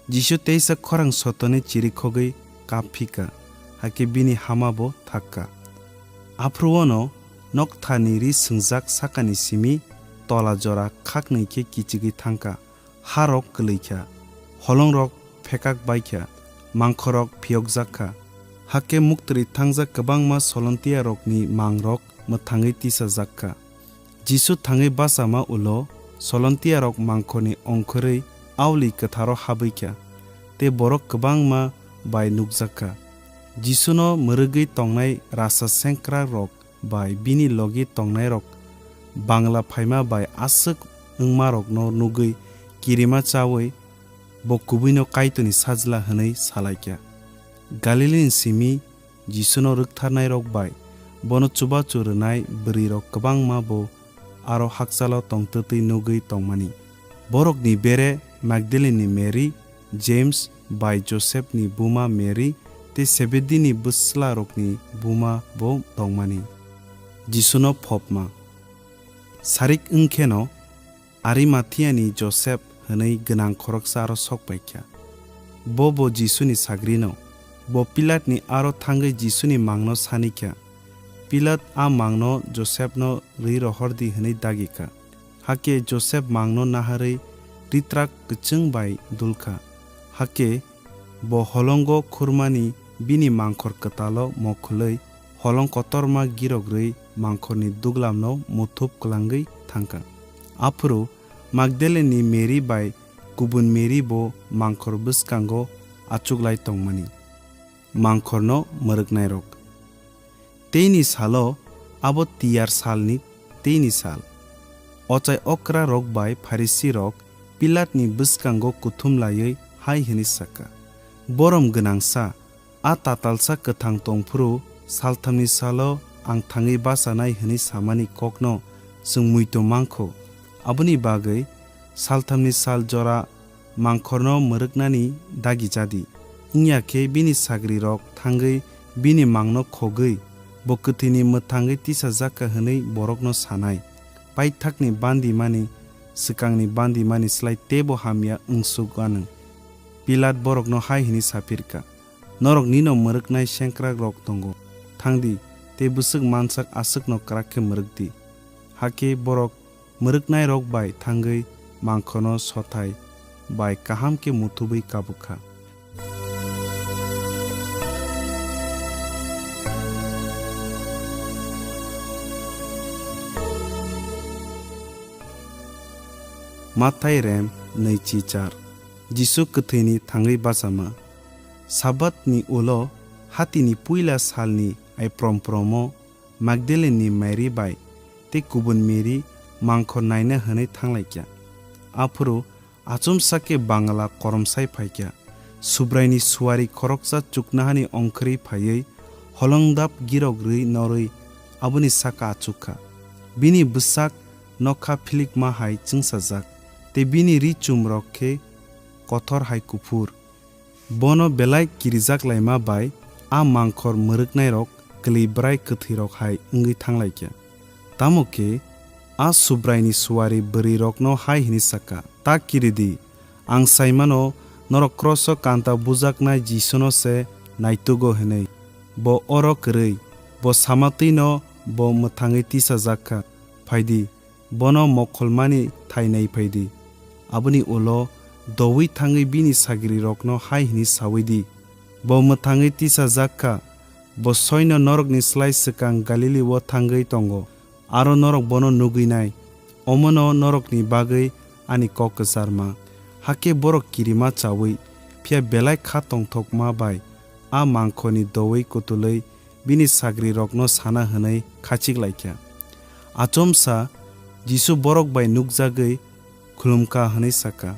Jisu teisa khorang sotonwi chirikhogwi kap phi kha, hakhe bini hama bo thak kha. Aphuru-o'-no noktharni ri swngjak sakani simi tola jora khaknwi khe kichigwi thang kha. Harok kwlwi kha, holongrok phekak bai kha, mangkhorrok phiyokjak kha. Hakhe muktwrwi thangjak kwbangma solontiyarokni mangrok mwthangwi tisajak kha. Jisu thangwi bachama ulo solontiyarok mangkhorni ongkhorwi auli kwtharo habwi kha, tei borok kwbangma bai nukjak kha. Jisuno mwrwgwi tongnai rasa sengkrakrok bai bini logi tongnairok bangla phaima bai aswk wngmarokno nugwi kirima chaui bo kubuino Kaitorni Sajla hwnwi salaikha. Galilini simi Jisuno rwktharnairok bai bono chubachu rwnai bwrwirok kwbangma bo aro hakchalo tongtwtwi nugwi tongmani. Borokni bere Magdalini Mary, James bai Josepni buma Mary tei Sebedini bwslarokni buma bo tongmani. Jisuno phopma. Sarik wng kheno Arimathiani Josep hwnwi gwnang khoroksa aro sok pai kha. Bo bo Jisuni sagrino. Bo Pilatni aro thangwi Jisuni mangno sani kha. Pilat a mangno Josepno rwi rohor di hwnwi dagi kha. Hakhe Josep mangno naharwi ritrak kwchwng bai dul kha. Hakhe bo holongo khurmani bini mangkhor kwtalo mokhwlwi holong kotorma girogrwi mangkhorni duglamno muthup kwlangwi thang kha. Aphuru Magdalini Mary bai kubun Mary bo mangkhor bwskango achuklai tongmani. Mangkhorno mwrwknairok. Teini salo abo tiyar salni teini sal. Ochai okrarok bai Pharisirok Pilatni bwskango kuthum laiwi hai hwnwi sa kha, "Borom gwnangsa, a tatalsa kwthang tongphuru salthamni salo ang thangwi bachanai hwnwi samani kokno chwng muitu mankho. Aboni bagwi salthamni sal jora mangkhorno mwrwknani dagi jadi. Wngya khe bini sagrirok thangwi bini mangno khogwi bo kwthwini mwthangwi tisajak kha hwnwi borokno sanai. Paithakni bandimani swkangni bandimani slai teibo hamya wngsuk anw." Pilat borokno hai hwnwi sa phir kha, "Norok nino mwrwknai sengkrakrok tongo. Thang di tei bwswk mansak aswkno kwrak khe mwrwk di." Hakhe borok mwrwknairok bai thangwi mangkhorno sothai bai kaham khe muthubwi kabuk kha. Mathai rem nwichi char. Jisu kwthwini thangwi bachama. Sabatni ulo hatini puila salni aiprompromo Magdalini Mary bai tei kubun Mary mangkhor naina hwnwi thanglaikha. Aphuru achomsa khe bangla koromsai phaikha. Subraini suari khoroksa chuknohani ongkhorwi phaiwi holongdap girok rwi norwi aboni saka achuk kha. Bini bwsak nokha philikma hai chẃngsajak, tei bini rí-chumrok khe kothor hai kuphur. Bono belai kirijak laima bai a mangkhor mwrwknairok kwlwi bwrai kwthwirok hai wngwi tháng lai kha. Tamo khe a Subraini suari bwrwirokno hai hwnwi sa kha, Ta kiri di, ang sai mano norok kroso kanta bujaknai Jisuno se naitugo hwnwi. Bo oro kwrwi, bo sama tẃino bo mwthangwi tisajak kha. Phai di, bono mokholmani thai nai phai di. Aboni ulo doui thángwi bini sagrirokno hai hwnwi saui di, Bo mwthangwi tisajak kha, bo sóino norokni slái swkang Galili-o thángwi tongo, aro norok bono nugwinai. Omono norokni bagwi ani kók kwcharma. Hakhe borok kirima chaui, phiya belai khá tongthokma bai a mangkhorni doui kutulwi bini sagrirokno sana hwnwi khachik lai kha. Achomsa Jisu borok bai nukjagwi khulum kha hwnwi sa kha.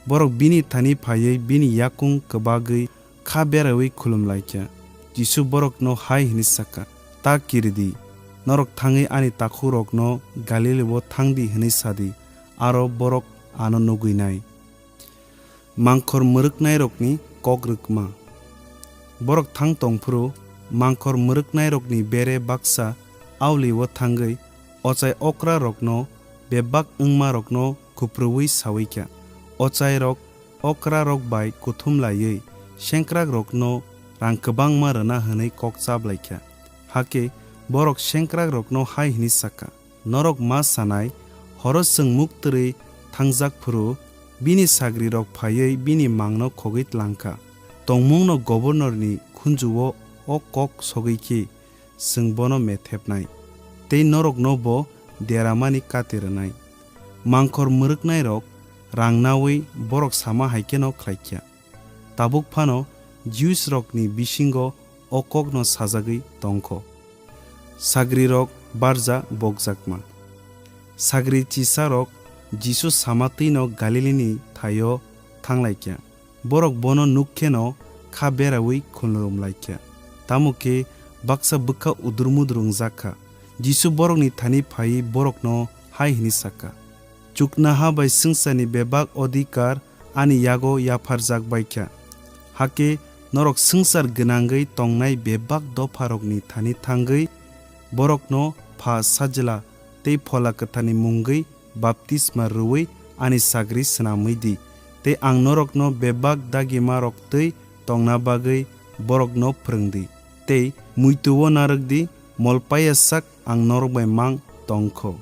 Borok bini thani phaiwi bini yakung kwbagwi khá beraui khulum lai kha. Jisu borokno hai hwnwi sa kha, Ta kiri di, norok thángwi ani takhukrokno Galili-o tháng di hwnwi sa di, aro borok ano nugwinai. Mangkhor mwrwknairokni kók rwkma. Borok tháng tong phuru mangkhor mwrwknairokni bere baksa auli-o thángwi ochai okrarokno bebak wngmarokno khuprwui saui kha. Ochairok okrarok bai kuthum laiwi sengkrakrokno rang kwbángma rwna hwnwi kók chap lai kha. Hakhe borok sengkrakrokno hai hwnwi sa kha, Norok ma sanai, horo chwng muk twrwi thangjak phuru bini sagrirok phaiwi bini mangno khogwi tlang kha. Tongmungno gobornorni khunju-o o kók sogwi khe chwng bono methepnai tei norokno bo deramani kati rwnai. Mangkhor mwrwknairok rang naui borok sama hai kheno khlai kha. Tabuk phano Jewsrokni bisingo o kókno sajagwi tong kho. Sagrirok barja bokjakma. Sagri chisarok Jisu sama tẃino Galilini thai-o tháng lai kha. Borok bono nuk kheno khá beraui khulum lai kha. Tamo khe baksa bwkha udur-mudur wngjak kha. Jisu borokni thani phaiwi borokno hai hwnwi sa kha, Chuknoha bai swngcharni bebak odhikar ani yago yapharjak bai kha. Hakhe norok swngchar gwnangwi tongnai bebak dopharokni thani thángwi borokno Pha, Sajla tei Phola Kwtharni mungwi baptisma rwui ani sagri snamwi di, tei ang norokno bebak dagimarok tẃi tongna bagwi borokno phrwng di. Tei muitu-o narwk di, mol paiya sak ang norok bai mang tong kho.